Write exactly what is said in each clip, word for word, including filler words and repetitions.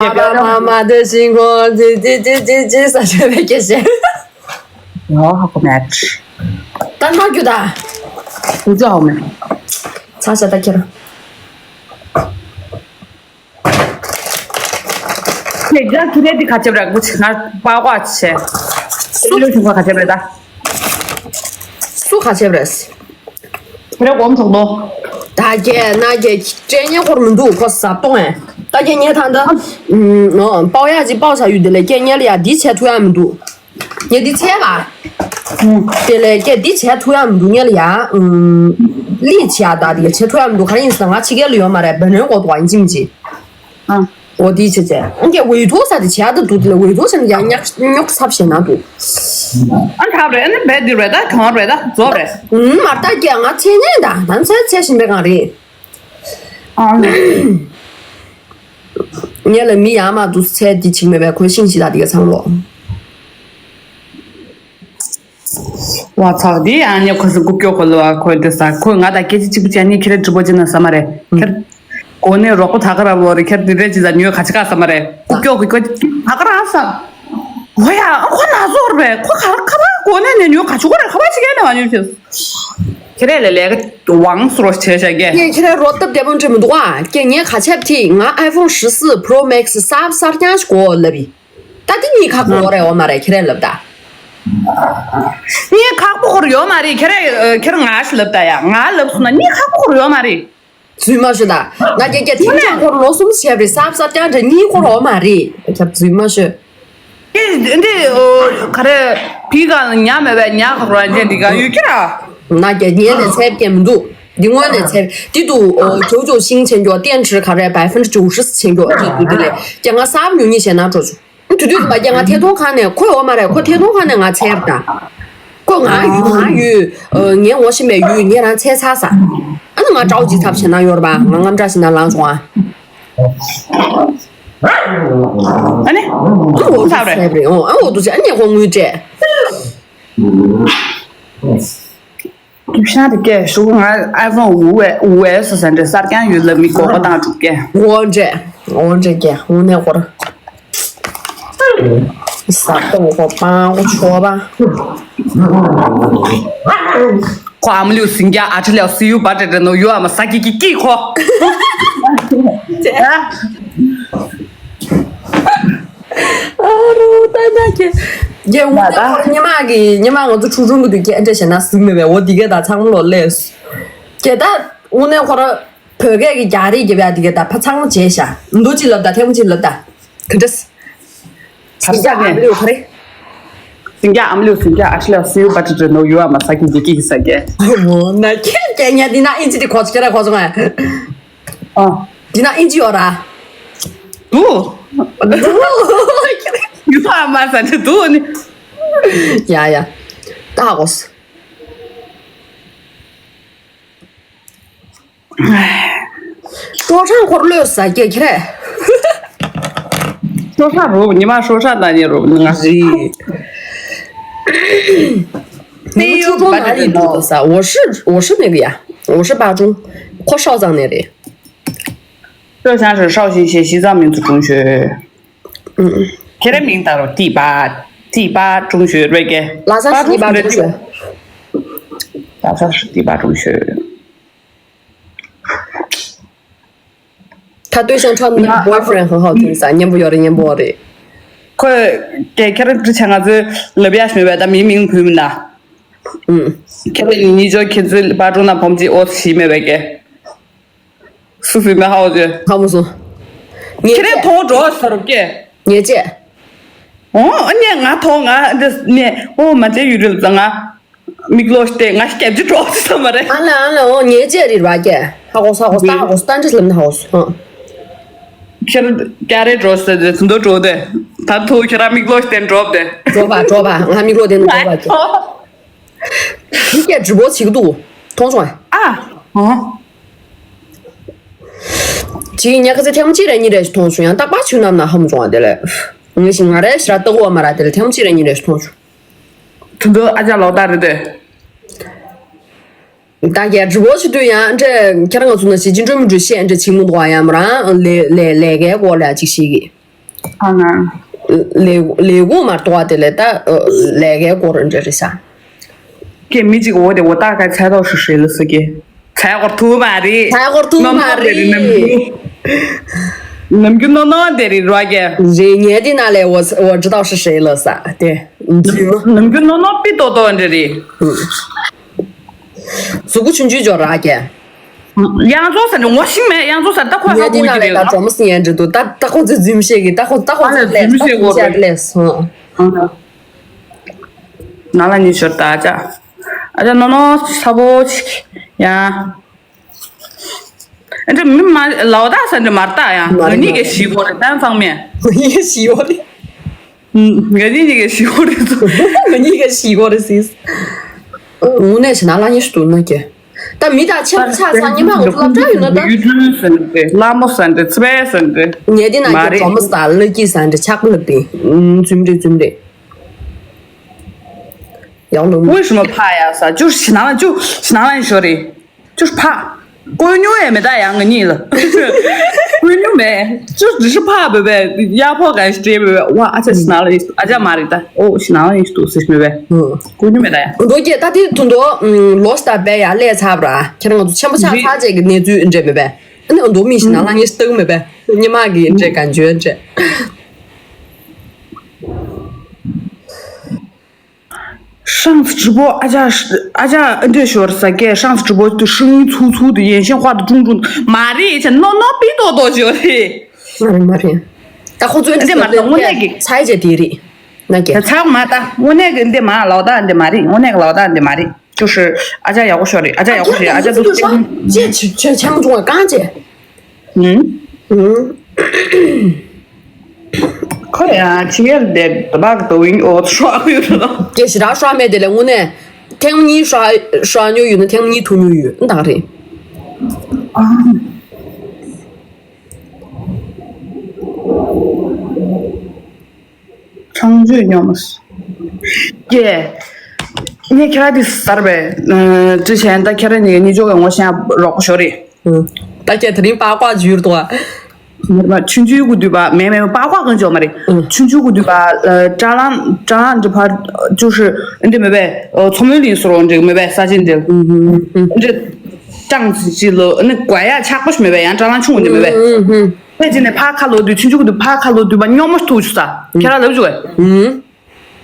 爸爸妈妈的星空，叽叽叽叽叽，ས་ཆ་བའི་སྐད་བཤད། ཡོ་ཧ་གོ་མེད། ད་ནག་རྒྱུ་ད། ཁོ་ཚོ་ཧ་གོ་མེད། ཚ་ཤ་ད་ཁྱེར། ཁྱེད་ཅག་ཁྱི་རེད་འདི་ག་ཆེབ་ར་གུ་ཆེ་ང་པགས་པ་ཆེ། སུ་ལུ་ཆུང་ག་ཆེབ་རེད་ད། སུ་ག་ཆེབ་རེད། ཁྱེད་རང་གོམ་ཚོགས་དོ། ད་ཀྱེ་ན་ཀྱེ་སྤྲད་ཉེ་ཁོར་མི་འདུག་ཁོ་ཟབ་གཏོང་ཨེ། ད་ཀྱེ་ངས་ད་ལྟ་ཨུམ་ནོ་པའོ་ཡ་ཅིག་པའོ་ས་ཡུལ་དེ་ལས་ཀྱེ་ཉལ་ཡ་འདི་བྱས་ཐུབ་ཡ་མི་འདུག་ངས་འདི་བྱས་པ། དེ་ལས་ཀྱེ་འདི་བྱས་ཐུབ་ཡ་མི་འདུག་ཉལ་ཡ་ཨུམ་ལི་བྱས་ད་དེ་ལས་བྱས་ཐུབ་ཡ་མི་འདུག་ག་རེ་ཡིན་ཟེར་ན་ང་ཕྱི་རྒྱལ་ལ་ཡོད་མ་རེད་བེ་རན་གོ་འདུག་ཨ་ཡིན་གཅིག་མིན་གཅིག་འོ་དེའི་ཆེད་ཆེ། ཨང་ཀྱེ་ཝེ་ཐོ་ས་དེ་བྱས་ད་འདུག་དེ་ལས་ཝེ་ཐོ་ས་ནི་ཡང་ཉག་ཉོག་ཚབ་བྱས་ན་འདུག་ཨ་འཁྲབ་རེད་ཨ་ནི་བེད་དེ་རེད་ད་གང་རེད་ད་རྫོགས་རེད། ཨུམ་མར་ལྟ་ཀྱེ་ང་ཚེ་ནས་ད་ད་ཚེ་ཚེ་བཞིན་པའི་གང་རེད། ཨང་། ངས་ལ་མི་ཡར་མར་འདུག་ཚེ་འདི་བྱིང་མེད་པའི་ཁོའི་ཤིང་ཞིག་ལ་དེ་ག་ཚང་ལོ། ཝ་ཚག་འདི་ཨ་ནི་ཁོ་སི་ཀུ་ཀྱོ་ཁོ་ལོ་ཨ་ཁོ་འདི་ས་ཁོས་ང་དང་སྐད་ཆ་གཅིག་པུ་བྱས་ནི་ཁྱེད་རང་ཀྲི་པོ་ཅི་ན་ས་མ་རེད་ཁྱེད། གོ་ནས་རོགས་པོ་ད་ག་ར་ལོ་རེ་ཁྱེད་འདི་རེད་ཅི་ཟ་ཉོས་ག་ཅི་ག་ས་མ་རེད་ཀུ་ཀྱོ་ཀུ་ཀྱོ་ད་ག་ར་ས། ཧོ་ཡ་ཨ་ཁོ་ན་ཟོ་རེད་ཁོ་ག་ར་ག་ར་གོ་ནས་ནས་ཉོས་ག་ཅི་གོ་རེད་ཁ་བ་ཅི་གས་ནས་མ་ཉོས་ཁྱེད། ཁྱེད་རས་ལས་ལས་ཀ་ཝང་སོ་རོ་བྱས་བྱས་ཀྱེ། ངས་ཁྱེད་རས་རོ་སྟབས་བདེ་པོ་འདྲི་མི་འདུག་ཨ། ཀྱེ་ངས་ག་ཆབ་ཐིག་ང་ཨའི་ཕོན་ཧྲི་སི་པྲོ་མེག་སི་གསར་གསར་རྐྱང་ཞིག་གོ་ལབ་ཡི། ད་དེ་གཉིས་ཁག་པོ་ཡོད་རེད་འོ་མ་རེད་ཁྱེད་རས་ལབ་ད། གཉིས་ཁག་པོ་ཡོད་མ་རེད་ཁྱེད་རས་ཁྱེད་ར་ང་ཞིག་ལབ་ད་ཡ་ང་ལབ་སོང་ན་གཉིས་ཁག་པོ་ཡོད་མ་རེད། རྫུན་མ་ཤོད་ད། ང་རྒྱ་རྒྱ་ཐིག་ཀྱང་འཁོར་ལོ་གསུམ་བྱས་པ་རེད་གསར་གསར་རྐྱང་རེད་གཉིས་འཁོར་འོ་མ་རེད་ཁྱབ་རྫུན་མ་ཤོད། ཨེ་འདི་ག་རེ་བི་ག་ཉ་མེད་པའི་ཉ་ཁ་ར་ཅན་འདི་ག་ཡོད་ཀྱི་ར། ང་རྒྱ་ཉན་ནས་ཚད་སྐྱེ་མི་འདུག་འདི་སྔོན་ནས་ཚད་འདི་འདུག་ཨོ་ཇོ་ཇོ་ཤིང་ཆེན་ཇོ་ཏན་ཁྲི་ག་རེ་བའི་ཕན་ཇོ་ཧྲི་སི་ཆེན་ཇོ་འདི་འདུག་འདི་ལས་ཀྱང་ང་གསར་ཉུང་ཉི་བྱས་ན་འགྲོ་ཆུ། དུས་དུས་མ་རྒྱ་ང་ཐད་གཏོང་ཁང་ནས་ཁོས་འོ་མ་རེད་ཁོ་ཐད་གཏོང་ཁང་ནས་ང་ཚད་ར་ད། ཁོ་ང་ཡུལ་ང་ཡུལ་ངའི་ངོ་ཤེས་པའི་ཡུལ་ངས་རང་ཚད་ཚར་ས། ཨ་ནི་ང་ཀྲའོ་ཇི་ཚབ་བྱེད་ན་ཡོད་ར་པ་ང་རྔམ་སྐྲག་བྱེད་ན་ལངས་བྱུང་ཨ། ཨ་ནི། ཨ་འོ་དུ་ཚབ་རེད། ཨ་འོ་དུ་ཚབ་རེད་ཨ་ནི་ཁོ་དངུལ་སྤྲད། ཤ་རི་ཀེ་ཤུ་ང་ཨའི་ཕོན་ཝེ་ཝེ་སོ་སན་ཏེ་གསར་རྐྱང་ཡོད་ལ་མི་གོ་གོ་བཏང་འགྲུབ་ཀེ། འོ་འདྲས་འོ་འདྲས་ཀེ་འོ་ནས་ཧོར། ཟབ་ཏོ་གོ་པང་གོ་ཆོ་པ། ཁོ་ཨམ་ལུ་སིང་རྒྱ་ཨ་ཁྲི་ལ་སི་ཡུ་བ་ཏྲེ་ཏྲེ་ནོ་ཡོ་ཨ་མ་ས་ཀི་ཀི་ཀི་ཁོ། ཨ་རོ་ད་ན་ཁྱེད། རྒྱལ་བུ་ད་ཁོར་ཉི་མ་གི་ཉི་མ་ང་ཚོ་ཁྲུང་ཁྲུང་གི་དུས་སྐད་འདྲ་བྱས་ན་ཟིག་མེད་པས་འོ་འདི་གས་ད་ཚང་མ་ལོ་ལས། ཀྱེ་ད་དངོས་གནས་ཁོ་ར་བོད་སྐད་ཀྱི་རྒྱ་རིགས་ཀྱི་བས་འདི་གས་ད་ཕ་ཚང་མ་བྱས་ཤག་འདུ་ཅི་ལབ་ད་ཐེངས་མ་ཅི་ལབ་ད་ག་འདྲས། བར་ས་ནས་ཁ་རེ། སིང་རྒྱ་ཨམ་ལུ་སིང་རྒྱ་ཨ་ཤི་ལ་སི་ཡུ་བ་ཏྲི་ཏྲི་ནོ་ཡུ་ཨ་མ་ས་ཀི་འདི་ཀི་ས་ཀེ། མོ་ན་ཁྱེད་ཀྱེ་ཉ་འདི་ན་ཨིན་ཅི་འདི་གོ་ཅི་ཀ་ར་གོ་ཅི་ང་། ཨ། འདི་ན་ཨིན་ཅི་ཡོད་ར། དུ། དུ། ཡུ་ཨ་མ་ས་ཏི་དུ་ནི། ཡ་ཡ། ད་གོ་སི། ཀྲོ་ཁྲང་འཁོར་ལོས་ཟ་སྐྱེ་ཁྱེད་རེད། ཀྲོ་ཁྲང་རུ་ཉི་མ་ཀྲོ་ཁྲང་ན་ཉེ་རུ་ང་རི། 你初中哪里读的噻？我是我是那个呀，我是八中，考少藏那里。浙江省绍兴县西藏民族中学。嗯，ཁྱེད་རའི་མིང་ད་རོ་ཏི་པ་ཏི་པ་中学རེད་ཀེ།拉萨是第八中学。拉萨是第八中学。他对象唱的那个 boyfriend 很好听噻，念不要的念不要的。ཁོས་ཀྱེ་ཁྱེད་རང་ཁྲི་ཆ་ང་ཚོའི་ལབ་ཡ་ཞིག་མེད་པས་ད་མིའི་མིང་བུད་མིན་ད། ཨུམ། ཁྱེད་རང་ཉིད་ཅོ་ཁྱེད་ཚོའི་པ་ཀྲུང་ན་བོམ་ཅི་ཨོ་ཤི་མེད་པས་ཀྱེ། སུ་སུ་མེད་ཧའོ་ཅེ། ཧ་མོ་སོ། ཁྱེད་རང་ཐོང་འགྲོ་ས་རུབ་ཀྱེ། ཉེ་ཅེ། ཨོ་ཨ་ནེ་ང་ཐོང་ང་འདི་ནེ་ཨོ་མ་ཅེ་ཡུ་རིལ་ཙང་ང་། མིག་ལོག་སྟེ་ང་སྐྱབས་ཀྱི་གྲོགས་སུ་མ་རེད། ཨ་ལ་ཨ་ལ་ཨོ་ཉེ་ཅེ་རིལ་བ་ཀྱེ། ཧ་གོ་ས་གོ་ས་གོ་ས་ཏན་ཅི་ལམ་ན་ཧོ་སོ། ཁྱེད་ཀྱ་རེ་འགྲོ་ཟེར་ཏེ་ཚུན་དུ་འགྲོ་དེ། ད་ཐུག་ཁྱེད་རང་མིག་ལོག་སྟེ་འགྲོ་དེ། འགྲོ་བ་འགྲོ་བ་ང་མིག་ལོག་སྟེ་འགྲོ་བ་ཀྱེ། མི་སྐད་直播བྱེད་ཀྱི་འདུག་མཐོང་བྱུང་ཨ། ཨ། ཨོ། ཅིག་ཉག་ག་ཚེ་ཐེངས་གཅིག་རེ་གཉིས་རེ་ཞིག་མཐོང་བྱུང་ཡང་རྟག་པར་ཆུ་ནམ་ན་ཧ་མ་བྱུང་བ་དེ་ལས། ངས་ཞིག་ང་རེ་ཞིག་ར་ལྟ་གོ་བ་མ་ར་དེ་ལས་ཐེངས་གཅིག་རེ་གཉིས་རེ་ཞིག་མཐོང་བྱུང་། དུ་དུ་ཨ་ཅག་ལོག་ལྟ་རེད་དེ། ད་རྒྱ་直播བྱེད་དུས་ཡང་འདྲེ་ཁྱེད་རང་ང་ཚོ་ན་ཞིག་ཅི་འགྲོ་མི་འགྲོ་བཤད་འདྲེ་ཆིག་མོ་འདུག་ཨ་ཡང་མ་རང་ལས་ལས་ལས་ཀའི་སྐོར་ལ་ཅིག་ཤེས་ཀྱི། ཨ་ན། ལས་ལས་ཁུངས་མར་གཏོགས་པ་དེ་ལས་ད་ལས་ཀའི་སྐོར་འདྲ་རེད་ཤག་ཀྱེ་མི་གཅིག་འོ་དེ་འོ་ཏག་ཀ་ཚད་ཐོག་ཧྲིལ་ཧྲིལ་ལ་ཟེར་གི། ཚད་སྐོར་ཐུབ་མ་རེད། ཚད་སྐོར་ཐུབ་མ་རེད། ནམ་རྒྱུན་ནོ་ནོ་དེ་རེད་རོ་གེ། རེད་ངས་དེ་ན་ལས་འོ་འོ་ཇི་ཏག་ཧྲིལ་ཧྲིལ་ལ་ཟ་དེ། ནམ་རྒྱུན་ནོ་ནོ་པི་ཏོ་ཏོ་འདྲ་རེད། གཟུགས་པོ་ཆུང་ཆུང་འཇོག་ར་གེ། ཡང་ཚོ་ས་ནི་ངོ་ཤེས་མེད། ཡང་ཚོ་ས་ད་ཁོ་ཧ་གོ་གི་རེད། ད་ཇོ་མོ་སི་ཡན་འདྲི་འདུག་ད་ད་ཁོ་ཚོ་རྫུན་བཤད་གི། ད་ཁོ་ད་ཁོ་ཚོ་ལས་ད་ཁོ་ཚོ་ལས་སོང་། ང་ལ་ཉི་ཤོར་ད་ཨ་ཅག་ཨ་ཅག་ནོ་ནོ་ཚ་པོ་ཅིག་ཡ། ཨ་ཅག་མི་མ་ལའོ་ད་ས་འདྲི་མར་ད་ཡ། ང་གཉིས་ཀའི་ཞི་གོ་རེད་ད་ཚང་མས། ང་གཉིས་ཀའི་ཞི་གོ་རེད། ང་གཉིས་ཀའི་ཞི་གོ་རེད་ཚོ། ང་གཉིས་ཀའི་ཞི་གོ་རེད་ཟིག་དངོས་གནས་བྱས་ན་ལ་ཉི་ཤུ་དུ་ན་གེ། ད་མི་དང་ཆབ་ཆ་ཚང་ཉི་མ་ངོ་ཚོ་སློབ་གྲྭ་ཡོད་ན་ད། ཡུལ་ཀྲུང་ཟེར་འདྲ། ལྷ་མོ་ཟེར་འདྲ། ཚེ་བས་ཟེར་འདྲ། ངས་འདི་ན་མ་གི་རེད། ཇོ་མོ་ས་ལ་ཀི་ཟེར་འདྲ་ཆག་ལབ་པའི་རྫུན་རེད་རྫུན་རེད། ཡག་ལོ། 为什么怕呀？啥？就是是拿了就是拿了你说的，就是怕。કોઈညို့ရဲ့မတရငနည်းလ။ ကိုညို့မယ်။ 就是只是怕ပဲပဲ။ ရဖို့ကရှိတယ်ပဲပဲ။ 哇，အချက်စနာလေးအချက်မရတာ။ အိုးစနာလေးတူစစ်ပဲပဲ။ ကိုညို့မတရ။ တို့ကတတိတုံတို့လောစတာပဲရလဲစားပါ။ ကျွန်တော်တို့ချက်မစားစားကြတဲ့နေသူအင်္ကျဲပဲပဲ။ အဲ့တော့တို့မိစနာလာနေစတုံးပဲပဲ။ ညီမကြီးအင်္ကျဲကန်ကျွဲအင်္ကျဲ။ 上次直播，阿佳是阿佳，嗯，这学儿啥个？上次直播的声音粗粗的，眼线画的重重的，妈的，以前闹闹逼多多久的。妈的妈的，但后最这嘛，我那个猜着的哩，那个。猜嘛的，我那个你的妈，老大你的妈的，我那个老大你的妈的，就是阿佳要我学的，阿佳要我学，阿佳都是这这这这全部中了，刚这。 ཨུམ། ཨུམ། ཁོ་ཡང་ཕྱི་རྒྱལ་དེ་དུ་བག་དུ་ཝིང་ཨོ་ཤོག་ཡོད་རེད། སྐད་ཞེ་དྲག་ཤོག་མེད་དེ་ལས་དངོས་གནས་ཐེངས་གཉིས་ཤོག་ཤོག་ཉོ་ཡོད་ན་ཐེངས་གཉིས་ཐུག་ཉོ་ཡོད་ད་རེད། ཨ། ཁྲང་ཇུས་སྨྱོ་མ། ཀྱེ། ངས་ཁྱེད་རང་འདི་གསར་པས། ཨ། ཅི་བྱས་ད་ཁྱེད་རང་གཉིས་གཉིས་ཆོག་གི་ངོ་ཤེས་རོགས་པ་ཞོ་རེད། ད་ཁྱེད་དེ་རིང་པགས་པ་འཇུར་དོ། མེར་མ་ཆུང་ཆུང་གི་དུས་པ་མེ་མེ་པགས་པ་གང་འཇོག་མ་རེད། ཆུང་ཆུང་གི་དུས་པ་ཀྲ་ལང་ཀྲ་ལང་འདི་ཕར་ཅུ་ཧྲི་འདི་མེ་བས་མཚོ་མོའི་གླིང་སོ་རོ་འདི་མེ་བས་ས་ཆེན་འདི། འདི་ཀྲང་ཅི་ལོ་ནི་ཀ་ཡ་ཆག་པ་ཞིག་མེ་བས་ཡང་ཀྲ་ལང་ཆུང་འདི་མེ་བས། ཕལ་ཆེར་ནས་ཕར་ཁ་ལོ་དུས་ཆུང་ཆུང་གི་དུས་ཕར་ཁ་ལོ་དུས་པ་སྨྱོ་མོ་ཐུག་བཅུག་ས། ཁྱེད་རང་ལབ་བཅུག་གས།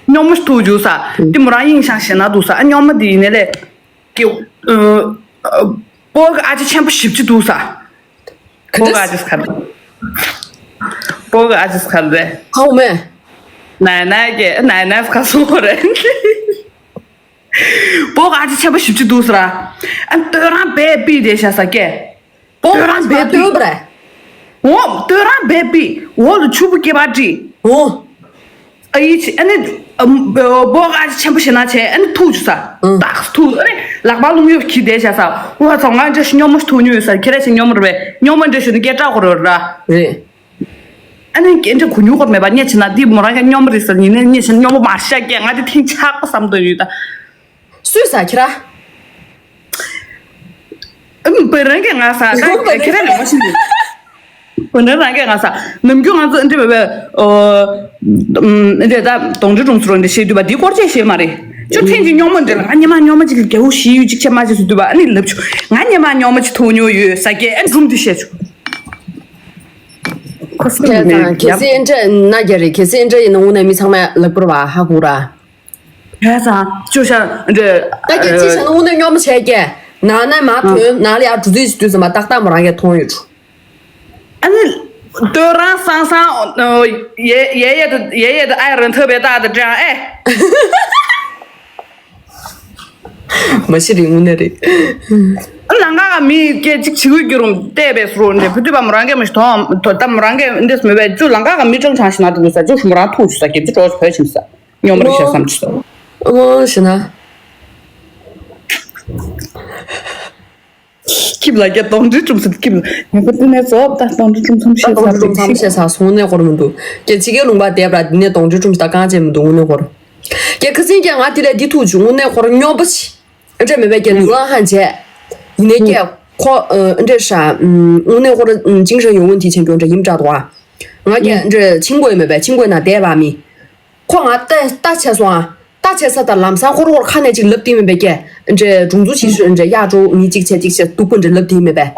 སྨྱོ་མོ་ཐུག་བཅུག་ས། དེ་མོ་རང་ཡིན་ཤང་ཞེ་ན་འདུག་ས། ཨ་སྨྱོ་མོ་དེ་ཡིན་ནས་ལས། ཀེ། སྤོ་གི་ཨ་ཅེ་ཆེན་པོ་ཞིབ་ཅི་འདུག་ས། སྤོ་གི་ཨ་ཅེ་སྐར། སྤོ་གི་ཨ་ཅེ་སྐར་རེད། ཧའོ་མེ། ནའི་ནའི་ཀེ་ནའི་ནའི་སྐར་སོང་རེད། སྤོ་ག་ཅི་ཆེན་པོ་ཞིབ་ཅི་འདུག་ཟེར། ཨ་ལྟོས་རང་བས་པི་དེ་བྱ་ས་ཀྱེ། སྤོ་ག་ཅི་ལྟོས་པ་རེད། འོ་ལྟོས་རང་བས་པི། འོ་ལ་ཆུ་བུ་སྐྱེ་བ་བྲིས། འོ། ཨ་ཡི་ཆི་ཨ་ནི། སྤོ་ག་ཅི་ཆེན་པོ་ཞེ་ན་ཆེ་ཨ་ནི་ཐུག་ཆུ་ས། ཏག་ཐུག་ཨ་ནི་ལག་པ་རླུང་གཡོ་གི་དེ་བྱ་ས། འོ་ཚོ་ང་འདྲ་ཞིག་སྨྱོ་མོ་ཞིག་ཐུག་ཉུལ་ས་ཁྱེད་ར་ཞིག་སྨྱོ་མོ་རེད་པས་སྨྱོ་མོ་འདྲ་ཞིག་ནི་སྐད་གྲགས་གོ་རོ་ར། རེད། ཨ་ནི་སྐད་འདྲ་གོ་མྱོང་བར་མེད་པ་སྙད་ཆེ་ན་འདི་མོ་རང་གི་སྨྱོ་མོ་རེད་ཟེར་ཡིན་ནའི་སྙད་ཆེ་ན་སྨྱོ་མོ་མ་ཤ་སྐད་ང་འདི་ཐེངས་ཆག་པ་བསམ་དོན་ཡོད་ད། སུས་ཟ་ཁྱེད་ར། ཨ་བུ་རང་གི་ང་ཟ་ད་ཁྱེད་ར་ལ་མ་ཤི་ནི། བུ་རང་རང་གི་ང་ཟ་ནམ་རྒྱུན་ང་ཚོ་འདི་བས་འདི་ད་གདོང་འདྲེ་སྒྲུང་ཟེར་བ་འདི་བཤད་དུས་པ་འདི་སྐོར་ཅེས་བཤད་མ་རེད། ཁྱོད་ཐེངས་གཅིག་སྨྱོ་མོ་འདྲེ་ལ་ང་ཉི་མ་སྨྱོ་མོ་གཅིག་གི་རྒྱལ་པོ་ཞིག་ཡོད་ཅིག་ཆེ་མ་ཅིག་ཟེར་དུས་པ་ཨ་ནི་ལབ་ཆུ་ང་ཉི་མ་སྨྱོ་མོ་གཅིག་ཐུག་མྱོང་ཡོད་ཟ་སྐད་ཨ་སྒྲུང་འདི་བཤད་ཆུ། ཁོ་སུ་ལ་ནི་ཡབ་ཡབ། ཁྱེད་སེ་འདྲ་ན་རྒྱ་རེད། ཁྱེད་སེ་འདྲ་ཡིན་ན་དངོས་གནས་མི་ཚང་མས་ལབ་དགོས་ར་ཧ་གོ་ར། ཡ་ཚང་ཅོ་ཤ་འདྲ། ད་ཁྱེད་ཅི་ཤ་ན་དངོས་གནས་སྨྱོ་མ་བྱས་ཀྱེ། ན་ན་མ་ཐོན་ན་ལ་ཡ་གྲུ་ཙི་ཅི་དུས་ཟ་མ་ཏག་ཏག་མོ་རང་གིས་མཐོང་ཡོད་འགྲོ། ཨ་ནི། ལྟོས་རང་སང་སང་ཡེ་ཡེ་དུ་ཡེ་ཡེ་དུ་ཨའི་རན་ཐོད་པའི་རྟགས་དུ་དྲན་ཨེ། མ་གཞི་རེད་དངོས་གནས་རེད། ཨ་ལང་ཀ་ག་མི་སྐད་ཅིག་བྱིའུ་རྒྱུ་རུང་བལྟས་པའི་སུ་རུང་འདྲེ་བུ་དུས་པ་མོ་རང་གིས་མི་ཤི་ཐོང་དོ་ད་མོ་རང་གིས་འདི་སྨོས་པའི་ཅུ་ལང་ཀ་ག་མི་ཀྲང་ཆང་ཞིག་ན་དུ་ས་ཅུ་ཤུ་མོ་རང་ཐུག་ཆུ་ས་སྐད་ཅུ་གྲོགས་བོད་ཕྱིན་ས་སྙོམས་རེ་ཤ་བསམ་ཆུ་ས། ཨོ་ཤི་ན། ཁྱིབ་ལ་ཀྱེ་གདོང་འདྲེ་ཀྲུམ་སེ་ཁྱིབ་ལ་ངས་ཁོ་དེ་ནས་ཙོབ་ད་གདོང་འདྲེ་ཀྲུམ་ཚམ་ཤེས་ས་གདོང་འདྲེ་ཀྲུམ་ཚམ་ཤེས་ས་སོང་ནས་སྐོར་མི་འདུག་ཀྱེ་ཕྱི་རྒྱལ་ལུང་པ་བསྡད་པ་དེ་ནས་གདོང་འདྲེ་ཀྲུམ་ཞིག་ད་གང་བྱས་མི་འདུག་དངོས་གནས་སྐོར། ཀྱེ་ཁ་སང་ཀྱེ་ང་དེ་ལས་འདི་ཐུག་བྱུང་དངོས་གནས་སྐོར་སྨྱོ་པོ་ཞིག་འདྲ་མེད་པའི་ཀྱེ་ལུས་ལ་ཧང་བྱས། ཡིན་ནའི་ཀྱེ་ཁོ་འདྲ་ཧྲ་དངོས་གནས་སྐོར་ཅིང་ཧྲ་ཡོང་ངོ་དེ་ཆེན་པོ་འདྲ་ཡིན་འདྲ་འདུག་ཨ། ང་རྒྱལ་འདྲ་ཆིང་གོས་མེད་པས། ཆིང་གོས་ན་བསྡད་པ་མི། ཁོ་ང་ལྟ་ལྟ་ཆེ་སོང་ཨ། ལྟ་ཆེ་ས་དང་ལམ་སང་ཧོར་ཧོར་ཁ་ནས་ཅིག་ལབ་དེ་མེད་པས་ཀྱེ། འདྲ་སྒྲུང་འཛུགས་ཆེ་ཤོས་འདྲ་གཡག་འབྲོག་མི་གཅིག་བྱས་གཅིག་བྱས་སྡུག་པོ་འདྲ་ལབ་དེ་མེད་པས།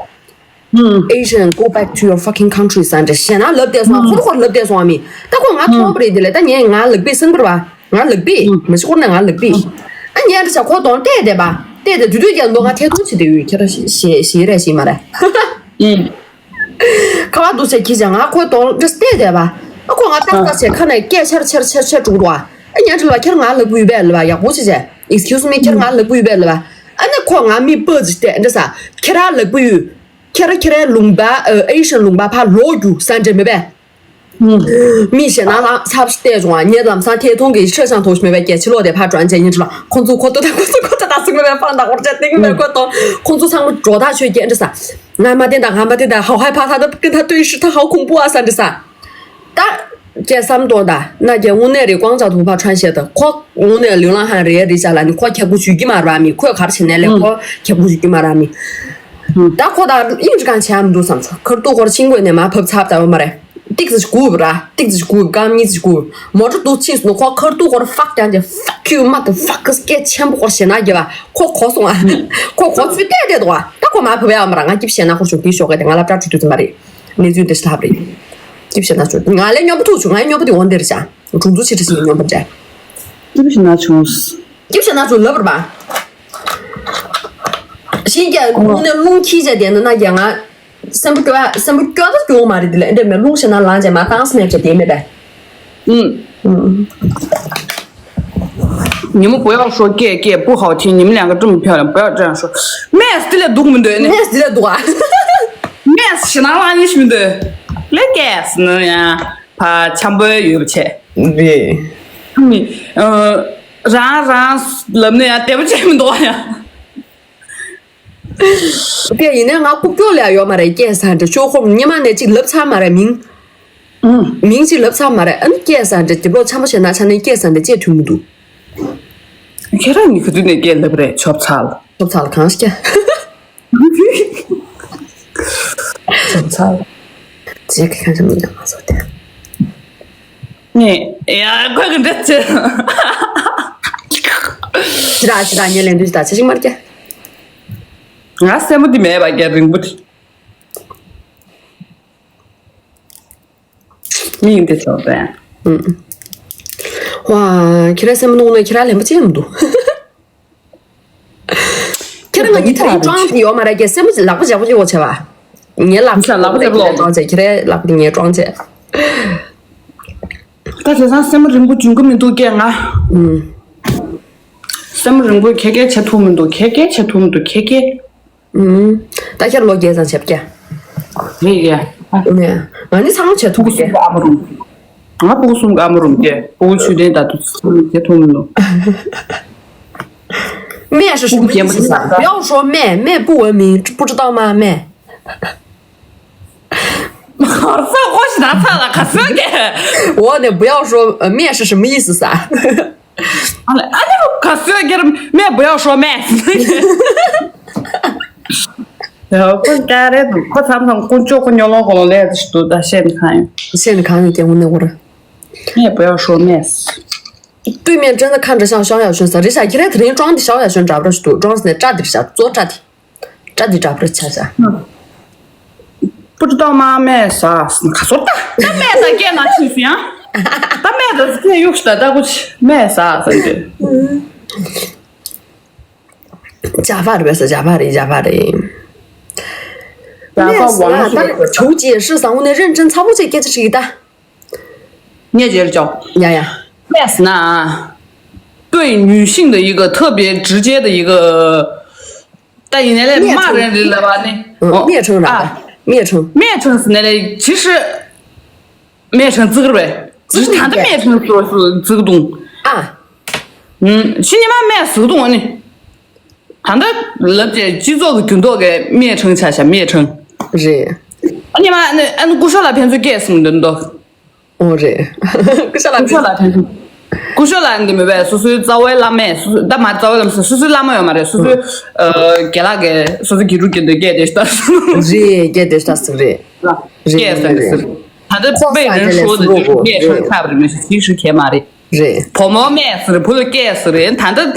Asian, go back to your fucking country ཟེར་འདྲ་ཞེ་ན་ལབ་བསྡད་སོང་ཨ། ཧོར་ཧོར་ལབ་བསྡད་སོང་ཨ་མི། ད་ཁོ་ང་མཐོང་བ་རེད་དེ་ལས་ད་ངས་ང་ལག་པས་སེམས་པར་བ། ང་ལག་པས་མི་ཤི་ཁོར་ནས་ང་ལག་པས། ཨ་ཉན་འདྲ་བྱ་ཁོ་གདོང་བལྟས་བསྡད་པ། བལྟས་བསྡད་དུས་དུས་ཀྱང་མདོ་ང་ཐད་གཏོང་བྱེད་དུས་ཡོད་ཁྱེད་ར་ཞེ་ཞེ་རེད་ཞེ་མ་རེད། ཁ་བ་འདུག་ཟེར་གྱིས་ཀྱང་ང་ཁོའི་གདོང་འདྲ་བལྟས་བསྡད་པ། ཨ་ཁོ་ང་ཏག་ཏག་བྱས་ཁ་ནས་སྐད་ཆར་ཆར་ཆར་ཆར་འགྲོ་འདུག་ཨ་ཉལ་ཁྲི་ལ་ཁྱེར་ང་ལབ་གི་ཡོད་པས་ལབ་པ་ཡག་པོ་བྱས་བྱས། Excuse me ཁྱེར་ང་ལབ་གི་ཡོད་པས་ལབ་པ། ཨ་ནི་ཁོ་ང་མི་སྤུ་ཅིག་བལྟས་འདྲ་ས། ཁྱེར་ར་ལབ་གི་ཡོད། ཁྱེར་ར་ཁྱེར་རའི་ལུང་པ་ཨེ་ཤན་ལུང་པ་ཕར་ལོག་རྒྱུ་ས་འདྲ་མེད་པས། མི་ཞེ་ན་ལ་ཚབ་བལྟས་བྱུང་བ་ངས་ལམ་སང་ཐད་གཏོང་གི་ཆོས་ཤང་ཐོག་ཞུ་མེད་པས་སྐད་ཆ་ལོག་དེ་ཕར་དྲན་བྱས་ཉིན་ལ་ཁོང་ཚོ་ཁོ་ཏོ་དང་ཁོ་ཚོ་ཁོ་ཚོ་དང་ཟུག་མེད་པས་ཕར་འདྲ་ཧོར་བྱས་སྟེང་མེད་ཁོ་ཏོ་ཁོང་ཚོ་ཚང་མ་འགྲོ་ཐག་ཆོད་སྐད་འདྲ་ས། 俺没电的，俺没电的，好害怕，他的跟他对视，他好恐怖啊，三十三。ད་ཀྱེ་བསམ་དོ་ད་ན་ཀྱེ་དངོས་གནས་རེད་ཀོང་ཅག་ཐུག་ཕ་ཁྲོན་བཤད་ད་ཁོ་དངོས་གནས་ལུས་ལང་ཧན་རེད་རེད་ཅག་ལ་ནི་ཁོ་ཁྱབ་གུ་ཞུ་གི་མ་ར་མི་ཁོས་གར་བྱེད་ནས་ལས་ཁོ་ཁྱབ་གུ་ཞུ་གི་མ་ར་མི། ད་ཁོ་ད་ཨིན་ཅི་གང་བྱས་མི་འདུག་བསམ་ཚོ་ཁར་ཏུ་ཁོར་ཆིང་གོས་ནས་མ་ཕབ་ཚབ་ད་བ་མ་རེད། ཏིག་ཙི་ཞིག་གུ་ར་ཏིག་ཙི་ཞིག་གུ་གང་གཉིས་ཙི་ཞིག་གུ་མོ་ཊ་འདུག་ཕྱིན་སོང་ཁོ་ཁར་ཏུ་ཁོར་ཕག་ཀྱང་ཅེ་fuck you motherfuckers སྐད་ཆེན་པོ་ཁོར་ཞེ་ན་རྒྱབ་བ་ཁོ་གོ་སོང་ཨ། ཁོ་གོ་ཚུལ་བལྟས་བསྡད་འདུག་ཨ། ད་ཁོ་མ་ཕབ་ཡ་མ་ར་ང་སྐྱིབས་ཞེ་ན་ཁོར་ཞོག་དེ་ཞོག་གི་དེ་ང་སློབ་གྲྭ་ཁྲུ་དུ་ཙམ་པ་རེད། གནས་ཚུལ་འདི་ཞིག་ལྷབ་རེད། སྐྱིབས་ཞེ་ན་ཆུ་ང་ལས་སྨྱོན་པ་ཐུག་ཆུ་ང་ཡི་སྨྱོན་པ་དེ་འོང་དེར་བྱ། གྲོང་ཚོ་ཆེ་ཁྲི་ཞིག་སྨྱོན་པ་འདྲ། སྐྱིབས་ཞེ་ན་ཆུ། སྐྱིབས་ཞེ་ན་ཆུ་ལབ་ར་པ། ཤིང་རྒྱ་ཁོང་ནས་རླུང་ཁྱི་བྱས་བསྡད་ན་ན་རྒྱ་ང་། སེམས་པ་སྐྱོ་བ་སེམས་པ་སྐྱོ་ད་སྐྱོ་མ་རེད་དེ་ལས་འདྲ་མེད་རླུང་ཞེ་ན་ལངས་བྱས་མ་བཏང་སྨད་བྱས་བསྡད་མེད་པས། ཨུམ།你们不要说 gay gay 不好听，你们两个这么漂亮，不要这样说。妹子这里读没对呢？妹子这里读啊？妹子是哪里你是对？来 gay 是那样，怕强迫有不起。对。你呃，然然 ལབ་ནས་ཡང་དེ་བ་ཅན་མི་འདུག་ཡ། སྐད་ཡིན་ནའི་ང་རྐུབ་ཀྱོག་ལས་ཡོད་མ་རེད་སྐད་ས་འདྲ་ཤོག་ཁོམ་ཉི་མ་ནས་ཅིག་ལབ་ཚར་མ་རེད་མིང་། མིང་ཅིག་ལབ་ཚར་མ་རེད་ཨ་ནི་སྐད་ས་འདྲ་དེ་བོ་ཆ་མོ་བྱས་ན་ཆ་ནས་སྐད་ས་འདྲ་ཅེས་ཐུབ་མི་འདུག་ཁྱེད་རང་ཉིད་ཁ་དུས་ནས་སྐད་ལབ་རེད་ཆོབ་ཚལ། ཆོབ་ཚལ་གང་སྐད། ཆོབ་ཚལ། ཅེས་ཁ་ཁ་ཆ་མི་འདྲ་མ་སོ་དེ། ནས་ཡ་ཁོས་གི་འདྲ་ཆེ། ཅི་ར་ཅི་ར་ཉེ་ལེན་དུས་ད་ཆེ་ཞིག་མར་སྐད། ང་སེམས་པོ་འདི་མེད་པ་རྒྱ་རིང་པོ་དེ། མིང་འདི་ཚོ་རེད། ཨུམ། ཝ། ཁྱེད་རང་སེམས་པོ་ནོར་ན་ཁྱེད་རང་ལན་པོ་ཅི་ཡང་མི་འདུག་ཁྱེད་རང་ང་གཉིས་དེ་རིང་ཀྲང་དེ་ཡོད་མ་རེད་ཀྱི་སེམས་པོ་ལག་པ་འཇག་པོ་ཅིག་འོ་བྱས་པ། ངའི་ལག་པ་ལག་པ་འཇག་པོ་ལོག་ཀྲང་བྱས་ཁྱེད་རའི་ལག་པ་དེ་ངའི་ཀྲང་བྱས། ད་དེང་སང་སེམས་པོ་རིང་པོ་འཇུང་གི་མི་འདུག་ཀྱེ་ང་། ཨུམ། སེམས་པོ་རིང་པོ་ཁྱེད་ཀྱིས་བྱེད་ཐུབ་མི་འདུག་ཁྱེད་ཀྱིས་བྱེད་ཐུབ་མི་འདུག་ཁྱེད་ཀྱིས། ཨུམ། ད་ཁྱེད་ལོ་བརྒྱད་ཙམ་བྱེད་ཀྱ། རེད་ཡ། ནས། ང་ནི་ཚང་མ་བྱེད་ཐུབ་ཀྱ། ཨ་མ་རུང་། ང་ཕྲུ་གུ་གསུམ་ག་ཨ་མ་རུང་ཀྱ། ཕྲུ་གུ་ཆུ་ལྡན་ད་དུ་ཚང་མ་བྱེད་ཐུབ་མི་འདུག妹是什么意思啊？不要说妹，妹不文明，不知道吗？妹。 ཧར་ས་ཧོ་ཤི་ན་ཚ་ལ་ག་སོ་གེ། 我呢，不要说呃面是什么意思撒？ ཨ་ལེ་ཨ་ལེ་ག་སོ་གེ་ར་面不要说面。 ཡ་ཁོ་ཀ་རེད་འདུག་ཁོ་མཚམས་མཚམས་དཀོན་མཆོག་ཁོ་ཉོ་ལོང་གོ་ལོང་ལས་དུ་ཞིག་འདུག་ད་བཤད་ནི་གང་ཡོད། བཤད་ནི་གང་ཡོད་ཀྱང་དངོས་གནས་འོ་ར། 面不要说面。 对面真的看着像萧亚轩撒，这下一天天天装的萧亚轩找不着是赌，装是那炸的是啥，做炸的。 སྐྲ་འདི་འདྲ་པར་ཆ་ཆ། 不知道吗妹啥ག་སོ་ད་ད་妹་ས་སྐད་ན་ཆི་སི་ཡང་ད་妹་ས་སྐད་གཡུག་ཤི་ད་ད་གུ་ཆི་妹啥ཟེར་དུས། 假发 རེད་པས་ས་假发 རེད་假发 རེད། 假发王雪 ད་求解释ས་འོ་ནས་认真ཚ་པོ་ཅིག་སྐད་ཆ་དྲིས་ད། 你也接着教。 ཡ་ཡ། 妹啥呢？对女性的一个特别直接的一个 ད་ཡིན་ནའི་ལས་སྨྲ་རན་རེད་ལབ་པ་ནི། 嗯，哦， 讹称 ར། 啊， ད་讹称། 讹称 ཟེར་ནའི་ལས་其实讹称 བརྩི་གི་རེད། 只是 ད་ལྟ་讹称 ཟེར་ཟེར་བརྩི་གི་འདུག་ཨ། ཨུམ། ཕྱི་ཉི་མ་སྨྲས་ཟེར་གི་འདུག་ཨ་ནི། ད་ལྟ་ལབ་ཀྱི་སྤྱི་ཚོགས་ཀྱི་འགྱུར་ལྡོག་གི་讹称 ཆ་བཞག 讹称 རེད། ཨ་ཉི་མ་ཨ་ནི་ཨ་ནི་སྐུ་ཞབས་ལགས་ཕན་ཚུན་སྐད་ཟེར་གི་འདུག་ཨོ་རེད། སྐུ་ཞབས་ལགས། སྐུ་ཞབས་ལགས་ཕན་ཚུན། སྐུ་ཞབས་ལགས་འདི་མེད་པས་སོ་སོའི་རྩ་བའི་བླ་མས་སོ་སོའི་ད་མ་རྩ་བའི་བླ་མ་ཟེར་སོ་སོའི་བླ་མ་ཡོད་མ་རེད་སོ་སོའི་ཨ་རྒན་ལགས་ཀྱིས་སོ་སོའི་དགེ་ཕྲུག་གི་འདི་སྐད་དེ་ལྟ་སོང་། རེད་སྐད་དེ་ལྟ་སོང་རེད། རེད་སྐད་ཟེར་ནས་ཟེར། ད་ལྟ་ཁོག་པའི་ས་རེད་དེ་ལས་ལས་སུ་རོ་སུ་རོ་གོ་སྨད་ཧྲང་རེད། ཁག་རེད་མི་ཤེས་ཅི་ཧྲི་ཁེ་མ་རེད། རེད། བུ་མོ་སྨད་སུ་རེད། བུ་ལ་སྐད་སུ་རེད། ད་ལྟ་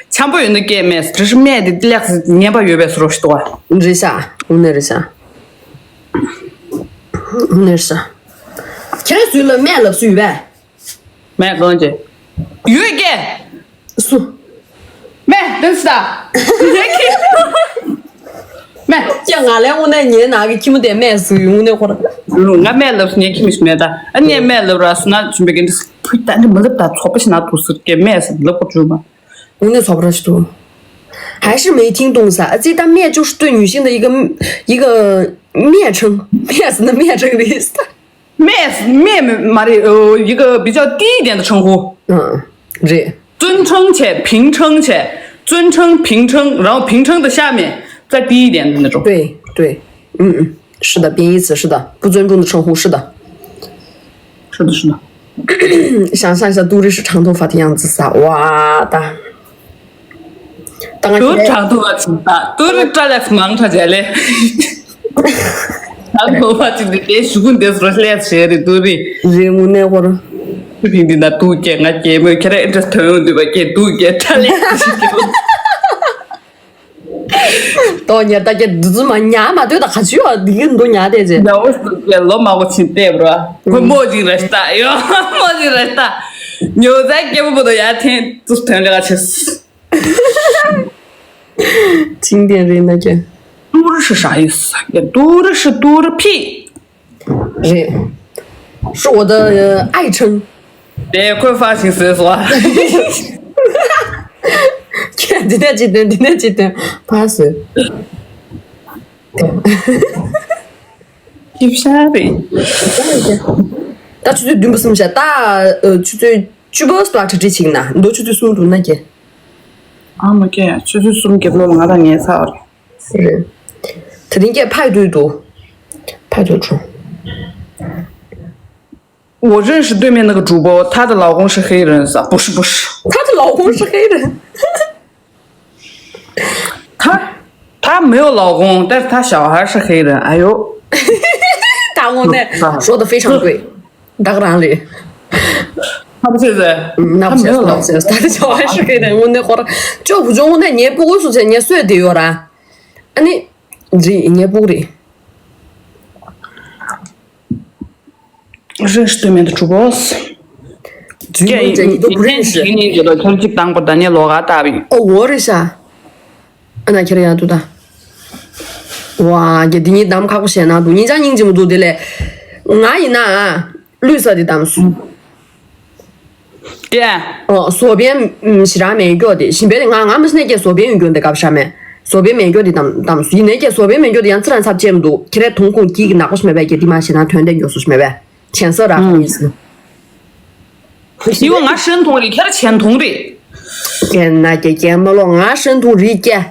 འཆམ་པོ་ཡོད་ན་སྐད་སྨད་སུ་དྲི་ཧྲི་སྨད་དེ་ལེགས་སུ་ཉན་པ་ཡོད་པའི་སུ་རོ་ཞིག་འདུག་བ། རེད་ཤག་དངོས་གནས་རེད་ཤག་དངོས་གནས་རེད་ཤག་ཁྱེད་རང་སུས་ལ་སྨད་ལབ་སུ་ཡོད་པས། སྨད་གང་ཅི། ཡོད་སྐད། སུ། སྨད་དེ་སུ་ད། ངའི་ཁྱི། སྨད། ཀྱང་ང་ལས་དངོས་གནས་ཉན་ན་གི་ཁྱི་མོ་དེ་སྨད་སུ་ཡོད་དངོས་གནས་ཁོ་ར། ང་སྨད་ལབ་སུ་ཉན་ཁྱི་མི་ཤི་མེད་ད། ཨ་ནི་སྨད་ལབ་ར་སུ་ན་ཆུན་པའི་གི་འདི་སུ་ཕུ་ད་འདི་མི་ལབ་ད་ཚོགས་པ་ཤི་ན་དུ་སུ་སྐད་སྨད་སུ་ལབ་ཁོ་བཅུག་མ། དངོས་གནས་ཚོགས་པ་ར་ཤི་དུ། 还是没听懂啥，这当面就是对女性的一个一个蔑称，蔑视的蔑称的意思。 妹妹嘛的，呃，一个比较低一点的称呼。嗯，对。尊称且平称且尊称平称，然后平称的下面再低一点的那种。对对，嗯嗯，是的，贬义词是的，不尊重的称呼是的。是的，是的。想象一下杜律师长头发的样子撒，哇的。当然。都长头发挺大，都是抓来忙他家嘞。 ད་ལོ་བ་ཅིག་འདི་དེ་ཞུ་གུ་འདི་སོ་ལས་བྱས་རེད་འདུག་རེད། རེད་དངོས་གནས་ཧོར། ཁྱོད་ཀྱིས་འདི་ན་འདུག་ཀྱེ་ང་རྒྱལ་མོས་ཁྱེད་རང་ཨེ་འདྲ་ཐོན་འདུག་པ་ཀྱེ་འདུག་ཀྱེ་ཁྲ་ལས་ཞིག་ཀྱེ། ཏོ་ཉ་ད་ཀྱེ་འདི་ཚོ་མ་ཉ་མ་ལྟོས་ད་ག་ཅི་ཡོད་འདི་གི་འདུག་ཉ་དེ་ཅེ། ཉ་འོ་སུ་ཀྱེ་ལོ་མ་གོ་ཕྱིན་བལྟས་པ་ར་ཁོ་མོ་ཅིག་རེ་ལྟ་ཡོ་མོ་ཅིག་རེ་ལྟ། ཉོ་ཟ་སྐྱེ་བོ་བོ་དོ་ཡ་ཐེན་ཙུ་ཐོན་ལེ་ག་ཆེ། ཅིང་ཏེན་རེད་ན་ཀྱེ། 都是啥意思？也都是都是屁。རེད། 是我的爱称。 དེ་ཁོས་发型师说。 ཁྱེད་འདི་ནས་ཅི་སྟོན་འདི་ནས་ཅི་སྟོན་ཕ་སུ། ཁྱི་བཤའ་རེད། ད་ཆུ་ཚོད་བདུན་པ་གསུམ་བཞག་ད་ཆུ་ཚོད་བཅུ་པ་སུ་ལ་གྲ་སྒྲིག་བྱེད་ན་མདོ་ཆུ་ཚོད་གསུམ་འདུག་ན་ཀྱེ། ཨ་མ་ཀྱེ་ཆུ་ཚོད་གསུམ་གྱི་ལོ་ང་དང་ངའི་ཚ་རེད། དེ་རིང་སྐད་ཕར་སྡུད་འདུག་ཕར་སྡུད་བྱུང་། 我认识对面那个主播，他的老公是黑人，是吧？不是，不是。他的老公是黑人。他他没有老公，但是他小孩是黑人。哎呦，他我那说的非常对。 ད་ག་རང་རེད། 他不是人，嗯，那不行，他没有老公。那不行，他的小孩是黑的，我那会儿就不中，我那年不过数钱，年岁得有啦。啊，你这年不的。认识对面的主播。主播这你都不认识。今年觉得天气当不得，你老嘎大饼。哦，我这啥？ ཨ་ན་ཁྱེར་ཡ་ཏུ་ད། ཝ་གེ་འདི་གཉིས་གདམ་ཁག་པོ་བཤད་ན་འདུག་གཉིས་ཆ་སྙིང་རྗེ་མོ་འདུག་དེ་ལས། ང་ཡིན་ན། 绿色的 གདམ་སུ། 对。 ཨོ་左边 ཞི་རང་མེད་སྐྱོ་དེ་ཞིམ་པའི་ང་ང་མི་སྣ་སྐྱེ་左边 ཡོད་སྐྱོ་དེ་གབ་ཤ་མེད། 左边 མེད་སྐྱོ་དེ་གདམ་གདམ་སུ་ཡིན་ནའི་སྐྱེ་左边 མེད་སྐྱོ་དེ་ཡང་ཚི་རང་ཚབ་ཅེམ་འདུག་ཁྱེད་རའི་ཐོང་ཁུང་གིས་ནག་པོ་ཞིམ་མེད་པའི་སྐྱེ་དེ་མ་ཞི་རང་ཐོན་དེ་འགྱོ་སུ་ཞིམ་མེད་པའི་ཆེན་ས་ར་ཡིན་སུ། ཡིན་ང་ཧྲན་ཐོང་རེད་ཁྱེད་ར་ཆེན་ཐོང་རེད། ཀྱེ་ན་ཀྱེ་ཀྱེ་མ་ལོ་ང་ཧྲན་ཐོང་རེད་ཀྱེ།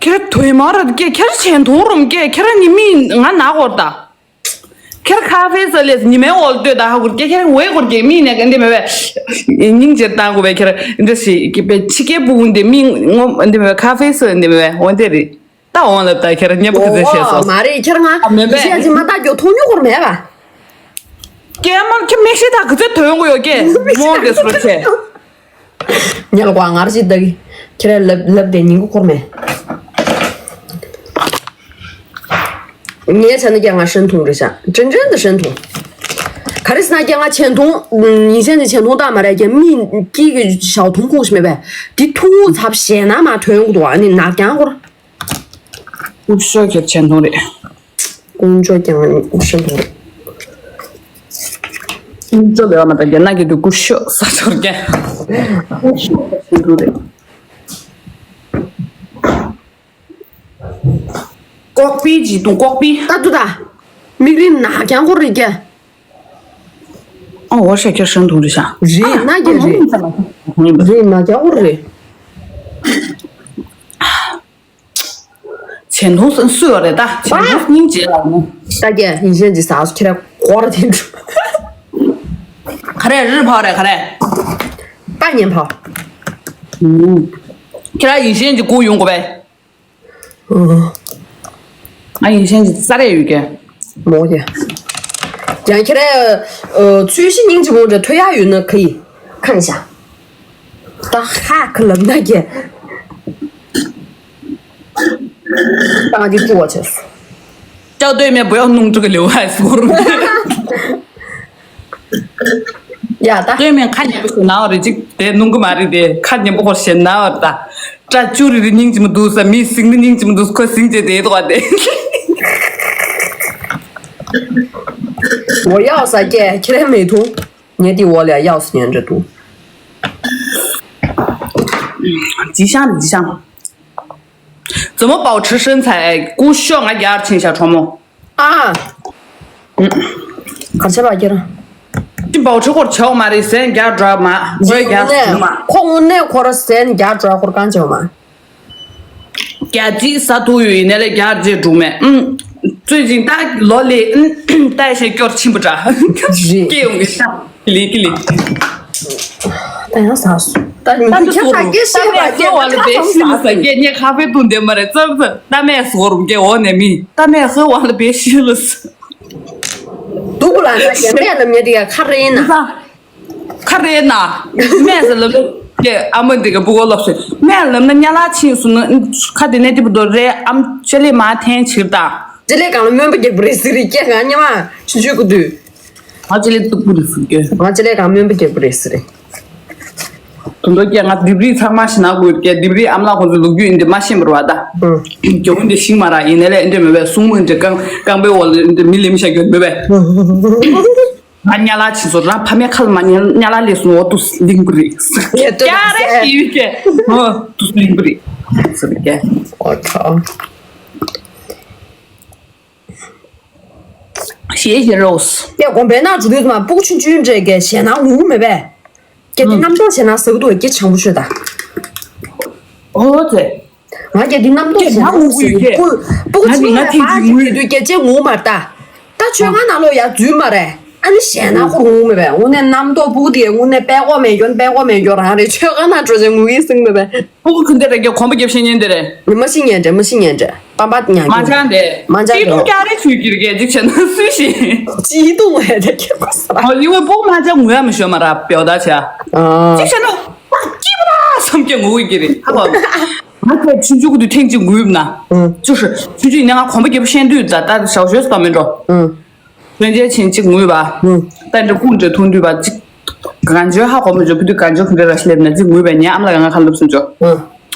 ཁྱེད་ར་དོས་མ་ར་ཀྱེ་ཁྱེད་ར་ཆེན་ཐོང་རུམ་ཀྱེ་ཁྱེད་ར་ནི་མི་ང་ན་གོར་ད། ཁྱེད་ར་ཁ་ཧྥེ་ས་ལས་ཉི་མའི་འོག་ལ་ལྟོས་ད་ཧ་གོར་ཀྱེ་ཁྱེད་ར་འོད་གོར་ཀྱེ་མི་ནས་ཀ་འདི་མེད་བས། སྙིང་རྗེ་བཏང་དགོས་བས་ཁྱེད་ར་འདི་ཞིག་གི་པའི་ཕྱི་སྐད་སྤུ་གུ་འདི་མི་ངོ་འདི་མེད་བས་ཁ་ཧྥེ་ས་འདི་མེད་བས་འོ་འདི་རེད། ད་འོང་ལ་ད་ཁྱེད་ར་མཉམ་པོ་གི་ཚེ་བཤད་སོང་། མ་རེད་ཁྱེད་རང་ང་མེད་པས། ཡིན་ཤེས་ཅི་མ་ད་རྒྱོ་ཐོང་ཉོ་གོར་མེད་པ། ཀྱེ་མ་ཁྱེད་མེག་ཤི་ད་གི་ཚེ་དོན་གོ་ཡོད་ཀྱེ་མོ་གི་སོ་ཆེ། ཉལ་བ་ངར་ཅི་ད་གི་ཁྱེད་ར་ལབ་ལབ་དེ་ཉིན་གུ་གོར་མེད། ངའི་ཆ་ནི་ཀྱང་ང་ཧྲན་ཐུང་རེད་ཤག་ཅན་ཅན་དུ་ཧྲན་ཐུང་། ག་རེ་ཟེར་ན་ཀྱང་ང་ཆེན་ཐུང་ཉིན་ཤན་གྱི་ཆེན་ཐུང་ད་མ་རེད་ཀྱེ་མི་ཀི་གི་ཞའོ་ཐུང་ཁུང་ཞིག་མེད་པས་དེ་ཐུང་ཚབ་ཞེ་ན་མ་ཐོན་གི་འདུག་ཨ་ནི་ནག་རྐྱང་གོར། ཀུ་ཤོ་ཁྱེད་ཆེན་མཐོང་རེད། ཀུན་སྤྱོད་ཀྱང་ཆེན་མཐོང་རེད། ཀུན་སྤྱོད་ལས་བ་མ་དང་རྒྱ་ནག་གི་དུ་ཀུ་ཤོ་ས་ཆོར་ཀྱང་ཀུ་ཤོ་ཆེན་མཐོང་རེད། ཀོག་པི་ཇི་དུང་ཀོག་པི། ད་དུ་ད། མིག་རིམ་ན་རྐྱང་ཁོ་རེད་ཀྱ། ཨ་འོ་ཤ་ཁྱེར་ཧྲན་ཐུང་རེད་ཤག་རེད་ན་རྒྱ་རེད། རེད་ན་རྒྱ་ཁོ་རེད། ཆེན་མཐོང་སུ་ཡོད་རེད་ད། ཆེན་མཐོང་སྙིང་རྗེ་ལ་ནི། ད་རྒྱ་ཡིན་ཤན་གྱི་ཟ་སུ་ཁྱེད་ར་གོ་ར་དེ་འགྲོ། ག་རེ་རིར་ཕག་རེད་ག་རེ། པ་ཉན་ཕག་ཁྱེད་ར་ཡིན་ཤན་གྱི་སྐུ་ཡོང་དགོས་པས། ཨ་ཡིན་ཤན་གྱི་ས་རེ་ཡོད་ཀྱི། མོ་ཡ། ཡང་ཁྱེད་རང་ཚུལ་བཞིན་སྙིང་རྗེ་མོ་འདྲ་ཐོས་ཡག་ཡོད་ན་ག་ཡི་ཁང་ཤ། ད་ཧ་ག་ལབ་ན་རྒྱལ། ད་ང་འདི་བཀྲུ་བ་བྱས་སོང་། 叫对面不要弄这个刘海 སོར། ཡ་ད། 对面 ཁ་ཉེ་པོ་ཞིག་ན་བ་རེད། ཅིག་དེ་ནུང་གི་མ་རེད་དེ། ཁ་ཉེ་པོ་ཧོར་ཞེ་ན་བ་རེད་ད། སྐྲ་བཅུ་རེ་རེ་སྙིང་རྗེ་མོ་འདུག་ས། མི་སིང་ནི་སྙིང་རྗེ་མོ་འདུག་ཁོ་སིང་བྱས་དེ་ཐོག་དེ། འོ་ཡག་ས་སྐྱེ་ཁྱེད་རང་མེད་ཐུང་། ངས་དེ་འོག་ལ་ཡག་སུ་ཉན་འདྲ་འདུག 吉祥的吉祥。怎么保持身材？哎， སྐུ་ཤོག་ང་རྒྱལ་ཕྱིན་ཤ་གྲོགས་མོ། ཨ། གར་ཆ་བ་ཁྱེད་རང་། ཅི་བའོ་ཆི་ཁོར་ཆའོ་མ་རེད་ཟན་རྒྱ་འགྲོ་མ་ཁོའི་རྒྱ་ཟུག་མ། ཁོ་དངོས་གནས་ཁོར་ཟན་རྒྱ་འགྲོ་ཁོར་གང་ཆའོ་མ། རྒྱ་ཅིག་ས་ཐུག་ཡོད་ཡིན་ནའི་ལས་རྒྱ་རྗེས་འགྲོ་མེད་ཨུམ། ཙོས་ཅིང་ད་ལོ་ལས་ཨུམ་ད་ཤེ་སྐྱོར་ཕྱིན་པ་འདྲ། རེད། སྐྱེ་ཡོང་གི་ཤ། ལི་ཀི་ལི། ད་ཡང་ཟ་སོང་། ད་ད་ཁྱེད་ཁ་སྐད་བཤད་པ་སྐད་ཁ་ཁ་ཚང་ཟ་སོང་། ངས་ཁ་ཧྥེ་བཏུང་བསྡད་མ་རེད་ཙམ་ཙམ། ད་མེད་སོ་རུམ་གྱི་འོ་ནས་མི་ད་མེད་ཧེ་བ་ལ་བེ་ཤི་ལ་སི། སྡུག་ལ་ན་ཡ་མེད་ལ་མེད་དེ་ཡ་ཁ་རེ་ན། ཁ་རེ་ན། མེད་ཟེར་ལ་ལ་ཀྱེ་ཨ་མ་འདི་ག་བུ་གོ་ལོག་སོ། མེད་ལ་ན་ཉ་ལ་ཕྱིན་སོང་ན་ཁ་དེ་ནས་དེ་བུ་དོ་རེ་ཨམ་ཅེ་ལེ་མ་འཐེན་ཕྱིར་ད། ཅེ་ལེ་གང་ལ་སྨོན་པ་རྒྱག་པ་རེད་ཟེར་རེ་ཀྱེ་ང་ཉ་མ་ཆུ་ཆུ་གུ་དུས། ང་ཅི་ལས་སྡུག་པོ་རེད་ཟེར་གྱི། ང་ཅི་ལས་གང་སྨོན་པ་རྒྱག་པོ་རེད་ཟེར། དོན་དུ་སྐྱེ་ང་ལྡེབས་རིས་ཚང་མ་ཞིག་ན་དགོས་ཀྱི། ལྡེབས་རིས་ཨམ་ལགས་ཁོང་ཚོའི་ལོ་རྒྱུས་ཡིན་དེ་མ་ཤེས་པར་བ་ད། ཨང་། རྒྱུ་འདི་ཤིང་མ་ར་ཡིན་ནའི་ལས་འདྲེ་མེད་པས་སྲུང་མ་འདྲེ་རྐང་རྐང་པའི་འོག་ལ་འདི་མི་ལེམ་བྱ་རྒྱུ་མེད་པས། ང་ཉ་ལ་ཕྱིན་སོ་རང་ཕ་མའི་ཁ་ལ་མ་ཉ་ཉ་ལ་ལས་སོང་འོ་དུ་ལིང་པོ་རེད། ཡ་ཏོ་ཀྱ་རེ་ཡུལ་གྱི་འོ་དུ་ལིང་པོ་རེད་ཟེར་གྱི། ཨོ་ཁ། ཞེས་ཞེས་རོགས། ཀྱེ་དགོན་པའི་ནང་འགྲོ་དུས་ཙམ་པ་སྤུ་གུ་ཆུང་ཆུང་འདྲས་ཀྱི་ཞེད་སྣང་ངུ་མེད་པས། ཀྱེ་འདི་རྣམ་རྟོག་ཞེད་སྣང་ཟེར་གི་འདུག་ཀྱེ་བྱང་བུ་ཤོད་ད། ཨོ་ཙེ། ང་ཀྱེ་འདི་རྣམ་རྟོག་ཞེད་སྣང་ཟེར་གི་སྤུ་སྤུ་གུ་ཆུང་ཆུང་ལ་ཕར་ཅིག་དུས་དུས་ཀྱེ་ཅེ་ངུ་མ་ད། ད་ཆོས་ཁང་ནང་ལོགས་ཡར་འཛུལ་མ་རེད། ཨ་ནི་ཞེད་སྣང་ཁོ་ངུ་མེད་པས་དངོས་གནས་རྣམ་རྟོག་སྤུ་གུ་དེ་དངོས་གནས་པད་ཀོ་མེད་འགྱོ་པད་ཀོ་མེད་འགྱོ་རང་རེད། ཆོས་ཁང་ནང་འགྲོ་ཅེ་ངུ་གི་སེང་མེད་པས། སྤུ་གུ་ཁུ་འདེ་རེ་ཀྱེ་གོམ་པ་རྒྱབ་ཤེས་ཉན་དེ་རེད། མ་ཤི་ཉན་འདྲ་མ་ཤི་ཉན་འདྲ། པམ་པ་ཉང་མ་ཅང་དེ། མ་ཅང་ཅི་ཏུང་དེ། ཀྱ་རེ་ཆུ་གིར་གེ་ཅིག་བྱས་ན་སུ་ཤེས། ཅི་ཏུང་བས་དེ་ཁྱེད་པ་ས། ཨོ་ཡི་བས་པོ་མ་ཅང་ངུ་ཡ་མི་ཤོད་མ་ར་པེའོ་ད་ཆ། ཨ། ཅིག་བྱས་ན་ཀྱི་པ་ད་བསམ་ཀྱི་ངུ་གི་རེད་ཧ་གོ། ང་ཚོ་ཆུང་ཆུང་གི་དུས་ཐེངས་གཅིག་ངུས་ན། ཨང་། ཅུ་ཧྲི་ཆུང་ཆུང་ཡིན་ན་ང་གོམ་པ་རྒྱབ་ཤེས་དུས་ད་ལྟ་ཞའོ་ཞོས་སུ་ད་མི་འགྲོ། ཨང་། ལྷན་རྒྱས་ཆེན་གཅིག་ངུས་པ། ཨང་། ད་འདྲ་ཀུན་འདྲ་ཐུང་དུས་པ་གཅིག་གང་བྱོས་ཧ་གོ་མི་འཇོག་བུ་དུས་གང་བྱོས་གང་འདྲ་ར་ཤི་ལེབ་ན་གཅིག་ངུས་པའི་ཉ་ཨམ་ལ་གང་ང་ཁ་ལབ་སུ་འཇོག་ཨང་།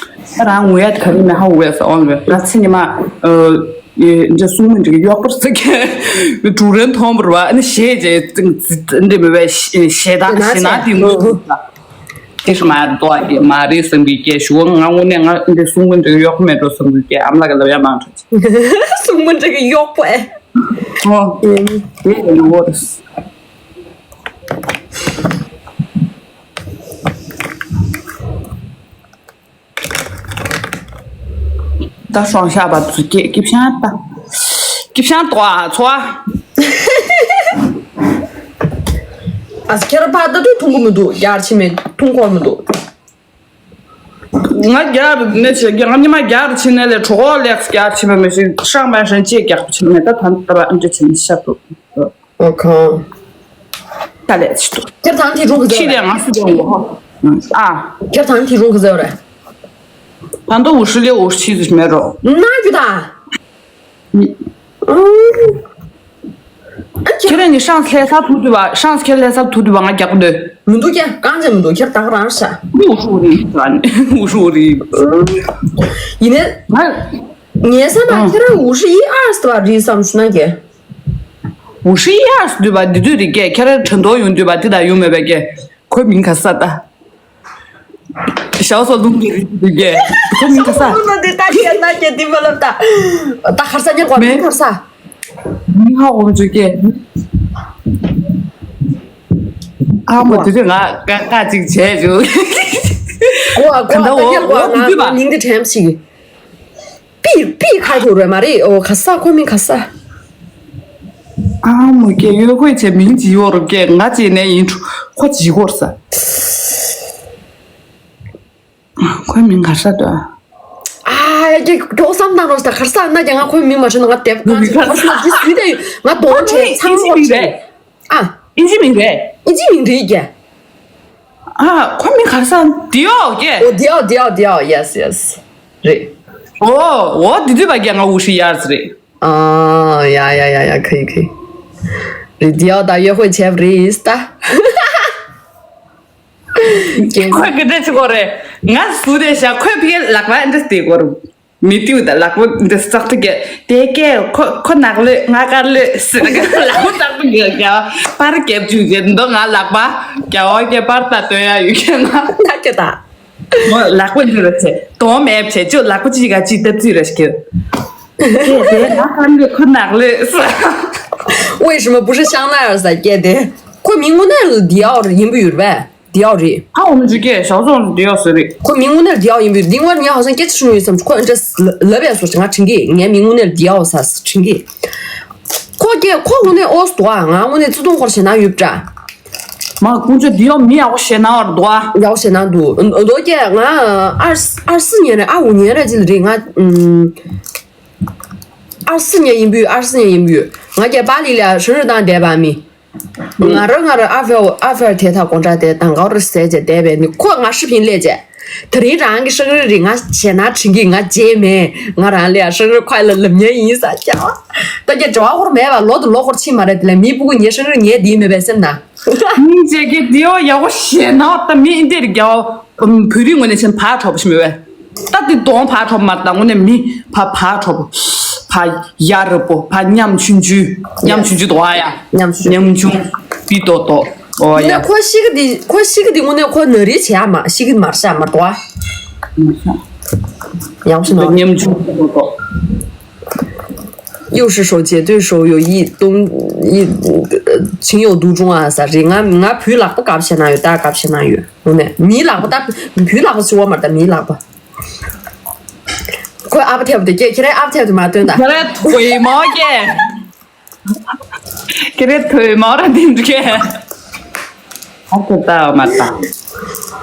ད་རང་ངུ་ཡ་ག་རེ་ན་ཧ་འུ་ཡ་ས་ཨོན་བེ་ང་ཚེ་ཉི་མ་ཨེ་འདྲ་སྲུང་མི་འདྲ་གི་གཡོག་པར་ཟེར་གི་འགྲུ་རན་མཐོང་བར་བ་ཨ་ནི་ཞེས་བྱས་འདྲ་མི་བས་ཞེ་ད་ཞེ་ན་དེ་ངུ་དེ་ཧྲི་མ་ཏོ་ཨ་གི་མ་རེད་བསམ་གི་སྐད་ཞུ་ང་དངོས་གནས་ང་འདྲ་སྲུང་མི་འདྲ་གི་གཡོག་པོ་མེད་འགྲོ་བསམ་གི་སྐད་ཨམ་ལ་ག་ལབ་ཡ་མང་དྲགས། སྲུང་མི་འདྲ་གི་གཡོག་པོ་ཨེ། ཨོ། ཡེ་ཡེ་ཡེ་ཡོ་རེད། ད་སྲོང་ཤ་བ་ཚུ་སྐད་སྐྱིབ་ཤང་ད། སྐྱིབ་ཤང་ཏོ་ཨ་ཚོ་ཨ། ཨ་ཁྱེད་ར་ཕ་ད་དུས་འཐུང་གི་མི་འདུག་རྒྱལ་ཕྱི་མེད་འཐུང་གོ་མི་འདུག་ང་རྒྱལ་ནས་ཆེ་རྒྱལ་ང་ཉི་མ་རྒྱལ་ཕྱི་ནས་ལས་གྲོགས་ལེགས་རྒྱལ་ཕྱི་མ་མི་ཤེས་ཧྲང་མ་ཧྲན་ཅེས་རྒྱག་ཕྱི་མེད་ད་ཐམ་ད་ར་ཨ་འདྲ་ཆེ་ནས་ཤ་ཏུ། ཨོ་ཁ། ད་ལས་ཆི་ཏུ། ཁྱེད་ཐང་ཐི་རུང་གི་ཁྱི་ལས་ང་སུ་ཀྱང་ངོ་ཧོ། ཨ། ཁྱེད་ཐང་ཐི་རུང་གི་ཟེར་རེད། ད་ལྟ་འུ་ཧྲི་ལས་འུ་ཧྲི་ཆི་ཟིག་མེད་རོ། ན་རྒྱུ་ད། ཁྱེད་རང་ནི་ཧྲང་ལྷ་ས་ཐུག་དུས་བ་ཧྲང་ཁྱེད་ལྷ་ས་ཐུག་དུས་བ་ང་རྒྱག་གི་འདོད། མི་འདུག་ཀྱ་གང་ཅི་མི་འདུག་ཁྱེད་ད་ག་རང་ཤ། འུ་ཧྲུ་རི་འུ་ཧྲུ་རི། ཡིན་ནའི། ང་། ངའི་བསམ་པར་ཁྱེད་རང་འུ་ཧྲི་ཡི་ཨར་སི་བ་རི་བསམ་ཞུ་ན་ཀྱ། འུ་ཧྲི་ཡི་ཨར་སི་འདུས་པ་འདི་དུས་རི་ཀྱ་ཁྱེད་རང་དྲན་ཐོག་ཡོང་དུས་བ་འདི་དང་ཡོང་མེད་པ་ཀྱ། ཁོའི་མིང་ག་ས་ད། ཞའོ་སོ་ལུང་གི་རི་དུ་གེ། ཁོ་མིང་ག་ས། ལུང་ལ་འདི་ལྟ་གེ་ན་གེ་འདི་མ་ལབ་ད། ད་ཁར་ས་ཉེ་གོ་མིང་ག་ས། མིང་ཧ་འོང་ཅུ་གེ། ཨ་མོ་དེ་དུས་ང་ཀ་ཀ་ཅིག་བྱས་བྱུང་། གོ་ཨ་གོ་ཨ་ད་ཉེ་གོ་ཨ་ང་མིང་འདི་དྲན་ཞིག་པི་པི་ཁ་ཐུག་རེད་མ་རེད། ཨོ་ག་ས་ཁོ་མིང་ག་ས། ཨ་མོ་ཀེ་ཡོད་ཁོས་ཆེ་མིང་ཇི་ཡོར་ཀེ་ང་ཅི་ནས་ཡིན་ཁོ་ཇི་གོར་ས། ཁོའི་མིང་ག་ས་དོ། ཨ་ཀེ་ཀོ་བསམ་བཏང་རོགས་ད་གར་ས་ན་ཀྱང་ང་ཁོའི་མིང་མ་ཤེས་ན་ང་དེབ་ཀ་ཅི་གར་ས་ཇི་སུས་དེ་ང་དོན་ཆེ་ཚང་རོགས་ཆེ། ཨ། ཨིན་ཇི་མིང་རེད། ཨིན་ཇི་མིང་རེད་ཀྱ། ཨ། ཁོ་མིང་ག་རེ་ཟེར། ཌི་ཨོ་ཀྱ། ཨོ་ཌི་ཨོ་ཌི་ཨོ་ཌི་ཨོ། ཡེས་ཡེས། རེད། ཨོ་ཨོ། དེ་དུས་བ་ཀྱ་ང་འུ་ཧྲི་ཡར་ཟེར་རེད། ཨ། ཡ་ཡ་ཡ་ཡ། ཁ་ཡི་ཁ་ཡི། རེད། ཌི་ཨོ་དང་ཡོད་ཧོད་བྱས་པ་རེད་ད། ཁོས་ག་འདྲ་བྱེད་ཀྱི་ཡོད་རེད། ང་ཟུར་དེ་བཞག་ཁོས་ཕ་གིར་ལག་པ་འདི་ལྟ་གི་ཡོད་རེད། མི་ཏིའུ་དང་ལག་པ་འདི་ཙག་ཙིག་གི་དེ་ཀྱ། ཁོ་ཁོ་ནག་ལོས་ང་དཀར་ལོས་ཟེར་ནས་ལག་པ་ཙག་ཙིག་གི་རྒྱ་པར་རྒྱབ་བཅུག་གི་འདུག་ང་ལག་པ་རྒྱ་བོ་ཀྱ་པར་ད་སྟོན་ཡ་ཡོད་ཀྱ་ང་། ལག་ཀྱ་ད། མོ་ལག་པ་འདི་ར་བྱས་དོ་མེད་བྱས་ཅོ་ལག་པ་གཅིག་ག་གཅིག་སྟབས་རྩིས་ར་ཞིག་གི། དེ་དེ་ང་དཀར་ལོས་ཁོ་ནག་ལོས་ཟེར།为什么不是香奈儿 ཟེར་ཀྱ་དེ། ཁོ་མིང་དངོས་གནས་ལ་ཌི་ཨོ་ཡིན་པ་ཡོད་རེད་པས། ཌི་ཨོ་རེད། ཨ། འོ་ན་ཅིག་ཀྱ་ཞའོ་ཙུང་ཌི་ཨོ་ཟེར་རེད། ཁོ་མིང་དངོས་གནས་ཌི་ཨོ་ཡིན་པའི་འདི་ངོར་ངས་ཧ་སང་སྐད་ཆ་ཞུ་ཡོད་བསམ། ཁོ་འདྲ་ལབ་ཡ་སོ་ང་དྲན་གི། ངའི་མིང་དངོས་གནས་ཌི་ཨོ་ས་དྲན་གི། ཁོ་ཀྱ་ཁོ་དངོས་གནས་ཨོ་སི་འདུག་ཨ། ང་དངོས་གནས་བརྩེ་དུང་སྐོར་ཞེ་ན་ཡོད་པ་འདྲ། མ་ཀུན་ཅོ་ཌི་ཨོ་མི་ཡག་པོ་ཞེ་ན་བར་འདུག་ཨ། ཡག་པོ་ཞེ་ན་འདུག་འདུག་ཀྱ་ང་ཨར་ཨར་སི་ཉན་རེད། ཨ་འུ་ཉན་རེད་ཅི་ལ་རེད། ང་ཨུམ་ཨར་སི་ཉན་ཡིན་པུས། ཨར་སི་ཉན་ཡིན་པུས། ང་ཀྱ་པཱ་ལི་ལ་ཧྲི་རི་དང་བསྡད་པ་མི། ང་རང་ང་རང་ཨ་ཕེལ་ཨ་ཕེལ་དེ་ཐག་གོང་དྲག་དེ་དང་ག་རུ་ཟས་བྱས་བསྡད་པས་ནི་ཁོ་ང་ཧྲི་ཕིན་ལས་བྱས། དེ་རིང་རང་གི་ཧྲི་རི་རི་ང་ཞེ་ན་དྲིན་གི་ང་རྗེས་མེད་ང་རང་ལས་ཧྲི་རི་ཁོ་ལ་ལབ་ཉན་ཡིན་ས་ཀྱ། ད་ཀྱ་འབྲེལ་བ་ཧོར་མེད་པ་ལོ་དུ་ལོ་ཧོར་ཕྱིན་མ་རེད། དེ་ལས་མི་སྤུ་གུ་ཉེ་ཧྲི་རི་ཉེ་དེ་མེད་པའི་སེམས་ན། མི་བྱེད་ཀྱི་དེའོ་ཡག་པོ་ཞེ་ན་ད་མི་འདིར་རྒྱ་བོད་རིགས་ངོས་ནས་ཆེན་བག་ཕྲོགས་པ་ཞིག་མེད་པས། ད་དེ་གདོང་བག་ཕྲོགས་མ་ད་དངོས་གནས་མི་བག་བག་ཕྲོགས་པོ། བག་ཡ་རབ་པོ་བག་ཉམ་ཆུང་ཆུང་། ཉམ་ཆུང་ཆུང་དོ་ཨ་ཡ། ཉམ་ཆུང་ཆུང་། ཉམ་ཆུང་། བི་དོ་དོ། ཨོ་ཡ། ཁོ་ཤི་གི་དེ་ཁོ་ཤི་གི་དེ་དངོས་གནས་ཁོ་ན་རི་བྱེད་ཡ་མ་ཤི་གི་མར་ཤ་མར་དོ་ཨ། ཡག་ཤི་ན་ཉམ་ཆུང་དོ་དོ། 又是手结对手有一冬一情有独钟啊 ཟེར་རེད། ང་ང་བུའི་ལག་པ་དགའ་བྱེད་ན་ཡོད། ད་དགའ་བྱེད་ན་ཡོད། དངོས་གནས་མིའི་ལག་པ་ད་བུའི་ལག་པ་ཞུ་བ་མ་ད་མིའི་ལག་པ། ཁོས་ཨ་ཕ་ཐེབ་དེ་སྐད་ཁྱེད་རའི་ཨ་ཕ་ཐེབ་དེ་མ་སྟོན་ད། ཁྱེད་རའི་ཐོས་མོ་སྐད། ཁྱེད་རའི་ཐོས་མོ་ར་དེ་འདྲ་སྐད། ཨ་ཁུ་ད་མ་ད།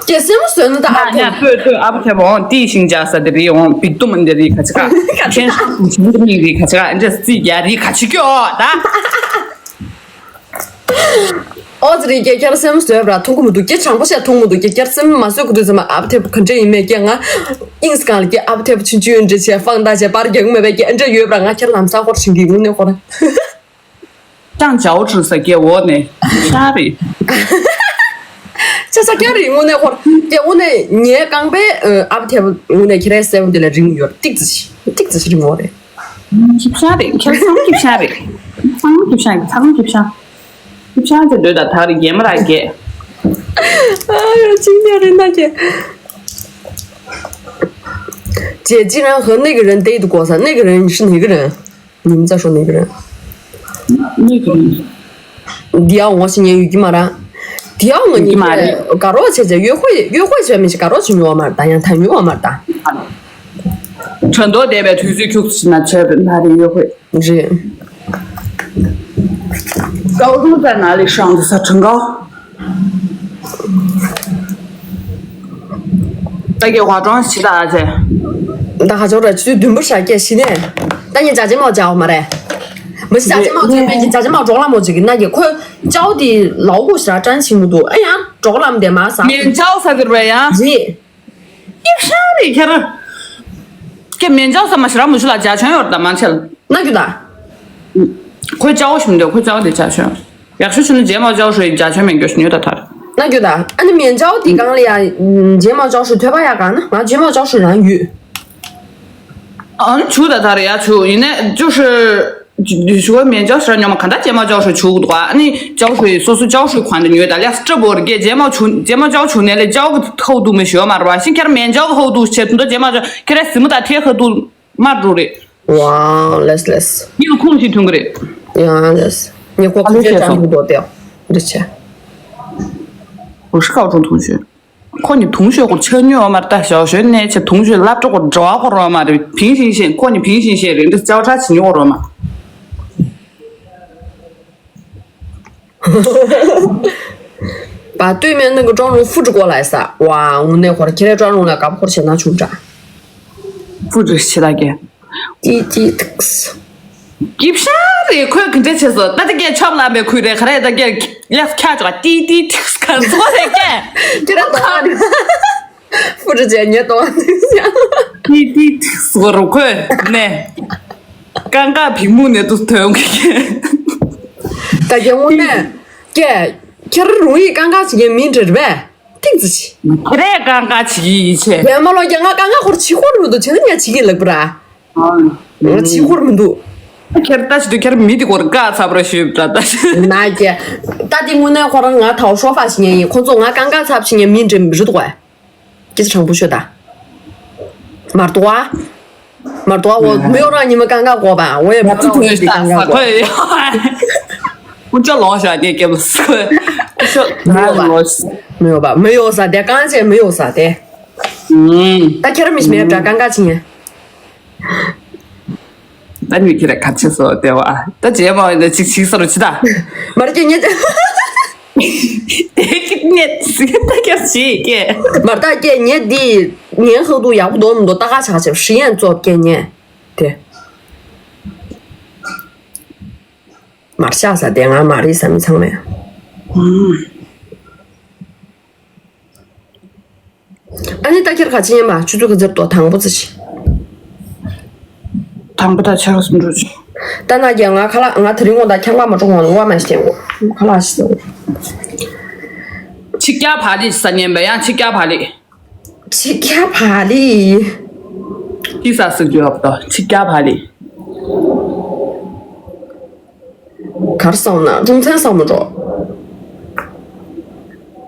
སྐད་སེམས་བཟོས་ན་ད་ཨ་ཁུ། ཉ་ཐོས་ཐོས་ཨ་ཕ་ཐེབ་འོང་ཏི་ཤིང་ཇ་ས་དེ་རི་འོང་བིག་ཏུ་མ་འདི་རི་ཁ་ཆི་ཀ། ཁེན་ཤ་ཏུ་ཤིང་འདི་རི་ཁ་ཆི་ཀ་འདྲ་སི་རྒྱ་རི་ཁ་ཆི་ཀྱོ་ད། ཨོ་ཙི་རི་ཀྱེ་ཁྱེར་སེམས་བཟོས་པ་འཐུང་གི་མི་འདུག་ཀྱེ་དྲང་པོ་བཤད་འཐུང་མི་འདུག་ཀྱེ་ཁྱེར་སེམས་མ་བཟོས་གི་འདུག་ཟེར་མ་ཨབ་ཐེབ་ག་འདྲ་ཡིན་མེད་ཀྱེ་ང་ཨིངས་གང་ལ་ཀྱེ་ཨབ་ཐེབ་ཆུན་ཆུན་འདྲ་བྱས་ཧྥང་ད་བྱས་པར་རྒྱག་གི་མེད་པས་ཀྱེ་ཨ་འདྲ་ཡོད་པ་ང་ཁྱེར་ལམ་སང་ཧོར་ཞིང་གི་དངོས་གནས་ཧོར། ཅང་ཅའོ་ཁྲི་ས་ཀྱེ་འོ་ནས་ཤ་རེད། ཅ་ས་ཀྱེ་རེད་དངོས་གནས་ཧོར་ཀྱེ་དངོས་གནས་ངའི་རྐང་པའི་ཨབ་ཐེབ་དངོས་གནས་ཁྱེད་རའི་སེམས་དེ་ལ་རིང་ཡོད་ཏིག་ཙི་ཞིག་ཏིག་ཙི་ཞིག་རིང་འོ་རེད། སྐྱིད་ཤང་རེད། ཁྱེད་ཚང་སྐྱིད་ཤང་རེད། ཚང་སྐྱིད་ཤང་རེད། ཚང་སྐྱིད་ཤང་། སྐྱིད་ཤང་དེ་འདོད་ད་ཐག་རེད་རྒན་མ་ར་རྒན། 哎呀，今天真的姐，姐竟然和那个人 date 过噻，那个人是哪个人？你们在说哪个人？那个人。 འདི་ཡང་ངོ་ཤེས་མཁན་ཡོད་ཀྱི་མ་རེད། འདི་ཡང་ངོ་ཡོད་ཀྱི་མ་རེད། དགའ་རོགས་བྱས་བྱས་ཡོད་ཧོ་ཡོད་ཧོ་བྱས་མི་ཞིག་དགའ་རོགས་བྱས་མྱོང་བ་མ་རེད་ད་ཡང་ད་མྱོང་བ་མ་རེད་ད། དྲན་རྟོག་བསྡད་པའི་དུས་ཚོད་ཁྱུག་ཙམ་ཞིག་ན་བྱས་པ་ན་རེད་ཡོད་ཧོ། རེད། 高中在哪里上的？在成都。 ད་གི་化妆师ད་ཚེ། ད་ཧ་ཅང་ར་ཆུ་ཚོད་བདུན་པ་ཧྲ་སྐད་ཤི་ནས། ད་ངས་ཇ་ཇེ་མའོ་ཇའོ་མ་རེད། མ་གཞི་ཇ་ཇེ་མའོ་ཇ་མའོ་ཇ་ཇེ་མའོ་གྲོགས་ལ་མོ་ཅིག་གི་ན་གི་ཁོ་ཅའོ་དེ་ལའོ་གོ་ཤ་ཅན་ཆིང་མོ་འདུག་ཨ་ཡང་གྲོགས་ལམ་དེ་མ་ཟ། 面交ས་དེར་བས་ཡ། རེད། ཡག་ཤ་རེད་ཁྱེར། ཀྱེ་面交ས་མ་ཤི་ར་མུ་ཤུ་ལ་ཇ་ཆོན་ཡོད་ད་མ་ཆལ། ན་གི་ད། ཁོའི་ཅའོ་ཞིམ་འདུག་ཁོའི་ཅའོ་དེ་ཇ་ཆོན། ཡག་ཤོས་ཆུ་ནི་ཇེ་མའོ་ཅའོ་ཧྲུའི་ཇ་ཆོན་མེད་འགྱོ་ཤི་ཉོས་ད་ཐར། ན་གི་ད། ཨ་ནི་面交དེ་གང་ལ་ཡ། ཇེ་མའོ་ཅའོ་ཧྲུའི་ཐོས་པ་ཡ་གང་ན་ང་ཇེ་མའོ་ཅའོ་ཧྲུའི་རང་ཡོད། ཨ་ནི་ཆུ་ད་ཐར་ཡ་ཆུ་ཡིན་ནས་ཅུ་ཧྲི། ཞུ་བ་面交ཧྲ་ཉོ་མ་ག་འདྲ་ཇེ་མའོ་ཅའོ་ཧྲུའི་ཆུ་འདུག་ཨ་ནི་ཅའོ་ཧྲུའི་སོ་སོ་ཅའོ་ཧྲུའི་གོན་ཏེ་ཉོས་ད་ལས་སྤྲ་བོར་གེ་ཇེ་མའོ་ཆུ་ཇེ་མའོ་ཅའོ་ཧྲུའི་ནས་ལས་ཅའོ་གི་ཁའུ་དུ་མི་ཞུ་བ་མ་རུ་བ་ཤིང་ཁྱེར་面交གི་ཁའུ་དུ་ཆེ་དུ་འདོ་ཇེ་མའོ་ཅའོ་ཁྱེར་སི་མི་ད་ཐེ་ཁ་དུ། མ་འགྲོ་རེད། ཝའོ་ལེས་ལེས། ཡིད་ལ་ཁུངས་ཤིག་ཐོན་གི་རེད། ཡ་ལེས། ངས་ཁོ་ཁ་ཆེ་ཅང་གི་འགྲོ་དེ། འདི་ཆེ། 我是高中同学。 ཁོ་ནི་同学སྐོར་ཆ་ཉོས་བ་མ་རེད་ད་ཞའོ་ཞོན་ནས་ཆེ་同学སློབ་གྲྭ་སྐོར་འབྲེལ་བ་སྐོར་བ་མ་རེད་平行线ཁོ་ནི་平行线རེད་འདི་ཅའོ་ཁྲ་ཆི་ཉོ་སྐོར་བ་མ། 把对面那个妆容复制过来撒。哇，我们那会儿贴在妆容了，搞不好现在去不着。 复制ཆེ་ད་གེ། ཏི་ཏི་ཏིགས། སྐྱིབ་ཤ་རེད། ཁོས་ག་འདྲ་བྱས་སོང་། ད་ལྟ་སྐད་ཆོབ་ལ་མེད། ཁོས་རེད་ག་རེད། ད་སྐད་ལེགས་ཁྱག་ཅོག་ཏི་ཏི་ཏི་ག་ཚོ་རེད་སྐད། ཁྱེད་རང་དོ་ཨ་ནི་ཧྥུ་ཀྲི་ཅན་ཉེ་དོ་ཨ་ནི་ཡང་ཏི་ཏི་ཏི་སོ་རུ་ཁོས་ནས་ཀང་ཀ་ཕིག་མུ་ནས་དུ་ཐོན་གི་ཁྱེད། ད་རྒྱལ་ངོ་ནས་སྐད་ཁྱེད་རང་རུང་ཡིག་ཀང་ཀ་བྱེད་མཁན་མི་འདྲ་རེད་པས། ཏིག་ཙི་ཆི། ཁྱེད་རས་ཀང་ཀ་བྱེད་ཀྱི་ཡིན་ཆེ། ཡ་མ་ལོ་རྒྱ་ང་ཀང་ཀ་ཧོར་ཆི་ཧོར་མི་འདུག་བྱས་ན་ཉ་བྱེད་ཀྱི་ལགས་པ་ར། ང་ཆི་ཧོར་མི་འདུག་ཁྱེད་ལྟ་ཞིག་ཏུ་ཁྱེད་མི་དེ་སྐོར་བཀག་ཚབ་ར་ཞུས་པ་ད་ཞིག་ན་ཀྱེ། ད་དེ་དངོས་གནས་ཁོ་རང་ང་ཐའོ་ཤོ་ཧྥ་ཞིག་ཉན་ཡིན། ཁོ་ཚོ་ང་ཀང་ཀ་ཚབ་ཞིག་ཉན་མི་འདྲ་རི་དོག་ག་སྐྱེས་དྲང་པོ་ཤོད་ད། མར་དོ་ཨ། མར་དོ་ཨ། འོ་མི་ཡོ་རང་ཉི་མ་ཀང་ཀ་གོ་བ། འོ་ཡ་མི་ཀང་ཀ་གོ་བ་ཀང་ཀ་གོ་བ། ཀུ་ཅོ་ལོང་ཤ་ཀྱེ་ཀྱེ་ལ་སུ་ཀུ་ཅོ་ལོང་ལོ། མི་ཡོ་བ་མི་ཡོ་ས་དེ་གང་བྱས་མི་ཡོ་ས་དེ། ད་ཁྱེད་རང་མི་ཤི་མེད་པ་འདྲ་ཀང་ཀ་ཆི་ཉན། ད་མི་ཁྱེད་ར་ག་ཆེ་སོ་དེ་བ། ད་རྗེས་མ་འོ་ན་ཅིག་ཅིག་ས་རུ་ཅི་ད། མར་ཀྱེ་ཉེ། དེ་ཀྱི་ནེ་སི་ད་ཁྱེད་ཅི་ཀྱེ། མར་ད་ཀྱེ་ཉེ་འདི་ཉན་ཧག་དུ་ཡག་པོ་འདོན་མི་འདུག་ད་ག་ཆག་ཆེ་ཧྲི་ཡན་ཙོ་ཀྱེ་ཉེ། དེ་མར་ཤ་ས་དེ་ང་མ་རི་ས་མི་ཚང་མས། ཨ་ནི་ད་ཁྱེད་ག་ཅི་ཉན་པ་ཆུ་ཚོད་ག་ཚོད་ཏོ་དང་པོ་ཙི་ཆི། དང་པོ་ད་ཆ་ག་སུ་འགྲོ་ཆི། ད་ན་རྒྱ་ང་ཁ་ལག་ང་དེ་རིང་ངོ་ད་ཁྱང་པ་མ་འགྲོ་ངོ་ལ་ཝ་མ་ཤི་ངོ་ཁ་ལག་ཤི་ངོ། ཆི་ཀྱ་བ་ལི་ས་ཉན་པ་ཡང་ཆི་ཀྱ་བ་ལི། ཆི་ཀྱ་བ་ལི། ཏི་ས་སི་རྒྱུ་ཧབ་ཏོ་ཆི་ཀྱ་བ་ལི། གར་སོང་ན་ཀྲུང་ཚན་སོང་མ་འགྲོ།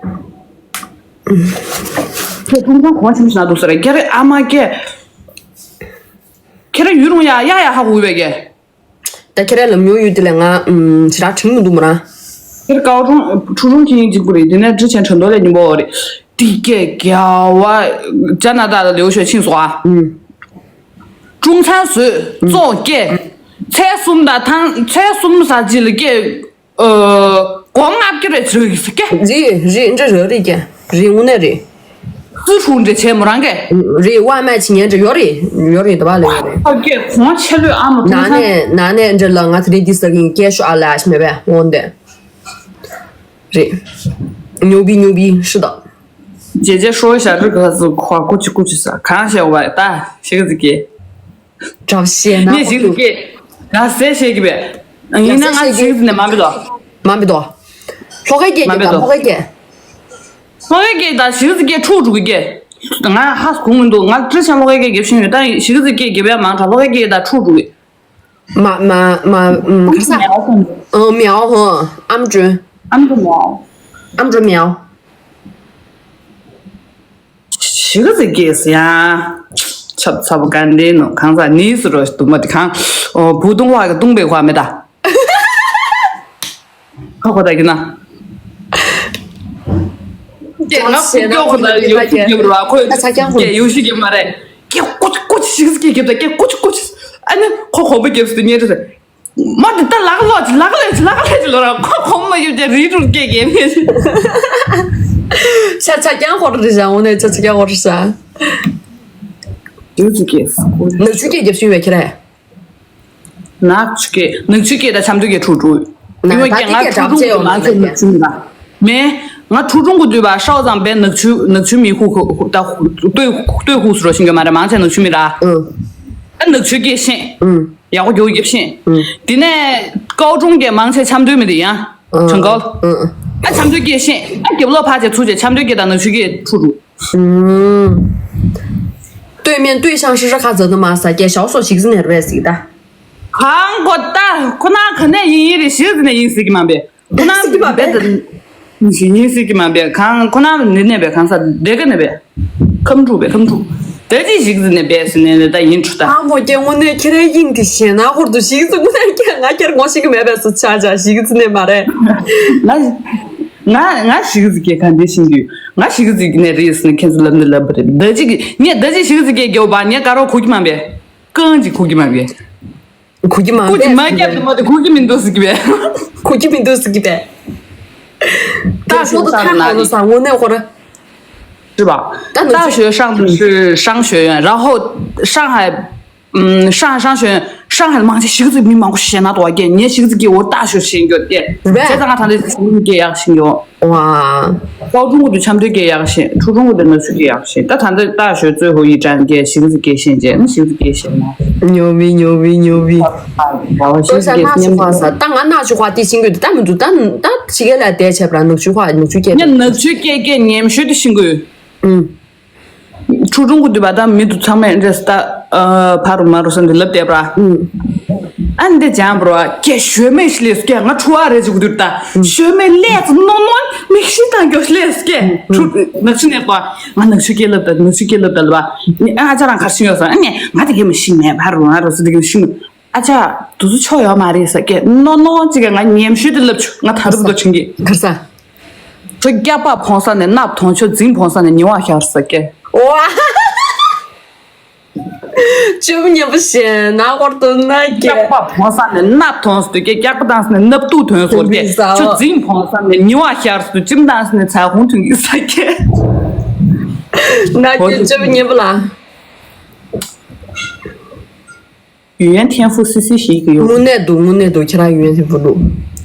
ཁྱེད་ཁྲུང་ཁྲུང་གོང་ཆུང་ཆུང་འདུག་ཟེར་རེད། ཁྱེད་རེ་ཨ་མ་ཁྱེད། ཁྱེད་རེ་ཡུལ་རུང་ཡ་ཡ་ཡ་ཧ་གོ་བས་ཀྱེ། ད་ཁྱེད་རེ་ལམ་ཉུང་ཡུལ་དེ་ལས་ང་ཞེ་དྲག་དྲིང་མི་འདུག་མོ་རང་། ཁྱེད་ཀའོ་ཀྲུང་ཁྲུང་ཁྲུང་ཁྱེད་གཅིག་པུ་རེད། དེ་ནས་ཁྲི་ཆེན་ཁྲོན་ཏོ་ལས་ཉིན་པོ་རེད། དེ་ཀྱེ་རྒྱ་བ་ཅ་ན་ད་ལ་ལེའུ་ཤོད་ཕྱིན་སོ་ཨ། ཀྲུང་ཚན་བཟོས་བཙོང་སྐྱེ། ཚལ་གསུམ་དང་ཐང་ཚལ་གསུམ་ཟ་ཅི་ལ་སྐྱེ། སྒོ་ལྔ་བརྒྱ་རེ་བྱོས་ཡིག་ཟེར་ཀྱེ། རེད་རེད་འདྲ་རེད་རེད་ཀྱེ། རེད་དངོས་གནས་རེད། སུ་ཧྲུང་འདྲ་བྱས་མོ་རང་གས། རེད་ཝ་མ་ཆི་ཉན་འདྲ་ཡོད་རེད་ཡོད་རེད་ད་བ་ལ་ཡོད་རེད། ཨ་ཀྱེ་གོང་ཆེ་ལོས་ཨ་མ་ཀྲུང་ན་ཚང་ནས་ན་ནས་འདྲ་ལ་ང་ཚ་རེད་འདི་ཟ་གིན་སྐྱེ་ཤོ་ཨ་ལ་ཨ་ཤི་མེད་པས་འོན་ཏེ། རེད། ཉོ་བི་ཉོ་བི་ཧྲི་ད། ཇེ་ཇེ་ཧྲོ་ཤ་རི་ག་སུ་ཁོ་ཀུ་ཅི་ཀུ་ཅི་ས་གང་བྱས་བ་ད་ཤི་གི་ཟིག་གི། གྲབས་ཤེས་ན་ངས་ཞིག་ཏུ་སྐད་ང་ཟས་བཤད་ཀྱི་པས། ཡིན་ན་ང་ཞིག་ནས་མ་འབད་དོ། མ་འབད་དོ། ལྷོ་ཁའི་སྐད་མ་ཀྱི་འབད་དང་དོ། ལྷོ་ཁའི་སྐད། ལྷོ་ཁའི་སྐད་དང་ཞིག་ཙི་སྐད་འཁྲུག་འགྲོ་གི་སྐད། ང་ཧ་གོ་མི་འདུག་ང་ཏྲི་ཆ་ལྷོ་ཁའི་སྐད་རྒྱབ་ཤེས་ཡོད་ད་ཞིག་ཙི་སྐད་རྒྱབ་ཡ་མང་དྲགས་ལྷོ་ཁའི་སྐད་དང་འཁྲུག་འགྲོ་གི། མ་མ་མ་མ་ག་ས། ཨང་མེའོ་ཧོ། ཨམ་ཅོན། ཨམ་ཅོན་མེའོ། ཨམ་ཅོན་མེའོ། ཞིག་ཙི་སྐྱེས་སུ་ཡང་། ཆབ་ཚ་པོ་ག་འདྲེན་ནོ་གང་ས་ནིས་རོ་དུང་མ་དེ་གང་། ཨོ་བུ་དུང་བ་གི་དུང་པའི་བ་མེ་ད། ཁ་ཁོ་ད་གི་ན། ཀྱེ་ང་ཁོ་ཀྱོ་ཁོ་ད་ཡོ་ཤི་གི་ར་ཁོ་ཀྱེ་ཡོ་ཤི་གི་མ་རེད། ཀྱེ་ཀོ་ཅི་ཀོ་ཅི་ཞིག་ཙི་སྐྱེས་རྒྱབ་ད་ཀྱེ་ཀོ་ཅི་ཀོ་ཅི། ཨ་ནི་ཁོ་ཁོ་པའི་རྒྱབ་སུ་ཉེ་རེད། མ་དེ་ད་ལག་ལོག་ཅི་ལག་ལོག་ཅི་ལག་ལོག་ཅི་ལོ་ར་ཁོ་ཁོམ་མ་ཡོད་ཀྱི་རི་རུ་སྐད་གེ་མེད། ཆ་ཆ་ཀྱང་ཧོར་རི་ཤ་འོ་ནས་ཆ་ཆ་ཀྱང་ཧོར་རི་ཤ། དུས་ཚོད་ཀྱི་ནག་ཆུ་སྐད་རྒྱབ་ཤུལ་བས་ཁྱེད་རེད། ནག་ཆུ་སྐད་ནག་ཆུ་སྐད་ད་ཆབ་མདོ་སྐད་འཁྲུག་འཁྲུག་ཡིན་མོད་ཀྱི་ང་ཆུ་ཀྲུང་གི་མང་ཆེ་ནག་ཆུ་མིན་པ། མེད། ང་ཁྲུ་ཀྲུང་གི་དུས་པ་ཧྲའོ་ཙང་པའི་ནག་ཆུ་ནག་ཆུ་མི་ཧུ་ཁུ་ད་ལྟོས་ལྟོས་ཧུ་སུ་རོ་ཤིང་གི་མ་རེད་མང་ཆེ་ནག་ཆུ་མི་ར། ཨ་ནག་ཆུ་སྐད་ཤེས། ཡག་པོ་རྒྱུགས་རྒྱབ་ཤེས། དེ་ནས་ཀའོ་ཀྲུང་གི་མང་ཆེ་ཆབ་མདོའི་མི་དེ་ཡང་། ཁྲང་ཀའོ། ཨ་ཆབ་མདོ་སྐད་ཤེས། ཨ་རྒྱབ་ལོགས་ཕར་ཆེ་ཚུར་ཆེ་ཆབ་མདོ་སྐད་དང་ནག་ཆུ་སྐད་འཁྲུག་འགྲོ། སྟོད་སྨད་སྟོད་ཤང་ཧྲི་ཧྲི་ཁ་ཛ་ནུ་མ་ས་སྐད་ཞའོ་སོ་ཞིག་ཟི་ནེར་བས་ཟིག་ད། གང་གོ་ད་ཁོ་ན་ག་ནས་ཡིན་ཡིན་རེད་ཞིག་ཟི་ནས་ཡིན་ཟིག་གི་མ་བས། ཁོ་ན་ཟིག་གི་མ་བས་བས་ད། ཡིན་ཟིག་གི་མ་བས་གང་ཁོ་ན་ནི་ནས་བས་གང་ས་དེ་ག་ནས་བས། ཁམ་ཕྲུག་བས་ཁམ་ཕྲུག་དེ་ཅི་ཞིག་ཟི་ནས་བས་ཟི་ནས་ད་ཡིན་ཕྲུག་ད། ཨ་མོ་སྐྱེ་དངོས་གནས་ཁྱེད་རའི་དབྱིངས་དེ་ཞེ་ན་ཧོར་དུ་ཞིག་ཟི་དངོས་གནས་ཁྱེད་ང་ཁྱེད་ངོ་ཤེས་གི་མེད་པས་སུ་ཆ་ཆ་ཞིག་ཟི་ནས་མ་རེད། ང་ང་ང་ཞིག་ཟི་གི་ག་འདྲ་ཤིང་གི་ང་ཞིག་ཟི་གི་ནས་རེད་ཟི་ནས་ཁྱེད་ཚོ་ལབ་ནས་ལབ་པ་རེད་ད་ཅི་གི་ངས་ད་ཅི་ཞིག་ཟི་གི་རྒྱོབ་པ་ངས་དཀར་རོ་གུ་གི་མ་བས། རྐང་གཅིག་ཁུག་གི་མ་བས། ཁུག་གི་མ་ཁུག་གི་མ་བས་རྒྱབ་ཏུ་མ་དེ་ཁུག་གི་མི་འདུག་ཟེར་གི་བས། ཁུག་གི་མི་འདུག་ཟེར་གི་བས། ད་ཁོ་ཚོ་ཁ་ཁོ་ཚོ་ས་དངོས་གནས་ཁོ་ར། 是吧？大学上的是商学院，然后上海，嗯，上上学院上海的芒果西瓜子米芒果鲜那多给，你西瓜子给我大学先给给，现在我谈的是西瓜子给要先给我。哇，高中我就全部都给要先，初中我就能去给要先，但谈的大学最后一站给西瓜子给先给，那西瓜子给先吗？牛逼牛逼牛逼！啊，然后西瓜子给先。多少那句话啥？当俺那句话第新个，他们就他们他几个来带起来，那句话那句给。那那句给给年学的新个。嗯。 初中གི་དུས་པ་ད་མི་དུ་ཚང་མས་འདྲེས་ད། ཕ་རུ་མ་རུ་སོན་དུ་ལབ་བསྡད་པ། ཨ་འདི་ཅང་པོ་ར་ཀྱེ་ཞོལ་མེ་ཤི་ལེས་ཀྱེ་ང་ཁྲུ་བ་རེ་ཅིག་དུར་ད་ཞོལ་མེ་ལས་ནོ་ནོ་མིག་ཤི་དང་གྱོ་ཤི་ལེས་ཀྱེ་ཁྲུ་ནག་ཤི་ནས་པ་ང་ནག་ཤི་སྐྱེ་ལབ་ད་ནག་ཤི་སྐྱེ་ལབ་ད་ལབ་པ། ཨ་ཅག་རང་གར་ཤི་ཡོད་ས་ཨ་ནི་ང་དེ་གས་མི་ཤི་མེད་ཕ་རུ་ང་རུ་སི་དེ་གས་ཤི་མི། ཨ་ཅག་དུ་སུ་ཆོ་ཡོད་མ་རེད་ས་ཀྱེ་ནོ་ནོ་ཅིག་ག་ང་ཉེམ་ཤོད་དེ་ལབ་ཆུ་ང་ཐ་རུ་དོ་ཆུང་གི་གར་ས། ཁྱོད་སྐྱག་པ་ཕོང་ས་ནས་སྣབས་ཐོང་ཁྱོད་རྫིང་ཕོང་ས་ནས་ཉི་བ་ཤར་ས་ཀྱེ། ཝ། ཅུབ་ཉེ་པོ་ཞེ་ན་ཧོར་དུ་ན་ཀྱེ། སྐྱག་པ་ཕོང་ས་ནས་སྣབས་ཐོང་སུ་ཀྱེ་སྐྱག་པ་བཏང་ས་ནས་སྣབས་ཏུ་ཐོན་སོ་ཀྱེ། ཁྱོད་རྫིང་ཕོང་ས་ནས་ཉི་བ་ཤར་སུ་ཅིམ་བཏང་ས་ནས་ཚ་ཁུང་ཐོན་གི་ས་ཀྱེ། ན་ཀྱེ་ཅུབ་ཉེ་པོ་ལ། 语言天赋 སི་སི་ཞིག་ཡོད། དངོས་གནས་འདུག་དངོས་གནས་འདུག་ཁྱེད་རང་语言天赋 འདུག་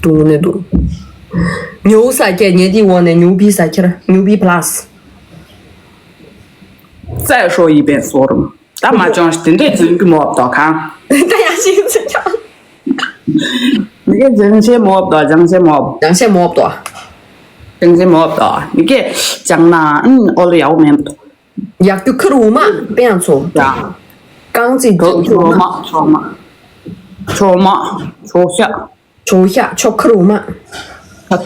འདུག་དངོས་གནས་འདུག་ཉོ་ས་ཀྱེ་ཉེ་དི་འོ་ནས་ཉོ་བི་ས་ཁྱེར་ཉོ་བི་plus 再说一遍 སོར། ད་མ་ཅོང་ཞིག་དེ་འདྲས་འཛིན་གི་མོ་ཏོ་གང་། ད་ཡང་ཞིག་འཛིན་ཀྱང་། མི་གེ་ཅང་ཆེ་མོ་ཏོ་ཅང་ཆེ་མོ། ཅང་ཆེ་མོ་ཏོ། ཅང་ཆེ་མོ་ཏོ་མི་གེ་ཅང་ན་ཨོ་ལ་ཡའོ་མེན་ཏོ། ཡག་རྒྱུ་ཁུར་འོ་མ་དཔེ་ཡང་ཚོ། ཡ། རྐང་རྩེད་ཆོ་མ་ཆོ་མ་ཆོ་མ་ཆོ་ཤ། ཆོ་ཤ་ཆོ་ཁུར་འོ་མ།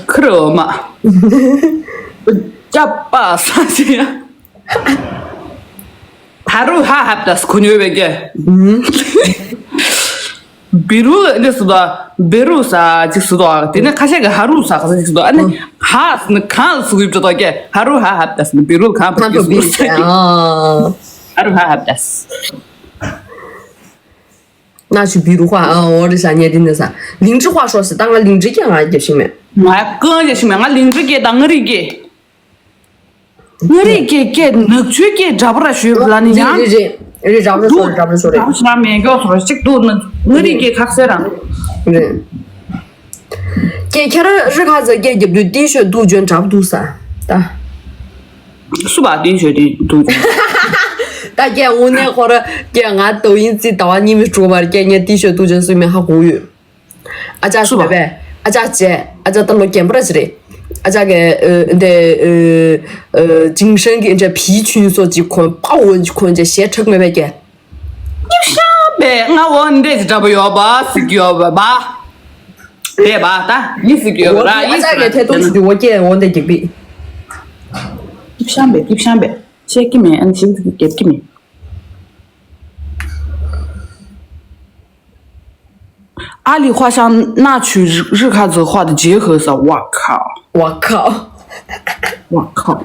ཁུར་འོ་མ། ཅ་པ་ས་ཞི་ཡ། ཧ་རུ་ཧ་ཧབ་དས་ཁོ་ཉོས་བས་ཀྱེ། བི་རུ་ལས་སུ་དོ། བི་རུ་ས་ཅིག་སུ་དོ། དེ་ནས་ཁ་ཤས་ཀྱི་ཧ་རུ་ས་ཁ་ས་ཅིག་སུ་དོ། ཨ་ནི་ཧ་ནི་གང་སུ་ཡིབ་ཅོ་དོ་ཀྱེ། ཧ་རུ་ཧ་ཧབ་དས་ནི་བི་རུ་གང་བ་ཀྱེ་སུ་ས་ཀྱེ། ཧ་རུ་ཧ་ཧབ་དས། 那是比如话啊，我的啥年龄的啥，灵芝话说是，当然灵芝讲啊，也是没。ང་ཀོན་ཡེ་ཤི་མེ་ང་ལིང་ཅི་ཀེ་དང་ངི་རི་ཀེ། ངི་རི་ཀེ་ཀེ་ནག་ཆུ་ཀེ་འདྲ་པོ་ར་ཞུས་ལ་ནི་ཡང་རེ་རེ་རེ་རེ་རབ་རེ་སོ་རེ་རབ་རེ་སོ་རེ། རབ་ཞིག་ར་མེད་མགྱོགས་སོ་རེ་གཅིག་འདུག་ནི་ངི་རི་ཀེ་ཁག་སེ་རང་རེད། ཀེ་ཁྱེད་རང་རི་ཁ་ཟ་ཀེ་རྒྱབ་དུས་ཏི་ཤོད་དུ་འཇོན་འདྲ་པོ་འདུག་ས་ད། སུ་བ་ཏི་ཤོད་དེ་འདུག་འཇོན། ད་ཀེ་དངོས་གནས་ཁོ་ར་ཀེ་ང་དོ་ཡིན་ཙི་ད་བ་གཉིས་མི་སྤྲོ་བར་ཀེ་ངས་ཏི་ཤོད་དུ་འཇོན་སུ་མེད་ཧ་གོ་ཡོད། ཨ་ཅག་སུ་བ། ཞུ་བས། ཨ་ཅག་ཅེ། ཨ་ཅག་ད་ལོ་རྒན་པོ་ར་ཅི་རེད། ཨ་ཅག་གི་ཨ་འདི་ཨ་ཨ་ཅིང་ཧྲན་གི་འདྲ་བི་ཆུན་སོ་ཅིག་ཁོན་པ་འོན་ཅིག་ཁོན་ཅེ་ཞེ་ཁྲག་མེད་པའི་ཀྱེ། ཡིབ་ཤང་པས་ང་འོ་འདི་ཅི་འདྲ་པོ་ཡོད་པ་སི་གི་ཡོད་པ་པ། དེ་པ་ད་ཡིན་སི་གི་ཡོད་པ་ར་ཡིན་སི་ར། ཨ་ཅག་གི་ཐད་གཏོང་ཞུ་དུས་འོ་ཀྱེ་འོ་འདི་གི་པི། ཡིབ་ཤང་པས་ཡིབ་ཤང་པས་ཤེས་ཀྱི་མེད་ཨ་ནི་ཤེས་ཀྱི་མེད། 阿里画像那曲日日卡则画的结合色，我靠！我靠！我靠！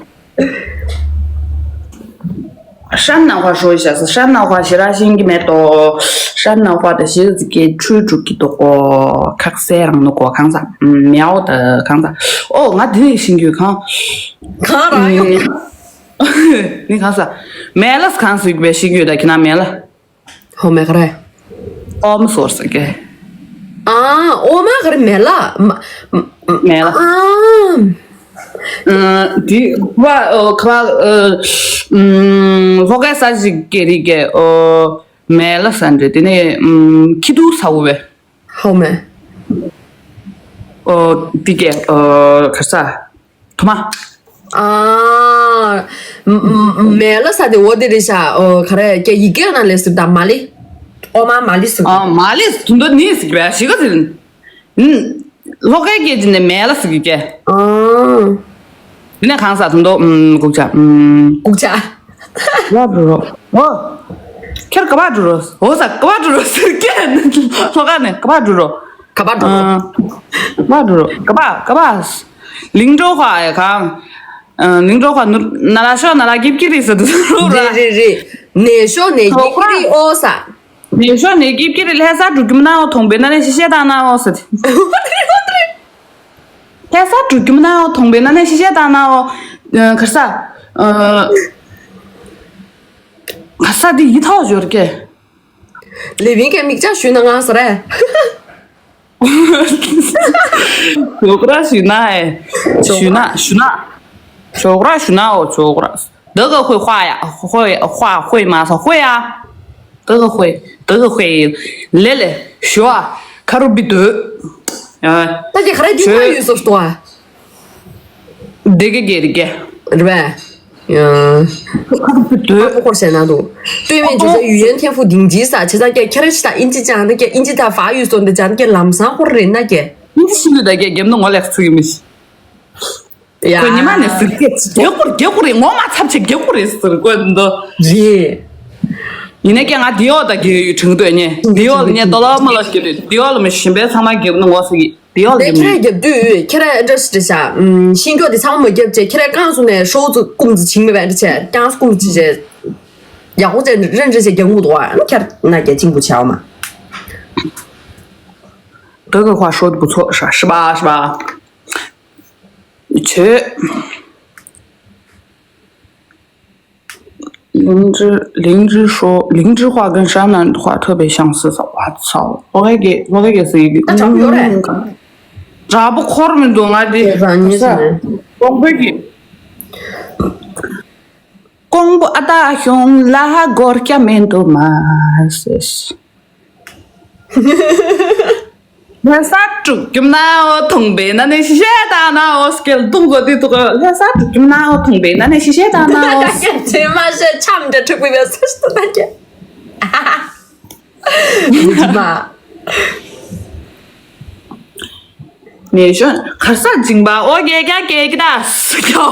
山南话说一下子，山南话写啥新的没多，山南话的写字给吹出去的话，卡塞让那个看啥，嗯，苗的看啥，哦，我这里新就看，看啥呀？你看啥？没了是看谁别新就的，看那没了。 ཧོ་མེ་ཁ་རེ། ཨོ་མ་སོར་ས་ཀེ། ཨ་ཨོ་མ་ཁ་རེ་མེ་ལ། མ་མ་མེ་ལ། ཨ། ཨ་དི་བ་ཨོ་ཁ་བ་ཨ་ཨམ་ལྷོ་ཁའི་ས་ཞིག་ཀེ་རི་ཀེ་ཨོ་མེ་ལ་ས་འདྲེ་དེ་ནས་ཨམ་ཁྱི་དུ་ས་འུ་བེ། ཧོ་མེ། ཨོ་དི་ཀེ་ཨོ་ཁ་ས། ཐོ་མ། ཨ། མེ་ལ་ས་དེ་འོ་དེ་རེད་ཤག་ཨོ་ག་རེ་ཀྱེ་ཡི་གེ་ན་ལས་ཟིག་དང་མ་ལི། ཨོ་མ་མ་ལི་ཟིག་ཨ་མ་ལི་ཟིག་དུ་འདོད་ནི་ཟིག་རེད་ཤི་ག་ཟིག་ཨུམ། ལྷོ་ཁའི་སྐད་ཀྱི་ནི་མེ་ལ་ཟིག་གི་ཀྱེ། ཨ། དེ་ནས་གང་ས་དུ་འདོད་ཨུམ་གུག་ཆ་ཨུམ། གུག་ཆ། ག་བ་འགྲོ་རོ། ཨོ། ཁྱེར་ག་བ་འགྲོ་རོ། ཨོ་ས་ག་བ་འགྲོ་རོ་ཟེར་ཀྱེ། ལྷོ་ཁ་ནས་ག་བ་འགྲོ་རོ། ག་བ་འགྲོ་རོ། ཨ། ག་བ་འགྲོ་རོ། ག་བ་ག་བ། 林州话也讲，嗯，林州话，那那说那那给给的是的，是不是？རེད་རེད་རེད། ནས་ཤོ་ནས་ཀྱི་ཀི་རི་ཨོ་ས། ནས་ཤོ་ནས་ཀྱི་ཀི་རི་ལྷ་ས་འགྲོ་གི་མིན་ན་ཨོ་ཐོང་པས་ན་ནས་ཤི་ཤེ་ད་ན་ཨོ་ས། ལྷ་ས་འགྲོ་གི་མིན་ན་ཨོ་ཐོང་པས་ན་ནས་ཤི་ཤེ་ད་ན་ཨོ། ཁར་ས། ཁར་ས་དེ་ཡི་ཐོག་འབྱོར་ཀྱེ། ལེ་བིན་གྱི་མིག་ཆ་ཞུས་ན་ང་ཟེར་རེད། ཇོག་ར་ཞུ་ན་ཨེ། ཞུ་ན་ཞུ་ན། ཇོག་ར་ཞུ་ན་འོ་ཇོག་ར།德国会画呀，会画，会吗？会呀。德国会，德国会。ལེ་ལེ་ཞུ་ཨ། ཁ་རུ་བི་དོད། ཨ། ད་ཀྱི་ཁ་ར་འདི་ཁ་ཡོད་སོ་སྟོ་ཨ། 德国给的给。 རེད་པས། ཡང་། ཁ་རུ་བི་དོད། ཁོ་ཁོར་ཟེར་ན་འདུག་སྟོད་སྨད་འབྱེད་བྱེད་语言天赋顶级 ས་བྱས་ཙང་ཀྱི་ཁྱེད་རང་ཞིག་དང་ཨིན་ཇི་སྦྱང་ན་ཀྱི་ཨིན་ཇི་དང་法语སོ་འདི་སྦྱང་ན་ཀྱི་ལམ་སང་ཁོར་རེད་ན་ཀྱི། ཨིན་ཇི་ཤེས་ནི་ད་ཀྱི་རྒྱབ་ན་ངོ་ལེགས་ཚུགས་ཡོད་མི་ཤེས། ཡ། ཁོས་ཉི་མ་ནས་ཟུར་སྐད་ཅིག་རྒྱག་དགོས་རྒྱག་དགོས་རེད། ངོ་མ་ཚབ་ཆེ་རྒྱག་དགོས་རེད་ཟེར་དགོས་འདུག་རེད། ཡིན་ནའི་ཀྱང་ང་ཌི་ཨོར་དང་རྒྱག་ཡོད་དྲན་འདུག་ནས་ཌི་ཨོར་ལ་ངས་ཌོ་ལར་མ་ལ་རྒྱབ་རེད། ཌི་ཨོར་ལ་མི་གཞན་པའི་ཚང་མ་རྒྱབ་ན་ངོ་ཚ་གི་ཌི་ཨོར་ལ་རྒྱབ་ནས། ཁྱེད་རང་རྒྱབ་དུས་ཁྱེད་རང་འདྲ་ཞིག་རེད་ཤག་ཤིང་སྐྱོགས་དེ་ཚང་མ་རྒྱབ་བྱས་ཁྱེད་རང་རྐང་བཟུང་ནས་ཧྲོ་ཙི་སྐུམ་ཙི་བྱིང་མེད་པ་འདྲ་བྱས་རྐྱང་སྐུམ་ཙི་བྱས། ཡག་པོ་བྱས་རན་རེ་བྱས་རྒྱག་མུ་འདུག་བ་ཁྱེད་རང་ན་རྒྱ་གཅིག་པུ་བྱའོ་མ། 德国话说的不错，是吧？是吧？是吧？ ཆོས། 灵芝，灵芝说，灵芝话跟山南话特别相似。我操，我还给，我还给谁？ད་དྲང་པོ་ཡོད་རེད། དྲང་པོ་འཁོར་མི་འདུག་ང་དེ། དེ་རང་ཉིད་ཟེར་ནས། ཀོང་པོ་གི། ཀོང་པོ་ཨ་ད་ཤོང་ལ་ཧ་སྒོར་སྐྱ་མེད་འདུག་མ་ཟེར། ལྷ་ས་དྲུག་ཁྱིམ་ནའོ་ཐོང་པའི་ན་ནས་ཤི་ཤེ་ད་ནའོ་སྐལ་དུང་གོ་དི་དུ་ག་ལྷ་ས་དྲུག་ཁྱིམ་ནའོ་ཐོང་པའི་ན་ནས་ཤི་ཤེ་ད་ནའོ། ད་ག་ཚེ་མ་ཤེ་ཆམ་འདྲ་དྲུག་པའི་བས་སུ་ད་ག་ཇི་མ། ནས་ཤོན་གར་ས་སྦྱིན་པ་ཨོ་རྒྱལ་རྒྱལ་རྒྱལ་གྱི་ད་སུ་ཀྱོ།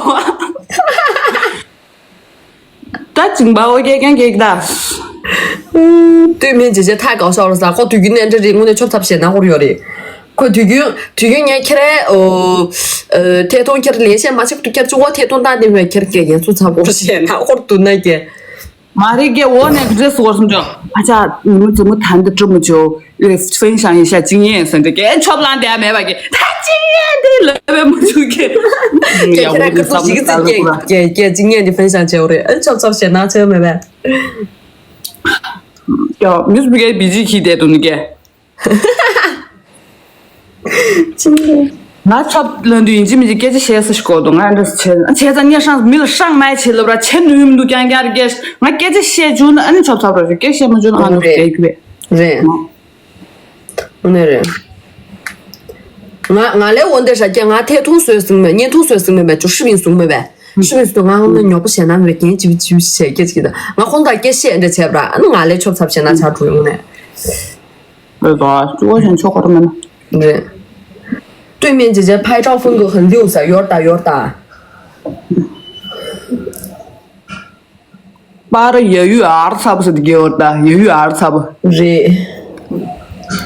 ད་སྦྱིན་པ་ཨོ་རྒྱལ་རྒྱལ་རྒྱལ་གྱི་ད། སྟོད་སྨད་འབྱེད་བྱེད་ཐག་གའོ་ཤོར་ས་ཁོ་དུས་རྒྱུན་ནས་འདྲ་རེད་དངོས་གནས་ཆོབ་ཚབ་བྱེད་ན་ཧོར་ཡོད་རེད། ཁོ་དུས་རྒྱུན་དུས་རྒྱུན་ངས་ཁྱེད་རའི་ཨོ། ཐད་གཏོང་ཁྱེད་ལས་བཤད་མ་ཆེ་དུ་ཁྱེད་གཅུ་བོ་ཐད་གཏོང་བཏང་དེ་མོད་ཁྱེད་ཀྱི་ཡན་སུ་ཚབ་གོ་བཤད་ན་ཧོར་དུ་ན་ཀྱེ། མ་རེད་ཀྱེ་འོ་ནས་འདྲེ་སོར་སོང་ཅོ། ཨ་ཅག་ངུ་ཙི་མུ་ཐན་དུ་ཀྲི་མུ་ཅོ། 分享一下经验 ཟེར་འདྲ་ཀྱེ་ཆོབ་ལང་དེ་མེད་པ་ཀྱེ་ད་经验དེ་ལབ་པའི་མུ་ཆུ་ཀྱེ། ཀྱེ་ཁྱེད་ར་ཁ་ཐུག་ཞིག་ཙི་ཀྱེ་ཀྱེ་ཀྱེ་经验དེ་分享བྱེད་འོ་རེད་ཨ་ཆོབ་ཆོབ་བཤད་ན་ཆོས་མེད་པས། ཡ་མིས་བུ་གའི་བི་ཇི་ཁྱི་དེ་དུ་ནི་ཀྱེ། ང་ཆབ་ལ་འདུས་ཡིན་གཅིག་མིན་གཅིག་སྐད་ཆ་བཤད་ས་ཞིག་གོ་འདུག་ང་འདྲ་བྱས་བྱས་ཙང་ངས་ཧྲང་མི་ལ་ཧྲང་མ་བྱེད་ལབ་ར་བྱེད་ནུས་མི་འདུག་རྐྱང་རྐྱང་རེད་སྐད་ང་སྐད་ཆ་བཤད་བཅུག་ན་ཨ་ནི་ཆོབ་ཚབ་ར་ཞུ་སྐད་བཤད་མ་བཅུག་ན་ཨ་ནི་རེད་སྐད་རྒྱུ་བས། རེད། དངོས་གནས་རེད། ང་ང་ལས་འོ་འདྲ་ཤ་སྐད་ང་ཐད་ཐུང་བཟོས་ཟིན་མེད་བརྙན་ཐུང་བཟོས་ཟིན་མེད་བཅུ་ཧྲི་བིན་ཟུང་མེད་པས་ཧྲི་བིན་ཟུང་ང་ངོ་ནས་ཉོག་པོ་བྱས་ན་མེད་རྒན་ཅིབ་ཅིབ་བྱས་སྐད་ཅིག་དང་ང་ཁོང་དང་སྐད་བཤད་འདྲ་བྱས་པ་ར་ཨ་ནི་ང་ལས་ཆོབ་ཚབ་བྱས་ན་ཆགས་འགྲོ་ཡོང་ནས། 那个，我先去喝点面。 རེད། 对面姐姐拍照风格很六色，有点大，有点大。 པར་ཡ་ཡུ་ཨར་ཚ་པོ་ཟེར་དེ་རྒྱལ་བར་ད་ཡ་ཡུ་ཨར་ཚ་པོ། རེད།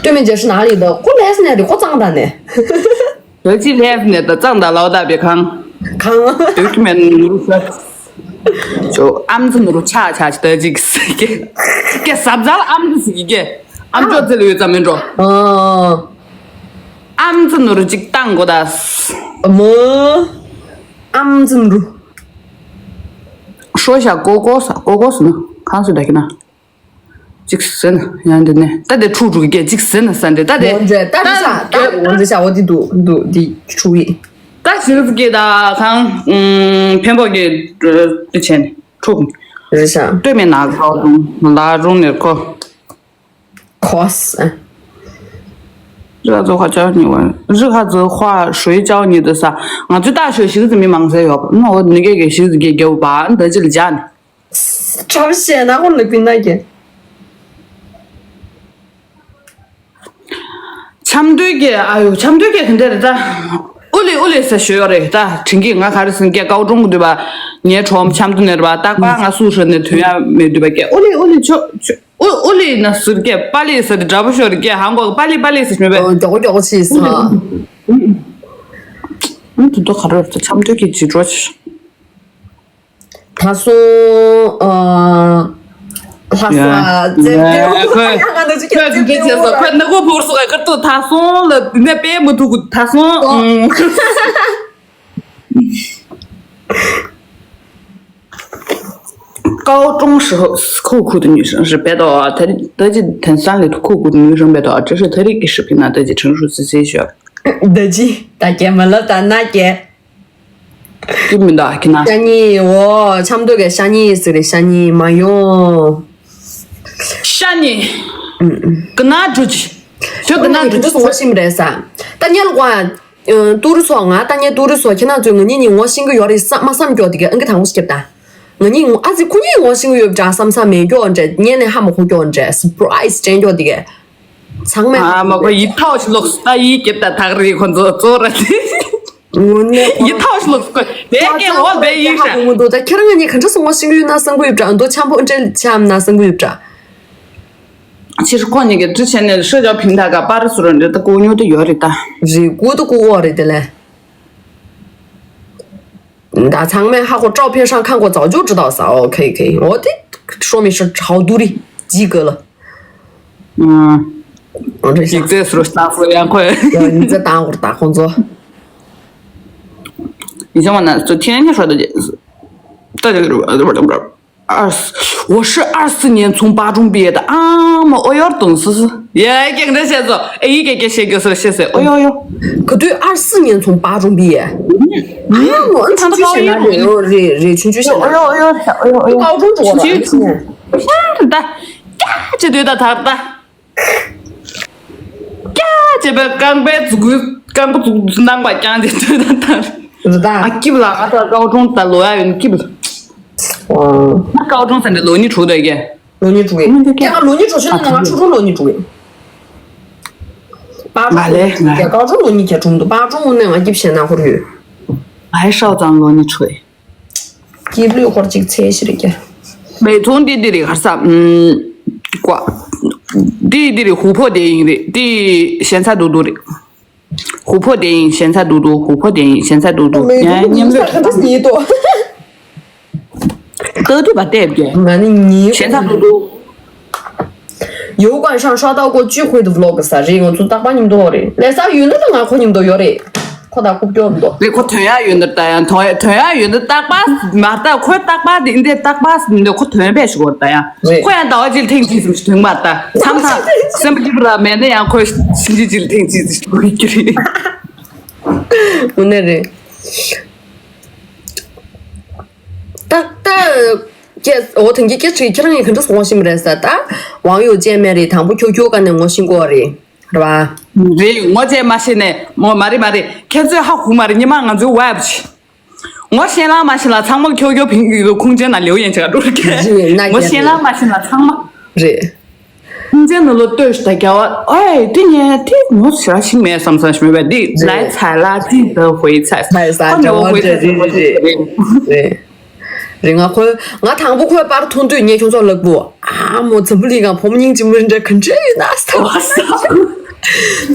对面姐是哪里的？ཁོ་ལས་ནས་རེད་ཁོ་གཙང་ད་ནས། 德基 ལས་ནས་ད་གཙང་ད་ལའོ་ད་པའི་ཁང་། ཁང་། 对面 ནུ་རུ་ཤ། ཅོ་ཨམ་ཙི་ནུ་རུ་ཆ་ཆ་ཅི་ད་ཅིག་སི་ཀེ། ཀེ་ཟབ་ཟབ་ཨམ་ཙི་སི་ཀེ། ཨམ་ཅོ་ཙི་ལ་ཡོད་ཙམ་མིན་འགྲོ། ཨ། ཨམ་ཙི་ནུ་རུ་ཅིག་བཏང་གོ་ད། མོ། ཨམ་ཙི་ནུ་རུ། ཧྲོ་ཤ་ཀོ་ཀོ་ས་ཀོ་ཀོ་ས་ནུ་ཁང་སུ་ད་ཀི་ན། ཅིག་ཟེར་ན་ཡང་འདི་ནས་ད་དེ་ཕྲུག་ཕྲུག་གི་ཅིག་ཟེར་ན་ས་འདི་ད་དེ་འོན་ཏེ་ད་རི་ཤ་ད་འོན་ཏེ་ཤ་འོ་དེ་འདུག་འདུག་འདི་ཕྲུག་ཡིན། ད་ཞིག་གི་ད་ཁང་ཨུམ་འཕན་པོ་གི་འདི་བྱས་ནས་ཕྲུག་རི་ཤ་སྟོད་སྨད་ནག་ལ་རུང་ལ་རུང་ནས་ཁོ། ཁོས། 日哈子话教你玩，日哈子话谁教你的啥？ ང་ཚོས་ད་ཤོད་ཞིག་ཙམ་མི་མང་ཚད་ཡོད་པ་ནོ་ནི་གེ་གེ་ཞིག་ཙམ་གེ་རྒྱབ་པ་འདི་ཅི་ལ་ཇ་ནི། ཁྲབ་བཤད་ན་ཧོར་ལ་ཀུན་ན་གེ། ཆམ་དུས་ཀྱི་ཨ་ཡོ་ཆམ་དུས་ཀྱི་ག་འདྲ་རེད་ད། ཨུ་ལི་ཨུ་ལི་ཟེར་ཞུ་ཡོད་རེད་ད་དྲིན་གྱིས་ང་ག་རེ་ཟེར་ཀྱི་ཀའོ་ཀྲུང་གི་འདུས་པ། ངའི་གྲོགས་ཆམ་དུ་ནེར་བ་རྟག་པར་ང་སུ་ཧྲི་ནས་དོན་ཡ་མེད་འདུས་པ་ཀྱི་ཨུ་ལི་ཨུ་ལི་ཆོ་ཆོ་ཨུ་ཨུ་ལི་ན་ཟུར་ཀྱི་པ་ལི་ཟེར་ཏེ་འདྲ་པོ་ཤོར་ཀྱི་ཧང་གོ་པ་ལི་པ་ལི་ཟེར་ཞུ་བས། མགྱོགས་མགྱོགས་ཆེ་ས། ཨུ་དུ་དོ་ག་རེ་ཆམ་དུས་ཀྱི་ཇི་འགྲོ་ཆེ། ད་སོང་ཨ། ལྷ་ས་ཡ། ཙེ་ཡ་ཏེ་ཁོས་ཡང་ང་ནུ་ཅི་ཁོས་ཀྱི་ཙེ་ཏེ་ཁོས་ནུ་གོ་བོར་སོ་ག་ཁར་ཏུ་ད་སོང་ལ་ནེ་པེ་མུ་ཐུ་གུ་ད་སོང་ཨང་། 高中时候酷酷的女生是别的，她的这天山里酷酷的女生别的，这是她的一个视频呢，她就成熟自己学。 ད་ཅི་ད་ཀྱེ་མ་ལབ་ད་ན་ཀྱེ། ཀྱེ་མི་འདའ་ཀྱེ་ན། ཤ་ཉེ་འོ་ཆམ་དུ་གི་ཤ་ཉེ་ཟེར་རེ་ཤ་ཉེ་མ་ཡོང་། ཤ་ཉེ། ཀྱེ་ན་འགྲོ་ཅི། ཁྱོད་ཀྱེ་ན་འགྲོ་ཅི་སོང་བ་ཤིམ་རེད་ས། ད་ཉལ་ཀྱེ། ཏུ་རུ་སོ་ང་ད་ཉལ་ཏུ་རུ་སོ་ཁྱེད་ན་ཚོས་ང་གཉིས་ནི་ངོ་ཤེས་ཀྱི་ཡོད་རེད་ས་མ་བསམ་སྐྱོ་དེ་གི་ཨང་ཀི་དང་པོ་ཞིག་ད། ང་གཉིས་ངོ་ཨ་ཙི་ཁོ་གཉིས་ངོ་ཤེས་ཀྱི་ཡོད་འདྲ་བསམ་ས་མེད་སྐྱོ་འདྲ་ཉལ་ནས་ཧ་མ་གོ་སྐྱོ་འདྲ་སུ་པ་རའི་སི་དྲན་སྐྱོ་དེ་གི། ཚང་མས། ཨ་མ་གོ་ཡིད་ཐག་ཞིག་ལོག་ད་ཡིད་སྐྱིད་ད་ཐག་རེད་ཁོ་ཚོ་ཚོ་ར་དེ། ངོ་ནས་ཡིད་ཐག་ཞིག་ལོག་ཁོ་དེ་ཀྱེ་འོ་བས་ཡིན་ཤ། ད་ཁྱེད་རང་གཉིས་ག་འདྲ་སོང་བ་ཤེས་ཀྱི་ཡོད་ན་བསམ་གྱི་ཡོད་འདྲ་འདུག་ཆམ་པོ་འདྲ་ཆམ་ན་བསམ་གྱི་ཡོད་འདྲ། ཕྱིར་ཁོ་གཉིས་ཀྱི་འདྲི་བྱས་ནས་社交平台ག་པར་སུ་ར་འདྲི་ད་ཀུ་ཉོ་དུ་ཡོད་རེད་ད། རེད་ཀུ་དུ་ཀུ་འོ་རེད་དེ་ལས། 那场面还和照片上看过，早就知道啥。OK，OK，我的说明是超度的，及格了。嗯，我这下 ཡིག་ཚད་སུ་རུ་ལྟ་སུ་ཡང་ཁོས། 你在打我打工作。 你先往那，昨天你说的，大家，二四，我是二四年从八中毕业的啊，我有点懂事。耶，给人家写作，哎，给给写个是写写，哎呦呦。 可对，二四年从八中毕业。啊，我们出去写那人哦，人人出去写那。 哎呦哎呦哎呦哎呦。 高中读的。 ད་ཀྱ་ཅེ་དུས་ད་ད་ད། ཀྱ་ཅེ་བའི་རྐང་པའི་མཛུག་གུ་རྐང་པ་མཛུག་གུ་ནང་པ་ཀྱང་ཅེ་དུས་ད་ད། རེད་ད། ཨ་སྐྱིབ་ལ་ང་ད་ཀའོ་ཀྲུང་ད་ལོ་ཡ་ཡོད་སྐྱིབ། ཨོ། ང་ཀའོ་ཀྲུང་ཟེར་འདི་ལོ་ཉི་དྲུག་ད་ཀྱེ། ལོ་ཉི་དྲུག་ཡིན། ཀྱེ་ང་ལོ་ཉི་དྲུག་ཕྱིན་ན་ང་ཆུང་ཆུང་ལོ་ཉི་དྲུག་ཡིན། པ་ང་ལས་ང་ཀའོ་ཀྲུང་ལོ་ཉི་ཀྱེ་ཀྲུང་དུ་པ་ཀྲུང་ནས་ང་སྐྱིབ་བྱས་ན་ཧོར་ཡོད། ཨའི་ཧྲའོ་ཙང་ལོ་ཉི་དྲུག་ཡིན། སྐྱིད་ལུས་ཧོར་གཅིག་ཚེ་ཞིག་རེད་ཀྱེ། མེ་ཐོང་འདི་འདི་རེད་གར་ས། ཀོ། འདི་འདི་རེད་ཧུ་ཕོ་དེ་ཡིན་རེད་འདི་ཞན་ཚ་དུ་དུ་རེད། ཧུ་ཕོ་དེ་ཡིན་ཞན་ཚ་དུ་དུ་ཧུ་ཕོ་དེ་ཡིན་ཞན་ཚ་དུ་དུ་མེ་ཐོང་ཡང་མཉམ་དུ་ས་ཁ་ཐུག་ཉིད་དོ། ལྟ་དུས་པ་བལྟས་བརྒྱད། ང་ནི་ཉིད། ཞན་ཚ་དུ་དུ། 油管上刷到过聚会的 vlog ས་རེད། ང་ཚོ་རྟག་པར་མཉམ་དུ་ཡོད་རེད། ལས་ས་ཡོད་ན་ད་ང་ཁོ་མཉམ་དུ་ཡོད་རེད། ཁོ་དང་རྐུབ་ཀྱོག་མི་འདུག་རེད་ཁོ་དོན་ཡག་ཡོད་འདུག་ད་ཡང་དོན་དོན་ཡག་ཡོད་འདུག་རྟག་པར་མ་རྟག་ཁོའི་རྟག་པར་དེ་འདི་རྟག་པར་མི་འདུག་ཁོ་དོན་པས་ཞིག་གོ་ད་ཡང་རེད། ཁོ་ཡང་ཟླ་བ་གཅིག་ལ་ཐེངས་གཅིག་ཙམ་ཞིག་དོན་པ་ད་མཚམས་མཚམས་སེམས་པ་སྐྱིད་པོ་ར་མེད་ན་ཡང་ཁོ་ཕྱིན་ཆད་གཅིག་ལ་ཐེངས་གཅིག་ཙམ་ཞིག་དོན་གྱི་རེད། དངོས་གནས་རེད། ད་ད། ཀྱེ། འོ་དེང་གི་སྐད་ཆ་ཁྱེད་རང་གིས་ག་འདྲ་སོང་ཤེས་མི་རེད་ཟེར་ད། 网友见面 རེད་དང་པོ་ཁྱོ་ཁྱོ་ག་ནས་ངོ་ཤེས་གོ་རེད། རེད་བ། རེད་ངོ་བཅས་མ་ཤེས་ནས་མོ་མ་རེད་མ་རེད་ཁྱེད་ཚོས་ཧ་གོ་མ་རེད་ཉི་མ་ང་ཚོའི་ཝེབ་ཆི། ངོ་ཤེས་ལ་མ་ཤེས་ལ་ཚང་མ་ཁྱོ་ཁྱོ་ཕིང་གི་ཁུངས་ཅན་ན་ལེའུ་ཡན་ཆེ་ག་འགྲོ་རེད་ཀྱེ། ངོ་ཤེས་ལ་མ་ཤེས་ལ་ཚང་མ། རེད། ཁྱིམ་མཚེས་ནང་ལོ་ལྟོས་ཤིག་ད་རྒྱ་བ་ཨེ་དེ་ངས་དེ་ངོ་ཤེས་ར་ཤིག་མེད་བསམ་བསམ་ཞིག་མེད་པས་འདི་ལའི་ཚ་ལ་ཅི་ད་ཧོའི་ཚ་ལའི་ས་ཁོ་ནས་འོ་ཧོའི་ཚ་རེད་རེད་རེད་རེད། རེད་ང་ཁོ་ང་དང་པོ་ཁོའི་པར་མཐོང་དུས་ངས་ཁྱོད་ཚོ་ལབ་གོ་ཨ་མོ་འཛམ་བུ་གླིང་གང་བུ་མོ་སྙིང་རྗེ་མོ་འདྲ་ག་འདྲ་ཡོད་ན་བསམ་བསམ།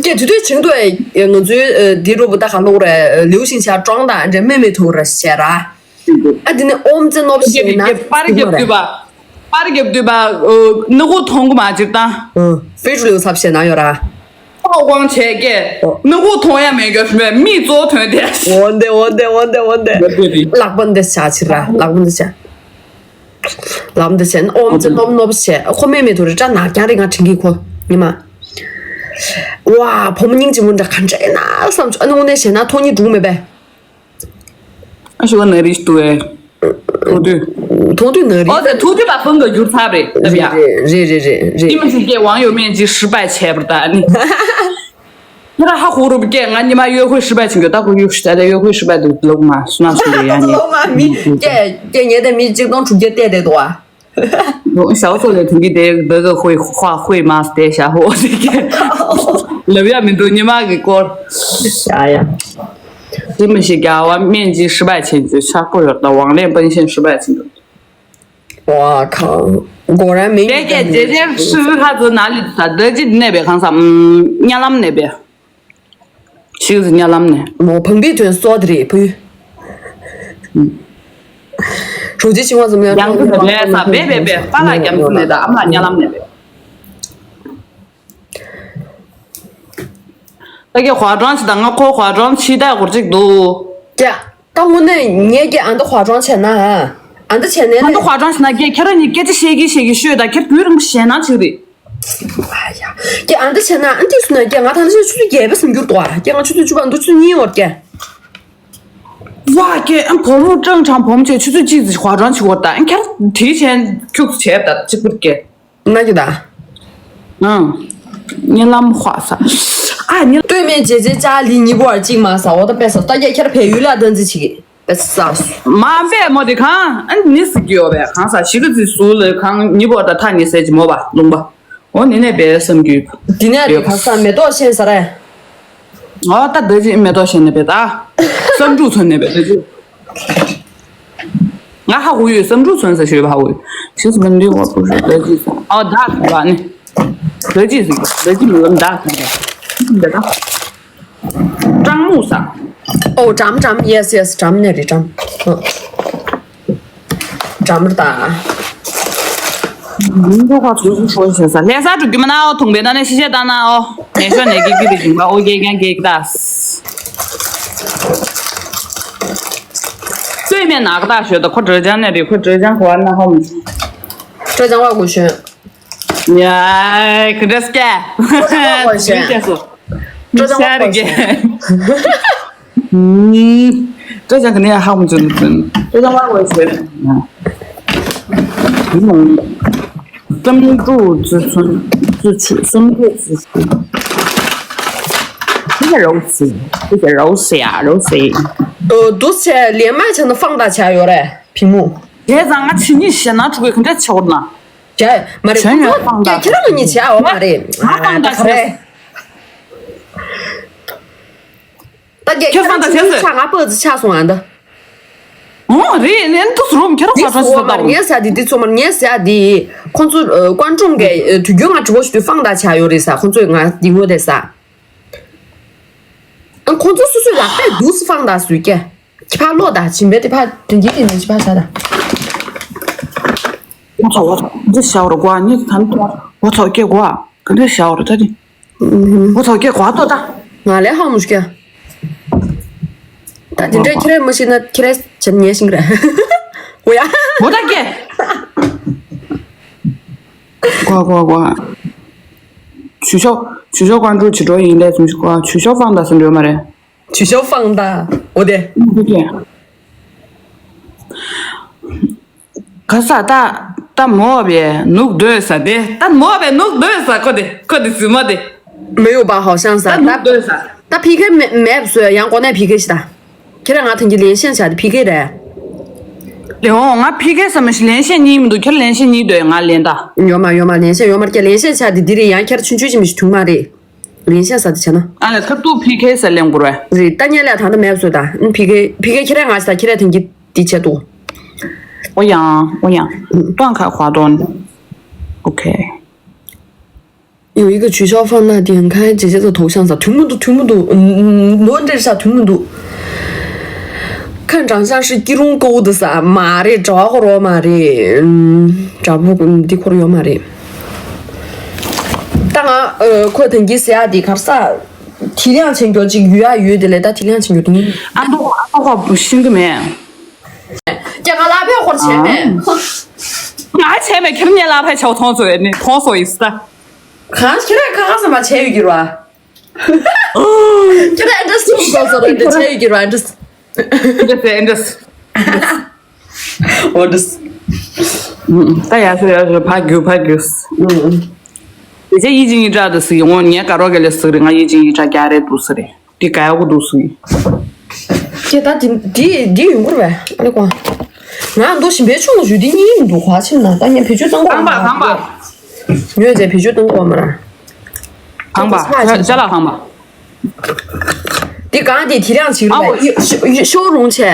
ཀྱེ་དུས་དུས་བྱིང་དུ་ང་ཚོའི་འདི་རུ་བུ་ད་ག་ལོག་རེད་ལིའུ་ཤིང་ཆ་ཀྲོང་དང་འདྲ་མེ་མེ་ཐུག་ར་ཤེ་ར། ཨ་དེ་ནས་ཨོམ་ཙེ་ནོབ་ཤེ་ན་པར་རྒྱབ་དུས་པ། པར་རྒྱབ་དུས་པ། ནུ་གུ་མཐོང་གི་མ་ཅིག་དང་། ཧྥེ་ཀྲུ་ལེའུ་ཚབ་བྱས་ན་ཡོད་ར། ཨོ་དབང་བྱས་ཀྱེ། ནུ་གུ་མཐོང་ཡ་མེད་གི་མི་གཙོ་ཐོན་དེ། འོན་ཏེ་འོན་ཏེ་འོན་ཏེ་འོན་ཏེ། ལག་པ་འདི་བྱ་ཕྱིར་ར་ལག་པ་འདི་བྱ། ལག་པ་འདི་བྱ་ཨོམ་ཙེ་ནོབ་ནོབ་བྱས་ཁོ་མེ་མེ་ཐུག་རེ་སྐྲ་ནག་རྐྱང་རེ་ང་དྲན་གི་ཁོ་ཉི་མ། ཝ་བུ་མོ་སྙིང་རྗེ་མོ་འདྲ་ག་འདྲ་ཡིན་ན་བསམ་བྱུང་ཨ་ནི་དངོས་གནས་བྱས་ན་མཐོང་སྙིང་འདུག་མེད་པས། ཨ་ཞུ་བ་ན་རིས་ཏུ་ཨེ། ཐོག་དུས། ཐོག་དུས་ན་རིས། ཨོ་ཟེར་ཐོག་དུས་པ་ཕུང་གི་འགྱུར་ཚར་རེད་ལབ་ཡ། རེད་རེད་རེད་རེད་རེད། ཅི་མི་ཞིག་སྐད་དབང་ཡོད་མེད་ཅི་失败བྱས་པར་ད་ནི། ཁྱེད་རང་ཧ་གོ་རུབ་སྐད་ང་ཉི་མ་约会失败བྱེད་འགྱོ་ད་གོ་约会་ད་ད约会失败དུ་ལོག་མ་སུ་ན་སུ་རེད་ཡ་ནི། ལོག་མ་མི་སྐད་སྐད་ཉེ་ད་མི་གཅིག་སྟོང་དྲུག་བརྒྱ་བལྟས་བསྡད་འདུག་ཨ། ཞའོ་ཚོ་ལས་དུང་གི་དེ་བོད་གི་ཧོས་ཧྭ་ཧོས་མ་སྟེ་ཞྭ་ཧོ་ཟེར་གི་ལབ་ཡ་མི་འདུག་ཉི་མ་གི་སྐོར། ཡ་ཡ། དེ་མི་ཤེས་རྒྱ་བ་སྨན་གྱིས་ཧྲི་པ་ཆེན་གྱི་ཆག་པོ་ཡོད་ད་ཝང་ལེན་པན་ཤེན་ཧྲི་པ་ཆེན་གྱི། ཝ་ཁང་གོ་ར་མིང་དེ་གས་རྗེ་རྗེ་ཧྲི་པི་ཧ་ཙི་ན་ལི་ད་ད་ཅི་གནས་པའི་ཁང་ས་ཉ་ལམ་གནས་པའི། ཤིག་ཟིན་ཉ་ལམ་ནས། མོ་བང་པི་དོན་སོ་དེ་རེད་བུ། རོ་ཅི་ཆིང་བ་ཙམ་ཡང་ཡང་ཁུ་ལས་ས་བེ་བེ་བེ་པ་ལ་རྒྱམ་སི་ནས་ད་ཨམ་ལ་ཉ་ལམ་ནས་བེ། ད་གི་ཧྭ་ཀྲང་ཆི་ད་ང་ཁོ་ཧྭ་ཀྲང་ཆི་ད་གོར་ཅིག་འདུག་ཀྱ། ད་དངོས་གནས་ངས་ཀྱི་ཨ་མདོ་ཧྭ་ཀྲང་བྱས་ན་ཨ་ ཨ་འདི་བྱས་ནས་ཨ་ནི་ཁ་སང་ཞིག་ན་ཀྱེ་ཁྱེད་རང་གཉིས་སྐད་ཆ་བཤད་ཀྱི་བཤད་ཀྱི་ཤོད་ད་ཁྱེད་རྒྱུན་རིང་པོ་ཞེད་སྣང་ཅིག་རེད། ཨ་ཡ། ཀྱེ་ཨ་འདི་བྱས་ན་ཨ་འདི་སུ་ན་ཀྱེ་ང་ད་ནི་ཆུ་ཚོད་བརྒྱད་པ་སུམ་འགྱུར་འདུག་ཨ་ཀྱེ་ང་ཆུ་ཚོད་བཅུ་པ་འདུག་ཆུ་ཚོད་གཉིས་བར་ཀྱེ། ཝ་ཀྱེ་ཨ་བུ་མོ་ཀྲང་ཁྲང་བུ་མོ་ཆེ་ཆུ་ཚོད་གཅིག་ཙམ་ཁ་སང་ཞིག་བར་ད་ཨ་ཁྱེད་དེའི་ཆེན་ཁྱུག་ཙམ་བྱས་ད་གཅིག་པུར་ཀྱེ། ན་གི་ད། ཨང་། གཉིད་ལམ་ཧ་ས། ཨ་གཉིད། སྟོད་སྨད་འབྱེད་བྱེད་ལྕགས་ལི་གཉིས་པོ་བར་གཅིག་མ་ཟ་འོ་ད་པས་ས་ལྟ་རྒྱ་ཁྱེར་བལ་ཡུལ་ལ་སྟོན་རྩིས་བྱེད་ཀྱི་པས་ས། མ་པས་མོ་དེ་གང་ཨ་ནི་ཟིག་གི་ཡོད་པས་གང་ས་ཞིག་གི་རྩིས་སུ་ལ་གང་གཉིས་པོ་ད་ཐག་ཉེ་ཟེར་གྱི་མོ་པ་ལུང་པ། འོ་ནི་ནས་པས་བསམ་རྒྱུ། དེ་ནས་རེད་ག་ས་མེ་ཏོག་ཤེས་ས་རེད། ཨོ་ད་འདི་ཅི་མེ་ཏོག་ཤེས་ནས་པས་ད། བསམ་འགྲུབ་ཚོན་ནས་པས་འདི་ཅི། ང་ཧ་གོ་ཡོད་བསམ་འགྲུབ་ཚོན་ཟེར་ཞུས་པ་ཧ་གོ་ཡོད། ཤིས་ག་འདི་བ་པུ་ཤུ་ལ་ཅི་ཟེར། ཨོ་ད་ཟེར་བ་ནི། ལ་ཅི་ཟེར་ལ་ཅི་མི་ལམ་ད་ཟེར་བ། འདི་ད། སྦྲང་མུ་ཟ། ཨོ་འགྲམ་འགྲམ་yes yes འགྲམ་ནས་རེད་འགྲམ། ཨོ། འགྲམ་རེད་ད། མི་འགྲོ་ག་ཚོད་ཚོད་ཤོར་བྱས་ས་ལྷ་ས་འགྲོ་རྒྱུ་མ་ན་ཨོ་ཐུང་བའི་ད་ནས་ཤི་བྱས་ད་ན་ཨོ་ནས་ཤོར་ནས་གེགས་ཀྱི་རེ་ཞིང་པ་ཨོ་རྒྱལ་ཀྱང་གེགས་ད། སོས་མེད་ནག་ད་ཤོད་ད་ཁོ་ཀྲོ་ཅང་ནས་རེད་ཁོ་ཀྲོ་ཅང་གོ་བ་ན་ཧོ་མི་ཤོད། ཀྲོ་ཅང་བ་གོ་ཤོད། ཡ། ག་འདྲ་སྐྱེ། ཀྲོ་ཅང་བ་གོ་ཤོད། ཀྲོ་ཅང་བ་གོ་ཤོད། ཀྲོ་ཅང་ག་ནས་ཧ་མི་ཅུ་ནི་ཙུན། ཀྲོ་ཅང་བ་གོ་ཤོད། བསམ་འགྲུབ་ཙི་ཚུན་ཙི་ཆུ་བསམ་འགྲུབ་ཙི་ཆུ། དེ་ག་རོ་སི། དེ་ག་རོ་སི་ཡ་རོ་སི། ཨོ་འདུག་སེ་ལེན་མ་བྱས་ན་ཧྥང་ད་བྱ་ཡོད་རེད་ཕི་མུ། དེ་ཙང་ང་ཕྱི་ཉིན་ཞེ་ན་ཕྲུ་གུའི་ག་འདྲ་ཆེ་བོར་ན། བྱ་མ་རེད་ཁོང་ཚོ་ཁྱེད་རང་གཉིས་བྱས་འོ་མ་རེད། ང་ཧྥང་ད་བྱས། ད་རྒྱ་ཁྱེད་ཧྥང་ད་བྱས་ཟེར། ཆ་ང་པོ་ཙི་ཆ་སོང་ཨ་འདི། ཨོ་རེད་ལན་དུ་རུམ་ཁྱེད་རང་ཧྥང་ད་ཟེར་ད། ངས་ཟ་དེ་དེ་ཚོ་མར་ངས་ཟ་དེ་ཁོང་ཚོ་ཀོན་ཀྲུང་གི་དུས་རྒྱུན་ང་གྲུ་བོ་ཞུ་དུས་ཧྥང་ད་བྱ་ཡོད་རེད་ཟ་ཁོང་ཚོས་ང་དེ་ངོ་དེ་ཟ། ཨ་ཁོང་ཚོ་སོ་སོའི་ལག་པས་འདུག་སེ་ཧྥང་ད་སུས་སྐྱེ། ཁྱི་ཕར་ལོག་ད་ཕྱིན་པས་དེ་ཕར་དེ་འགྱིག་གི་ནས་ཕྱི་ཕར་བཞག་ད། འོ་ཚོ་འོ་ཚོ་འདི་ཤའོ་རུ་གོ་ཨ་ནི་ཐན་ཐོ་འོ་ཚོ་སྐྱེ་གོ་ཨ་ག་འདྲ་ཤའོ་རུ་ད་དེ། འོ་ཚོ་སྐྱེ་གོ་ཨ་ཏོ་ད། ང་ལས་ཧ་མུ་སྐྱེ། ད་དེ་འདྲའི་ཁྱི་རེ་མ་ཤི་ན་ཁྱི་རེ་བྱེད་ཉེ་ཤིང་རེད། འོ་ཡ། འོ་ད་སྐྱེ། གོ་གོ་གོ། ཆུ་ཤོག་ཆུ་ཤོག་ཀོན་ཀྲུའུ་ཇི་འགྲོ་ཡིན་ལས་ཙམ་ཞིག་གོ་ཆུ་ཤོག་ཧྥང་ད་སུ་འགྲོ་མ་རེད། ཆུ་ཤོག་ཧྥང་ད། འོ་དེ། འདི་གས། ག་ས་ད་ད་མོ་བའི་ནུག་སྡོད་ས་དེ་ད་མོ་བའི་ནུག་སྡོད་ས་ཁོ་དེ་ཁོ་དེ་ཟི་མ་དེ།没有吧好像是ད་ནུག་སྡོད་ས། ད་ཕི་ཁེ་མེད་མེད་བཟོས་ཡང་གོ་ནས་ཕི་ཁེ་ཤི་ད། ཁྱེད་རང་ང་ཐང་གི་ལེན་ཤན་བྱ་དེ་ཕི་ཁེ་རེད། ལེ་འོ་ང་ཕི་ཁེ་ས་མ་ཤི་ལེན་ཤན་གཉིས་མི་འདུག་ཁྱེད་ལེན་ཤན་གཉིས་སྡོད་ང་ལེན་ད། ཡོ་མ་ཡོ་མ་ལེན་ཤན་ཡོ་མར་ཀྱ་ལེན་ཤན་བྱ་དེ་དེ་རེད་ཡང་ཁྱེད་ཆུན་ཆུན་ཞིག་མི་ཤི་ཐུང་མ་རེད། རིན་ཤན་ས་དེ་བྱས་ན། ཨ་ལས་ཁ་ཏུ་ཕི་ཁེ་ས་ལེན་དགོས་རེད། རེད་ད་ཉལ་ལས་ད་ནི་མེད་བཟོས་ད་ཨ་ཕི་ཁེ་ཕི་ཁེ་ཁྱེད་རང་ང་ཤི་ད་ཁྱེད་རང་ཐང་གི་དེ་བྱས་འདུག་ཨོ་ཡང་ཨོ་ཡང་ཏང་ཁ་ཁ་དོན། ཨོ་ཁེ། ཡོད་ཡི་གེ་ཆུ་ཤོག་ཧྥང་ན་དེ་ཁ་ཡན་ཇེ་ཇེ་ཙ་དོག་ཤང་ས་ཐུན་མོ་འདུག་ཐུན་མོ་འདུག་ནོ་འདྲེར་ས་ཐུན་མོ་འདུག་ཁ་འགྲང་ཤང་ཧྲི་ཀི་རུང་ཀོ་འདུག་ས་མ་རེད་དྲ་བ་ཁོ་རོ་མ་རེད། དྲ་བུ་འདི་ཁོ་རོ་ཡོད་མ་རེད། ད་ང་ཁོ་ཐང་གི་ཟེར་ཡ་དེ་གར་ས། དེ་ལེང་ཆེན་གྱོ་གཅིག་ཡོད་ཡ་ཡོད་དེ་ལས་ད་དེ་ལེང་ཆེན་གྱོ་དུང་། ཨ་མདོ་ཨ་མདོ་ཁོ་ཤིང་གི་མེད། ཀྱ་ང་ལ་ཕའི་ཧོར་བྱས་མེད། ང་བྱས་མེད་ཁྱེར་ཉེ་ལ་ཕའི་ཆའོ་མཐོང་ཚོ་ཡེ་ནི་མཐོང་སོ་ཡིས་ད། གང་ཁྱེད་རང་ཁ་ཁ་ས་མ་བྱས་ཡོད་ཀྱི་ར། ཁྱེད་རང་ཨེ་འདྲ་སུ་གོ་སོ་ར་འདྲ་བྱས་ཡོད་ཀྱི་ར་ཨེ་འདྲ། ཨེ་འདྲ་ཨེ་འདྲ། འོ་འདྲ། ད་ཡ་སོ་ཡ་སོ་ཕ་རྒྱུ་ཕ་རྒྱུ། དེ་ཚེ་ཡིད་ཆེས་ཡིད་གྲགས་དུ་སི་ཡོང་ངས་ག་རོ་ག་ལེ་སི་རེ་ང་ཡིད་ཆེས་ཡིད་གྲགས་རྒྱ་རེ་དུ་སི་རེ་དེ་ག་ཡ་གུ་དུ་སི། ཁྱེད་ད་དེ་དེ་དེ་ཡོང་གུར་བས་ཨ་ལེ་ཀོ། ང་འདུག་ཞིམ་པའི་ཆུང་ཞུ་དེ་གཉིས་འདུག་ཁ་ཆིམ་ན་ད་ངས་བེད་སྤྱོད་གཏང་གོ་ཧང་པ་ཧང་པ། ངོས་ཀྱི་བེད་སྤྱོད་གཏང་གོ་མ་ར། ཧང་པ་ཅ་ལག་ཧང་པ། དེ་གང་དེ་དེ་རང་ཅིག་རེད་ཤོ་རུང་ཆེ།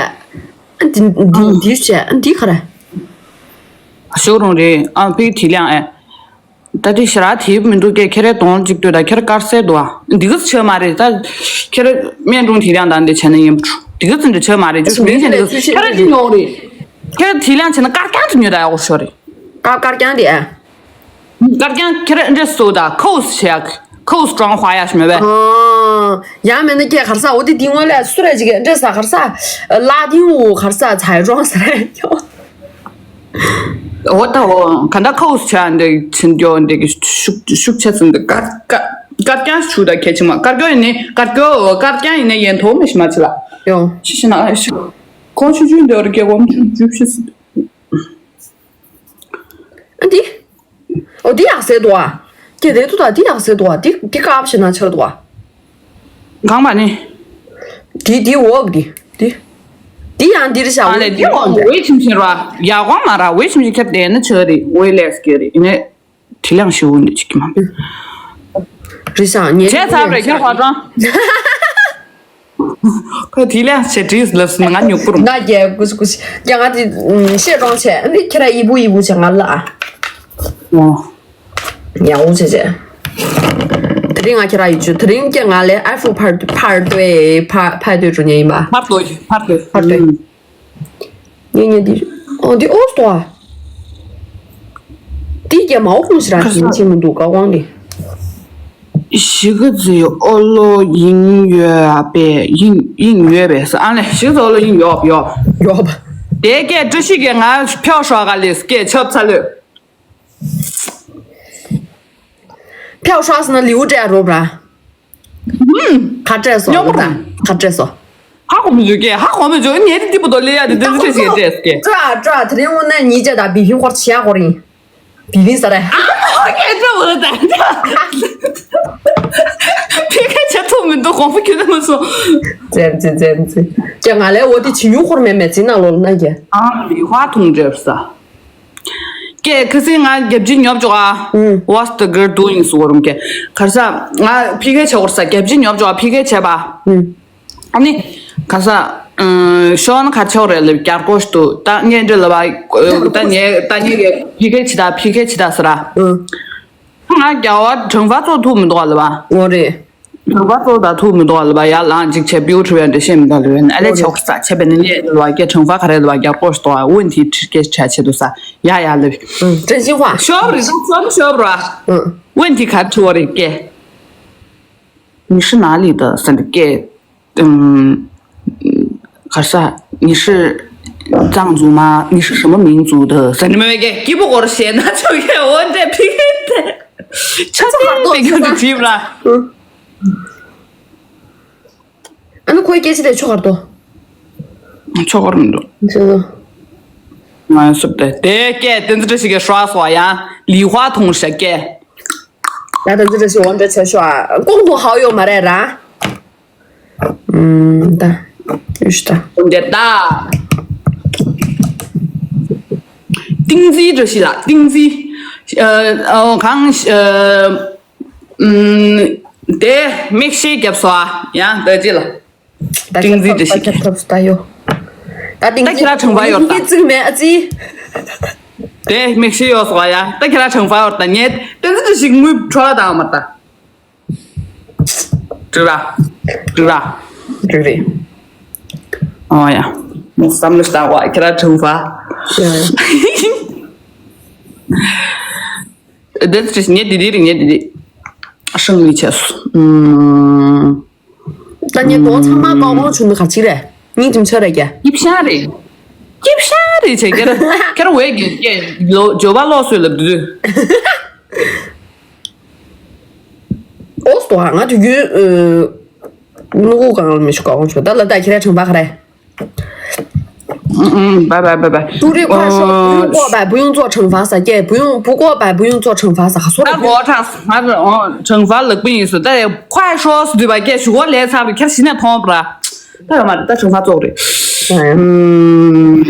འདི་འདི་འདི་ཆེ་འདི་ག་རེ། ཤོ་རུང་རེད་ཨ་པི་དེ་ལང་ཨེ། ད་དེ་ཞེ་དྲག་དེ་མི་འདུག་ཀྱེ་ཁྱེད་རའི་གདོང་གཅིག་ལྟོས་ད་ཁྱེད་ར་དཀར་གསལ་འདུག་ཨ། འདི་ག་ཆོས་མ་རེད་ད། ཁྱེད་ར་སྨན་སྒྲུང་དེ་རང་དང་འདི་བྱས་ན་ཡིན་འདི་ག་ཚོད་འདྲ་ཆོས་མ་རེད་ཅུ་མིན་ཆེན་འདི་ཁྱེད་ར་དེ་ཉོག་རེད། ཁྱེད་ར་དེ་ལང་བྱས་ན་དཀར་རྐྱང་དུ་ཉོས་ད་ཡག་པོ་ཤོར་རེད། དཀར་དཀར་རྐྱང་དེ་ཨ། དཀར་རྐྱང་ཁྱེད་ར་འདྲ་སོ་ད་ཁོས་བྱས་ཁོས་ཀྲང་ཧྭ་ཡ་ཞིག་མེད་པས། ཡང་མེད་ན་ཀྱེ་གར་ས་འོ་དེ་དེ་སྔོན་ལས་སུ་རེད་ཅིག་འདྲ་ས་གར་ས་ལ་དེ་འུ་གར་ས་ཚའི་ཀྲང་ས་རེད། འོ་ད་འོ་ག་འདྲ་ཁའོ་སི་ཆ་འདི་ཕྱིན་སྐྱོ་འདི་གི་ཤུགས་ཤུགས་ཆེ་ཚུན་འདི་དཀར་དཀར་དཀར་རྐྱང་ཞུ་ད་གལ་ཆེ་མ་དཀར་སྐྱོ་ཡིན་ནི་དཀར་སྐྱོ་འོ་དཀར་རྐྱང་ཡིན་ནི་ཡན་ཐོག་མི་ཤི་མ་ཆི་ལ་ཡོང་ཤི་ཤི་ན་ཤི་ཁོང་ཆུ་ཆུ་འདི་བར་སྐྱེ་གོམ་ཆུ་ཆུ་ཤི་སི། ཨ་འདི། ཨོ་འདི་ཡག་སེ་འདུག་ཨ། ཀྱེ་རེད་འདུག་ད་འདི་ཡག་སེ་འདུག་ཨ། འདི་འདི་ཀ་བ་ཞེ་ན་ཆར་འདུག་ཨ། གང་བ་ནི། འདི་འདི་འོག་འདི་འདི། འདི་ཡང་འདིར་བཞག་ཨ་ལས་འདི་འོག་འདི། འོག་འདི་འོག་ཆིམ་ཆིམ་ར་ཡག་གོང་མ་ར་འོག་ཆིམ་ཆིམ་ཁྱེར་དེ་ནི་ཆོ་རི་འོག་ལས་སྐྱེ་རི་ནི་དྲི་ལང་ཞུ་འདི་ཅིག་གི་མ། རི་ཤང་ཉེ་བྱས་ཚར་རེ་ཁྱེར་ཧ་ཅང་། ཁོས་དེ་ལས་ཆེ་བྲིས་ལབ་སོང་ང་ཉུག་པོར། ང་རྒྱལ་ཀུ་ཤི་ཀུ་ཤི་རྒྱ་ང་དེ་ཤེས་རོང་ཆེ་ཨ་ནི་ཁྱེད་ར་ཡི་བུ་ཡི་བུ་ཆེ་ང་ལ་ཨ། ཨོ། ཡག་པོ་བྱས་བྱས། དེ་རིང་ང་ཁྱེད་ར་ཡི་ཆུ་དེ་རིང་ཀྱེ་ང་ལས་ཨའི་ཕོན་ཕར་ཕར་ཏོའི་ཕ་ཕར་ཏོའི་འགྲོ་ཉེ་ཡིན་པ། ཕར་ཏོ་ཕར་ཏོ་ཕར་ཏོའི། ཨུམ། ཉེ་ཉེ་འདི་ཨོ་འདི་ཨོ་སྟོ་ཨ། འདི་ཀྱེ་མའོ་ཁུང་ཞིག་ར་ཞིང་ཆེན་མི་འདུག་ག་དབང་ལི། ཞི་ག་ཙི་ཨོ་ལོ་ཡིན་ཡོད་པས་ཡིན་ཡིན་ཡོད་པས་ཨ་ལས་ཞི་ག་ཙི་ཨོ་ལོ་ཡིན་ཡོད་ཡོད། ཡོད་པ། དེ་སྐད་བཀྲ་ཤིས་ཀྱིས་ང་ཕྱོགས་ཧྲོག་ག་ལས་སྐད་ཆབ་ཚ་ལོས། ཕྱོགས་ཧྲོག་ཟེར་ན་ལིའུ་སྤྲད་རོགས་ར། ཧུམ། ཁ་སྤྲད་སོ་ཉོ་གོ་ར། ཁ་སྤྲད་སོ། ཧ་གོ་མི་འཇུག་གེ་ཧ་གོ་མི་འཇུག་ཉེ་རི་ཏི་པོ་དོ་ལེ་ཡ་དི་དེ་ཚོ་ཆེ་ཞེ་སྤྲད་སྐད། ཀྲ་ཀྲ་དེ་རིང་དངོས་གནས་ཉིས་བརྒྱ་དང་བི་བིན་ཁོར་ཆེ་ཡ་གོ་རིང་། བི་བིན་ས་རེད། ཨ་ཁེ་ཏྲ་བོ་ད། ཕི་ཁེ་ཆ་ཐུབ་མི་འདུག་གོང་ཕུ་ཁྱོད་ད་མ་སོང་། ཙེམ་ཙེ་ཙེམ་ཙེ། ཀྱེ་ང་ལས་འོ་དེ་ཆི་ཉུ་ཁོར་མེད་མེད་ཙི་ན་ལོ་ན་ཀྱེ། ཨ་ལི་ཧ་ཐུང་འདྲེབ་ས། ཀྱེ་ཁ་སི་ང་རྒྱབ་ཇི་ཉོབ་ཅོག་ཨ། ཨུམ། What's the girl doing? སུ་བོ་རུམ་ཀྱེ། གར་ས་ང་ཕི་ཁེ་ཆ་གོར་ས་རྒྱབ་ཇི་ཉོབ་ཅོག་ཨ་ཕི་ཁེ་ཆ་བ། ཨུམ། ཨ་ནི། ག་ས། ཤོ་ན་ག་ཆོག་རེད་ལབ་རྒྱ་སྒོ་ཞིག་ཏུ་ད་ངས་འདྲི་ལབ་པ། ད་ངས་ད་ངས་གི་ཕི་ཁེ་ཆི་ད་ཕི་ཁེ་ཆི་ད་ཟེར་ར། ང་རྒྱ་བ་དྲང་པ་ཚོ་ཐུག་མི་འདུག་ལབ་པ། འོ་རེད། དྲང་པ་ཚོ་ད་ཐུག་མི་འདུག་ལབ་པ་ཡ་ལང་ཅིག་བྱས་བིའུ་ཁྲི་བན་འདྲ་བཤད་མི་འདུག་ལབ་པ་ཡིན་ཨ་ལས་ཆོག་ས་བྱས་པ་ནི་ངས་ལབ་པ་རྒྱ་དྲང་པ་ག་རེ་ལབ་པ་རྒྱ་སྒོ་ཞིག་ཏུ་འོན་ཏི་ཁྲི་སྐད་ཆ་བྱེད་དུ་ས་ཡ་ཡ་ལབ། ཨུ། ཀྲན་ཤིང་ཧྭ། ཤོབ་རེད་ད་ཚོམ་ཤོབ་ར། ཨུ། འོན་ཏི་ག་ཁྲི་བ་རེད་སྐད། 你是哪里的？ ཟེར་འདི་སྐད། ཨུམ། གར་ས། 你是藏族吗？ 你是什么民族的？ ཟེར་འདི་མོ་སྐད་སྐྱིད་པོ་སྐོར་བཤད་ན་ཆོག་གི་འོ་འདྲ་ཕི་གི་དེ། ཆ་ཚང་པའི་ཁྱོད་ཀྱི་བྲིས་ལ། ཨ་ནི་ཁོའི་སྐད་ཆ་དེ་ཆོག་གར་དོ། ཆོག་གར་མི་འདུག་ཆོག་གར། ང་སུབ་དེ་དེ་སྐད་དེ་ཚོ་བཀྲ་ཤིས་ཀྱི་ཧྲ་སོ་ཡང་ལི་ཧྭ་ཐུང་ཤ་སྐད། ད་དེ་ཚོ་བཀྲ་ཤིས་འོ་འདྲ་ཆ་ཤོག་ཨ། ལྐོག་ཏུ་ཧའོ་ཡོད་མ་རེད་ར། ཨུམ། ད། ཡུས་ད། འོ་འདྲ་ད། ཏིང་འཛིན་བཀྲ་ཤིས་ལགས་ཏིང་འཛིན། ཨ། ཨོ་གང་། ཨ། ཨུམ། དེ་མིག་ཤེལ་རྒྱབ་སོ་ཨ། ཡང་ད་ཅི་ལ། ཏིང་འཛིན་བཀྲ་ཤིས། ད་ཁྱེད་ར་དྲང་པ་ཡོད་ད། ད་ཁྱེད་ར་དྲང་པ་ཡོད་ད། ཏིང་འཛིན་མེད་ཨ་ཙི། དེ་མིག་ཤེལ་ཡོད་སོ་ཡ། ད་ཁྱེད་ར་དྲང་པ་ཡོད་ད་ངས་ཏིང་འཛིན་བཀྲ་ཤིས་དངུལ་འཕྲོ་བརླག་བཏང་མ་ད། འགྲིག་ར། འགྲིག་ར། འགྲིག་རེད། ཨོ་ཡ། ངས་བསམ་བློ་བཏང་བ་ཁྱེད་ར་དྲང་པ། ཡ་ཡ། དེ་ཚོ་ངས་དེ་དེ་རེད་ངས་དེ་དེ། ཧྲང་ལི་བྱས་སོ། ཨུམ། ད་ངས་གདོང་ཚང་མ་ཀའོ་ཀའོ་བྱུང་ནི་ག་ཅི་རེད། སྙིང་རྗེ་མ་ཆོད་རེད་ཀྱེ། སྐྱིབ་ཤང་རེད། སྐྱིབ་ཤང་རེད་བྱས་ཀྱེ་ར། ཁྱེད་ར་འོས་ཀྱི་ཀྱེ་ལོ་ཇོ་བ་ལོག་སོད་ལབ་དུས། ཨོ་སྟོ་ང་དུས་རྒྱུན་ནུ་གུ་གང་ལ་མི་ཤུ་ཀའོ་ཀའོ་བྱུང་ད་ལ་ད་ཁྱེད་ར་དྲང་པ་ག་རེད། ཨུམ། བའི་བའི་བའི་བའི། ཏུ་རི་ཁ་ཤོ་བུ་ཡུང་ཀོ་བའི་བུ་ཡུང་ཙོ་དྲང་ཕ་ས་ཀྱེ་བུ་ཡུང་བུ་ཀོ་བའི་བུ་ཡུང་ཙོ་དྲང་ཕ་ས་ཧ་སོ་ར། ད་གོ་ཁྲ་ང་ཚོ་དྲང་ཕ་ལག་པ་ཡིན་སོ་ད་ཡ་ཁ་ཤོ་སུ་དུས་བ་ཀྱེ་ཞུ་གོ་ལས་ཚར་བ་ཁྱེར་ཤི་ནས་མཐོང་བ་ར། ད་ཡོད་མ་རེད་ད་དྲང་ཕ་ཙོག་རེད། ཨུམ།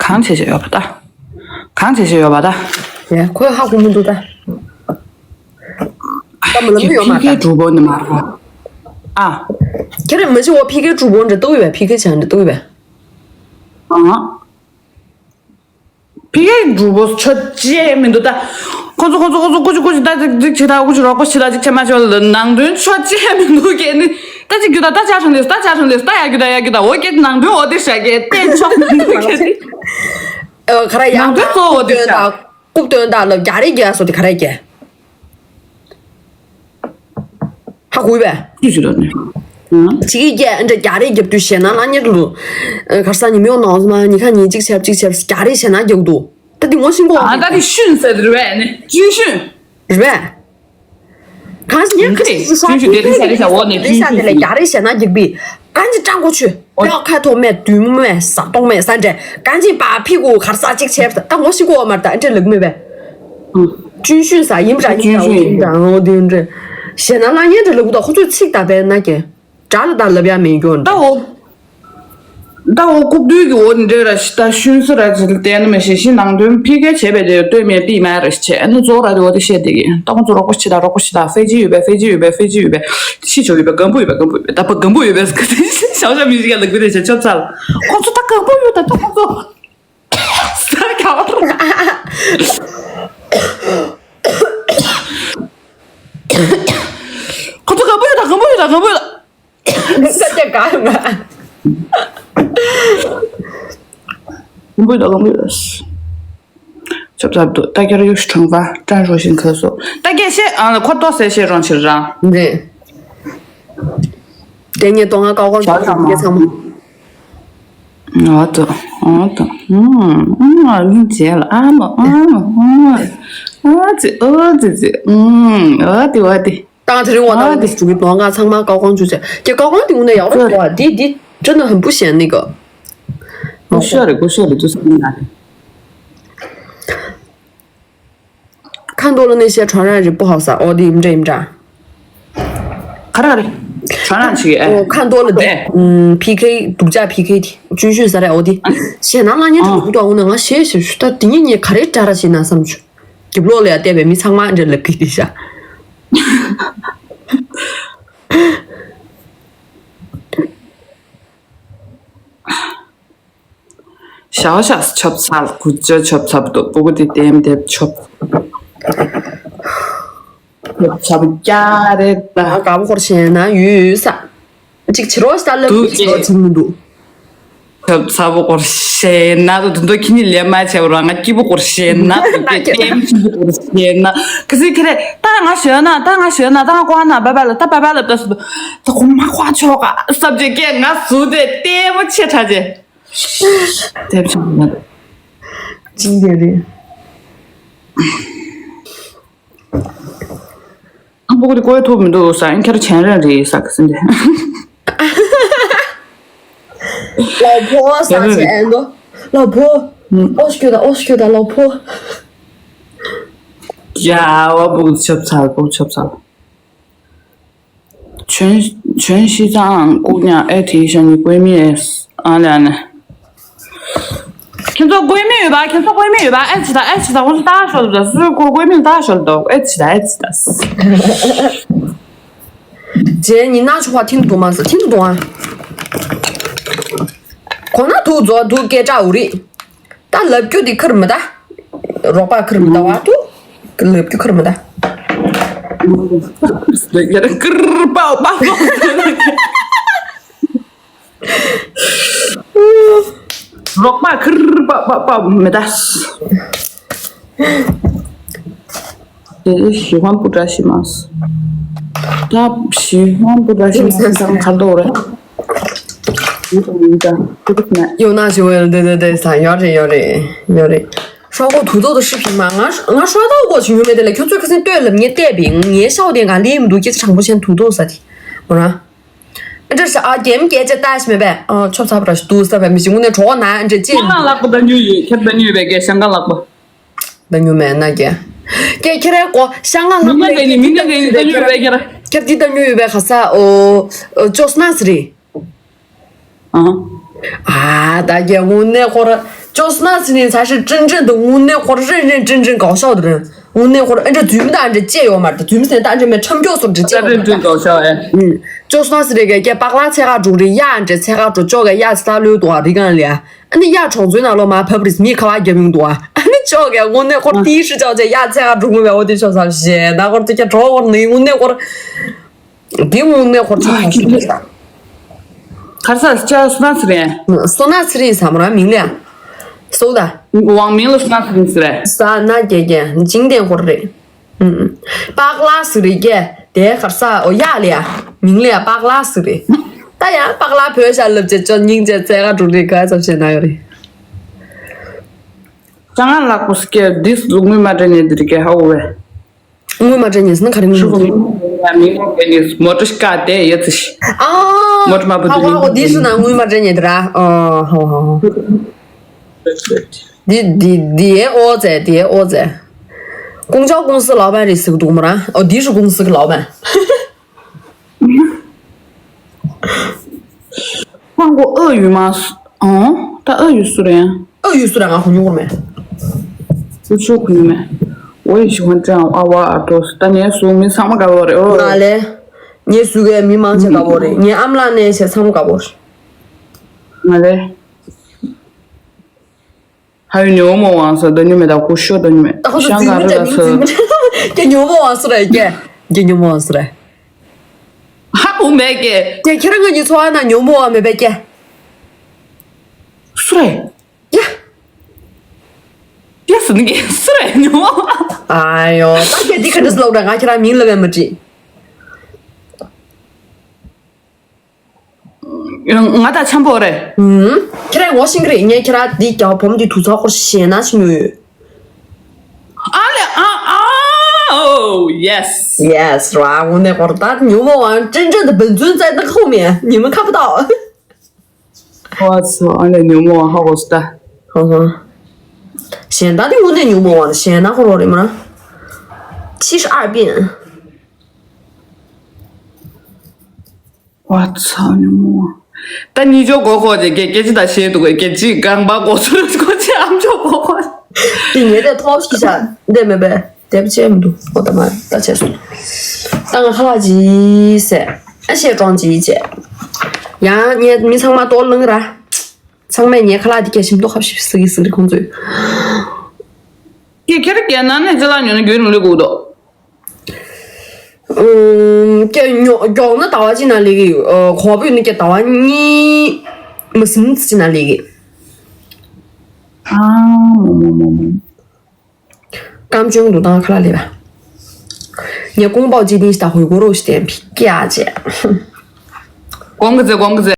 གང་བྱེད་བྱེད་ཡོད་པ་ད། གང་བྱེད་བྱེད་ཡོད་པ་ད། ཡ་ཁོས་ཧ་གོ་མི་འདུག་ད། ད་མ་ལམ་ཡོད་མ་ད། ཕི་གེ་གྲུ་བོ་ནི་མ་རོ། ཨ། ཁྱེད་རང་མ་ཤི་བ་ཕི་གེ་གྲུ་བོ་འདྲ་ཏུ་ཡོད་པ་ཕི་གེ་ཆང་འདྲ་ཏུ་ཡོད་པ། ཨ། ཕི་གེ་གྲུ་བོ་ཆོ་ཅེ་མི་འདུག་ད། ཁོ་ཚོ་ཁོ་ཚོ་ཁོ་ཚོ་ཀུ་ཅི་ཀུ་ཅི་ད་ཅིག་ཅིག་བྱེད་ད་ཀུ་ཅི་རོགས་པ་བྱེད་ད་ཅིག་བྱེད་མ་བྱེད་ལ་ནང་དོན་ཆོ་ཅེ་མི་འདུག་གས་ནི། ད་ཅིག་རྒྱུ་ད་ད་ཅག་ཧྲང་ལེས་ད་ཅག་ཧྲང་ལེས་ད་ཡ་རྒྱུ་ད་ཡ་རྒྱུ་ད་འོ་སྐད་ནང་དོན་འོ་དེ་ཤ་གས་ཏེ་ཆོག་མི་འདུག་གས་ནི། ཨ་ཁ་ར་ཡ་ནང་དོན་གཙོ་བོ་དེ་ཤ། རྐུབ་སྟོན་དག་ལ་རྒྱ་རིགས་རྒྱ་སོ་དེ་ག་རེ་རྒྱ། ཧ་གོ་བས། ཅི་ཞིག་ལ་ནི། ཅིག་གིས་རྒྱ་འདྲ་རྒྱ་རེ་རྒྱབ་དུས་ཞེད་སྣང་ལ་ཉེར་ལུ། ཨ་གར་ས་ཉི་མའི་འོག་ནང་སོང་ན་ཉི་ཁ་ཉིན་གཅིག་ཆབ་གཅིག་ཆབ་རྒྱ་རེ་ཞེད་སྣང་རྒྱག་འདུག་ད་དེ་ངོ་ཤེས་གོ་ཨ་ད་དེ་ཤུན་ཟེར་རེད་པས་ནི་ཅུན་ཤུན། རེད་པས། གང་ཞིག་ཉེར་ཁ་ཅིག་ཅུན་ཤུན་དེ་རེད་ཤ་རེད་ཤ་འོ་ནས་ཅུན་ཤུན་དེ་ལས་རྒྱ་རེ་ཞེད་སྣང་རྒྱག་པས་གང་ཅི་སྤྲང་གོ་ཆུ། ཨོ། ཡག་ཁ་ཐོག་མེད་དུས་མོ་མེད་ཟ་གཏོང་མེད་ས་འདྲ་གང་ཅི་པ་ཕི་གུ་གར་ས་གཅིག་ཆབ་ད་ངོ་ཤེས་གོ་མར་ད་ཨ་འདྲ་ལག་མེད་པས། ཅུན་ཤུན་ས་ཡིན་འདྲ་ཡིན་འདྲ་ཅུན་ཤུན་ཡིན་འདྲ་འོ་དེ་འདྲ། ཞེད་སྣང་ལ་ཉེར་འདྲ་ལག་གུ་ད་ཁོ་ཚོས་ཚིག་ད་པས་ན་ཀྱེ། དགྲ་ལ་ད་ལབ་ཡ་མེད་རྒྱུ་འདྲ། ད་འོ། ད་འོ་ལྐུགས་རྡུལ་གྱི་འོ་འདྲེ་ར་ཤི་ད་ཤུན་སི་ར་ཅི་ལ་བལྟས་ན་མི་ཤེས་ཤི་ནང་དོན་ཕི་ཁའི་བྱས་པའི་དེ་ལྟོས་མེད་པི་མ་ར་ཤི་ཆེ་ཨ་ནི་རྫོགས་ར་དེ་འོ་དེ་བཤད་དེ་གི་ད་ཁོང་ཚོ་རོགས་པ་ཤི་ད་རོགས་པ་ཤི་ད་ཧྥེ་ཅི་ཡོད་པས་ཧྥེ་ཅི་ཡོད་པས་ཧྥེ་ཅི་ཡོད་པས་ཤི་ཆོག་ཡོད་པས་གམ་བུ་ཡོད་པས་གམ་བུ་ཡོད་པས་ད་པ་གམ་བུ་ཡོད་པས་ཀི་ཤ་ཤ་ཤ་མི་ཤི་ག་ལ་གི་དེ་ཤ་ཆོབ་ཚལ་ཁོང་ཚོ་ད་གམ་བུ་ཡོད་ད་ད་ཁོང་ཚོ། ས་ཁ་བར། ཁོ་ཚོ་ག་པོ་ཡོད་ད་ག་པོ་ཡོད་ད་ག་པོ་ཡོད་ད། ས་ཆ་ག་ཡོད་ང་། ག་པོ་ཡོད་ད་ག་པོ་ཡོད་ད། ཆབ་ཆབ་ཏུ་ད་ཁྱེར་ཡོད་ཤི་ཁྲང་པ་ཀྲན་རོ་ཤིན་ཁ་སོ་ད་སྐད་བཤད་ཨ་ཁོ་ཏོ་ཟེར་བཤད་རོང་ཕྱིར་རང་། རེད། དེ་ངས་ཏོ་ང་ཀའོ་ཀའོ་ཞའོ་ཞའོ་ཚང་མ། ཨ་ཏོ། ཨ་ཏོ། ཨུམ། ཨུམ། ཨ་ནི་བྱས་ལ་ཨ་མ་ཨ་མ་ཨ་མ། ཨ་ཙི་ཨ་ཙི་ཙི། ཨུམ། ཨ་ཏི་ཨ་ཏི། ཏང་ཚེ་རིང་བ་ཨ་ཏང་ཏི། ཚེ་རིང་ཏོ་ང་ཚང་མ་ཀའོ་ཀའོ་འཇུ་ཚེ། ཀའོ་ཀའོ་དེ་ངུ་ནས་ཡག་རོགས་བ་དེ་དེ་ཅི་ན་ཧམ་པུ་ཞན་ནི་ག་ཀུ་ཤ་རེད་ཀུ་ཤ་རེད་ཏུ་སང་ན་རེད། ཁ་མདོ་ལ་གནས་བཤད་ཁྲོ་ར་རི་པོ་ཧའོ་ས་ཨོ་དི་ཨིམ་འདྲ་ཨིམ་འདྲ། ག་ར་རེད། ཁྲོ་ར་ཆི་ཨེ། ཨོ་ཁ་མདོ་ལ་དེ་ཨེ། ཕི་ཁེ་དུག་ཅག་ཕི་ཁེ་དེ་ཅུན་ཤུན་ས་རེད་ཨོ་དི། ཞེ་ན་ལ་ཉན་ཨ། དུག་དུག་འོ་ན་ང་ཞེ་ཞེ་ཞུ་ད་དེ་ཉིད་ཉིད་ག་རེ་འདྲ་ར་ཞེ་ན་བསམ་བྱུང་། རྒྱབ་ལོགས་ལ་ཡ་བལྟས་པའི་མི་ཚང་མ་འདྲ་ལབ་ཀི་དེ་ཤ། ཞའོ་ཞའོ་ཆོབ་ཚལ་ཀུ་ཅོ་ཆོབ་ཚལ་དུ་པུ་གུ་དེ་ལྟེམ་དེབ་ཆོབ། ཆོབ་ཚལ་ཀྱ་རེད་ད། ང་དགའ་པོ་སྐོར་ཞེ་ན་ཡོད་ས། གཅིག་བྱེད་རོགས་ཤ་ལབ་དུག་ཀྱི་བྱེད་རོགས་ཅིག་མི་འདུག་ཆོབ་ཚལ་པོ་སྐོར་ཞེ་ན་དུ་དུ་འདོ་ཁྱི་ནི་ལེ་མ་ཆེ་བ་རང་ང་སྐྱིད་པོ་སྐོར་ཞེ་ན་དུ་ཀྱེ་ལྟེམ་ཆུ་སྐོར་ཞེ་ན་ཁི་སི་ཁི་རེ་ད་ང་ཞེ་ན་ད་ང་ཞེ་ན་ད་ང་ཀོ་ན་བ་བ་ལ་ད་བ་བ་ལ་ད་སུ་ད་ཁོ་མ་ཁོ་ཆོག་ག་སབ་ཇེ་ཀྱེ་ང་སུ་དེ་ལྟེམ་ཆེ་ཁྲ་ཅེ། དེབ་ཆུང་ན། ཅིང་དེ་རེད། ཨ་པོ་ཀོ་དེ་ཀོ་ཡ་ཐོབ་མི་འདུག་ས་ཨིན་ཁྱེར་ཆན་རན་རེད་ས་ཀི་སིན་དེ། ལའོ་ཕོ་ས་ཆེ་ཨན་དོ། ལའོ་ཕོ། ཨོ་ཤི་ཁྱོད་ད་ཨོ་ཤི་ཁྱོད་ད་ལའོ་ཕོ། ཡ་བ་པོ་ཆབ་ཚལ་པོ་ཆབ་ཚལ། བྱོན་བྱོན་ཤི་ཙང་ལྐུགས་ཉག་ཨེ་དེའི་ཤ་ཉི་ཀོའི་མི་ཨེ་ཨ་ལེ་ཨ་ནེ། ཁྱེད་ཚོ་ཀོའི་མི་ཡོད་པ་ཁྱེད་ཚོ་ཀོའི་མི་ཡོད་པ་ཨེ་ཅི་ད་ཨེ་ཅི་ད་ཁོ་ཚོ་ལྟ་ཤོར་ད་སུས་ཀོ་ཀོའི་མི་ལྟ་ཤོར་ད་ཨེ་ཅི་ད་ཨེ་ཅི་ད། རྗེས་ཉི་ན་ཆུ་བ་ཐིན་དུ་མ་ཟ་ཐིན་དུ་ཨ། གོ་ན་དུ་རྫོ་དུ་སྐད་གྲགས་འུ་རི། ད་ལབ་རྒྱུ་དེ་ཁུར་མི་ད། རོགས་པ་ཁུར་མི་ད་བ་དུ། ལབ་རྒྱུ་ཁུར་མི་ད། ཀིར་པའོ་པའོ། རོགས་པ་ཁིར་པ་པ་པ་མི་ད། དེ་ཞི་ཧོན་པུ་ཏྲ་ཤི་མ་སི། ད་ཞི་ཧོན་པུ་ཏྲ་ཤི་མ་སི་ཚང་ཁར་དོ་རེད། ཡོད་ན་ཞི་ཧོན་དེ་དེ་དེ་ས་ཡོད་རེད་ཡོད་རེད་ཡོད་རེད། ཧྲོ་གོ་དུ་དོ་དོ་ཤི་ཕི་མ་ང་ང་ཧྲོ་དོ་གོ་ཞི་ཡོད་མེད་དེ་ལ་ཁྱོད་ཚོས་ཁ་སེང་ལྟོས་ལབ་ངས་བལྟས་པའི་ངའི་ཤའོ་དེ་ག་ལེ་མི་འདུག་ཁྱེད་ཚོ་དྲང་པོ་ཤན་དུ་དོ་ས་དེ་མོ་ར། འདྲ་ཞིག་ཨ་རྒྱལ་མོ་སྐད་ཆ་ལྟ་ཞིག་མེད་པས། ཨ་ཆོབ་ཚ་བ་ར་ཞིག་ཏུ་ས་བས་མི་ཞིག་དངོས་གནས་གྲོགས་ན་འདྲ་ཅེས། ཤང་ཀང་ལག་པ་ད་ཉུ་ཡི་ཁྱབ་ད་ཉུ་ཡི་བས་ཀྱེ་ཤང་ཀང་ལག་པ། ད་ཉུ་མེད་ན་ཀྱེ། ཀྱེ་ཁྱེད་རའི་གོ་ཤང་ཀང་ལག་པ་མི་ན་ག་ནི་མི་ན་ག་ནི་ད་ཉུ་ཡི་བས་ཀྱེ་ར། ཁྱབ་དེ་ད་ཉུ་ཡི་བས་ཁ་ས་ཨོ་ཨོ་ཅོ་སི་ན་སི་རི། ཨ། ཨ་ད་ཀྱེ་དངོས་གནས་ཁོ་ར་ཅོ་སི་ན་སི་རི་ཚ་ཤི་ཀྲིན་ཀྲིན་དུ་དངོས་གནས་ཁོ་ར་རིན་རིན་ཀྲིན་ཀྲིན་གའོ་ཤའོ་དུ་རིན། དངོས་གནས་ཁོ་ར་ཨ་འདྲ་རྫུན་མི་ད་ཨ་འདྲ་ཅེས་ཡོད་མ་རེད། རྫུན་མི་ཟེར་ད་ཨ་འདྲ་མེད་ཁྲམ་སྐྱོག་སོགས་འདྲ་ཅེས་ཡོད་མ་རེད། ཅོ་སི་ན་སི་རེ་གེ་ཀེ་པག་ལ་ཚེ་ག་འགྲུག་རེ་གཡག་འདྲ་ཚེ་ག་འགྲོ་ཅོག་གེ་གཡག་ཚ་ལོས་འདུག་ཨ་རི་གང་ལ་ཡ། ཨ་ནི་གཡག་གྲོང་ཚོའི་ནང་ལོ་མ་ཕབ་རིས་མི་ཁ་བ་རྒྱབ་ཡོང་འདུག་ཨ། ཨ་ནི་ཅོག་གེ་དངོས་གནས་ཁོ་ར་ཏི་ཤི་ཅོག་ཅེ་གཡག་ཚེ་ག་འགྲུག་མི་བས་འོ་དེ་ཤོག་ས་ཞེ་ད་ཁོ་ར་ཏི་ཁྱ་གྲོགས་ཁོ་ར་ནི་དངོས་གནས་ཁོ་ར། དེ་དངོས་གནས་ཁོ་ཚོ་ཁ་ཤས་རེད་ད། གར་ས་ཅ་སོ་ན་སི་རེད། སོ་ན་སི་རེད་ས་མོ་ར་མིང་ལ་ཡ། སོ་ད། ཝང་མིང་ལ་སོ་ན་སི་རེད་ཟེར་རེད། ས་ན་རྒྱ་རྒྱ་འཇིང་ལྡན་ཁོ་རེད། ཨུམ། པག་ལ་སི་རེད་རྒྱ་དེ་གར་ས་ཨོ་ཡ་ལ་ཡ། མིང་ལ་ཡང་པག་ལག་ཟེར་རེད། ད་ཡང་པག་ལག་བོད་ཤ་ལབ་བྱས་ཅོ་སྙིང་རྗེ་བཙལ་ག་འགྲོ་རེད། ག་ཙམ་བྱས་ན་ཡོད་རེད། ཅང་ང་ལགས་པོ་སྐྱེ་འདི་ལུག་དངུལ་མ་སྤྲད་ནས་འདི་རིགས་ཧ་གོ་བས། དངུལ་མ་སྤྲད་ཉེས་ཟེར་ན་ག་རེ་དངུལ་ཤུགས་མ་སྤྲད་ཉེས། མོ་ཊ་ཤ་དེ་ཡོད་ཚེ་ཤི། ཨ། མོ་ཊ་མ་བུ་དུ་ཧ་གོ་ཧ་གོ། འདི་ཞུ་ན་དངུལ་མ་སྤྲད་ཉེས་དེ་ར། ཨ་ཧོ་ཧོ་ཧོ། འདི་འདི་འདི་ཨེ་ཨོ་ཙེ་འདི་ཨེ་ཨོ་ཙེ། ཀུང་ཅའོ་ཀུང་སི་ལའོ་པན་རེད་ཟེར་གི་འདུག་མོ་ར། ཨོ་འདི་ཧྲུའུ་ཀུང་སི་གི་ལའོ་པན། ཧང་གོ་ཨ་ཡུས་མ་སུ། ཨང་། ད་ཨ་ཡུས་སུ་རེད། ཨ་ཡུས་སུ་རེད། ང་གོ་མྱོང་མེད། སུ་ཆོ་གོ་མྱོང་མེད། ཝེ་ཞི་ཝན་ཀྲང་ཨ་ཝ་ཨ་ཏོ་ད་ངའི་སུ་མི་ཚང་མ་དགའ་བོ་རེད། ཨོ། ང་ལས། ངའི་སུ་གའི་མི་མང་ཆེ་དགའ་བོ་རེད། ངའི་ཨམ་ལགས་ནས་ཆེ་ཚང་མ་དགའ་བོ་རེད། ང་ལས། ཧ་ཡོད་ཉོ་མོ་ཝང་ས་ད་ཉོ་མེད། ད་ཁུ་ཤོ་ད་ཉོ་མེད། ད་ཁོ་ཚོ་ཤང་ག་རུ་ད་ཚོ། ཀྱེ་ཉོ་མོ་ཝང་སུ་རེད། ཀྱེ་ཀྱེ་ཉོ་མོ་ཝང་སུ་རེད། ཧ་གོ་མེད་ཀྱེ། ཀྱེ་ཁྱེད་རང་ངའི་ཚོ་ཨ་ན་ཉོ་མོ་ཝང་མེད་པས་ཀྱེ། སུ་རེད། ཡ། ཡ་སུ་ནི་ཀྱེ་སུ་རེད་ཉོ་མོ་ཝང་། ཨ་ཡོ་ད་ཀྱེ་འདི་ཁ་འདྲ་སུ་ལོག་ར། ང་ཁྱེད་རང་མིང་ལབ་ཡ་མ་དྲིས། ང་དང་འཆམ་པོ་རེད། ཧུམ། ཁྱེད་རང་ངོ་ཤེས་ཀྱི་རེད། ངས་ཁྱེད་རང་འདི་རྒྱ་བོད་མི་འདི་དུས་ཚོད་སྐོར་ཞེད་སྣང་ཞིག་ཉོས་ཡོད། ཨ་ལེ་ཨ་ཨ། ཨོ་ཡེ་སི། ཡེ་སི་ར། དངོས་གནས་སྐོར་ད་ཉོ་མོ་ཝང་ཀྲིན་ཀྲིན་དུ་བན་ཙུན་ཙན་ཏི་ཁོ་མེ་ཉི་མ་ཁ་པ་ཏོ། ཨོ་ཚོ་ཨ་ལེ་ཉོ་མོ་ཝང་ཧ་གོ་སི་ད། ཧོ་ཧོ། ཞེད་སྣང་འདི་དངོས་གནས་ཉོ་མོ་ཝང་ཞེད་སྣང་ཁོ་རོ་རེད་མ་ར། ཆི་ཧྲི་ཨར་པིན། ཝ་ཚ་ཉོ་མོ་ཝང་། ད་གཉིས་ཆོག་གོ་གོ་ཅེ་སྐད་ཅི་ད་བཤད་འདུག་གོ། སྐད་ཅི་གང་པ་གོ་ཚོད་གོ་ཅེ་ཨམ་ཆོག་གོ་གོ། དེ་ངས་དེ་ཐོབ་ཤི་ཤ་འདེ་མེད་པས་དེབ་ཆེ་མི་འདུག་ཨོ་ད་མ་ད་ཆེ་སོང་། ད་ང་ཁ་ལག་ཅིག་ཟས། ཨ་ཤེས་གྲོང་ཅིག་བྱས། ཡང་ངས་མི་ཚང་མ་ལྟོ་བླངས་ར། ཚང་མས་ངའི་ཁ་ལག་དེ་སྐྱེ་ཞིམ་ཏོ་ཁ་བཞིན་ཟི་གི་ཟི་རི་ཁོང་ཚོས། ཀྱེ་ཁྱེད་རྒྱ་ནག་ནས་ཅི་ལ་ཉོ་ན་རྒྱུན་ལུགས་ལུགས་འདུག་ཀྱེ་ཉོ་མགྱོགས་ན་ཟླ་བ་གཅིག་ནང་ལས་ཀྱི། ཨ་གོང་འཕེལ་ནི་ཀྱེ་ཟླ་བ་གཉིས་མ་ཟིན་ཙམ་ཅིག་ནང་ལས་ཀྱི། ཨ་མོ་མོ་མོ་མོ། ཀམ་ཅུང་དུ་དང་ཁ་ལ་ལས་པ། ངས་ཀོང་པའོ་ཅི་ཏིང་ཞིག་དང་ཧུའི་གོ་རོ་ཞིག་དེ་ཕི་ཀྱ་ཅེ། གོང་གི་ཚེ་གོང་གི་ཚེ།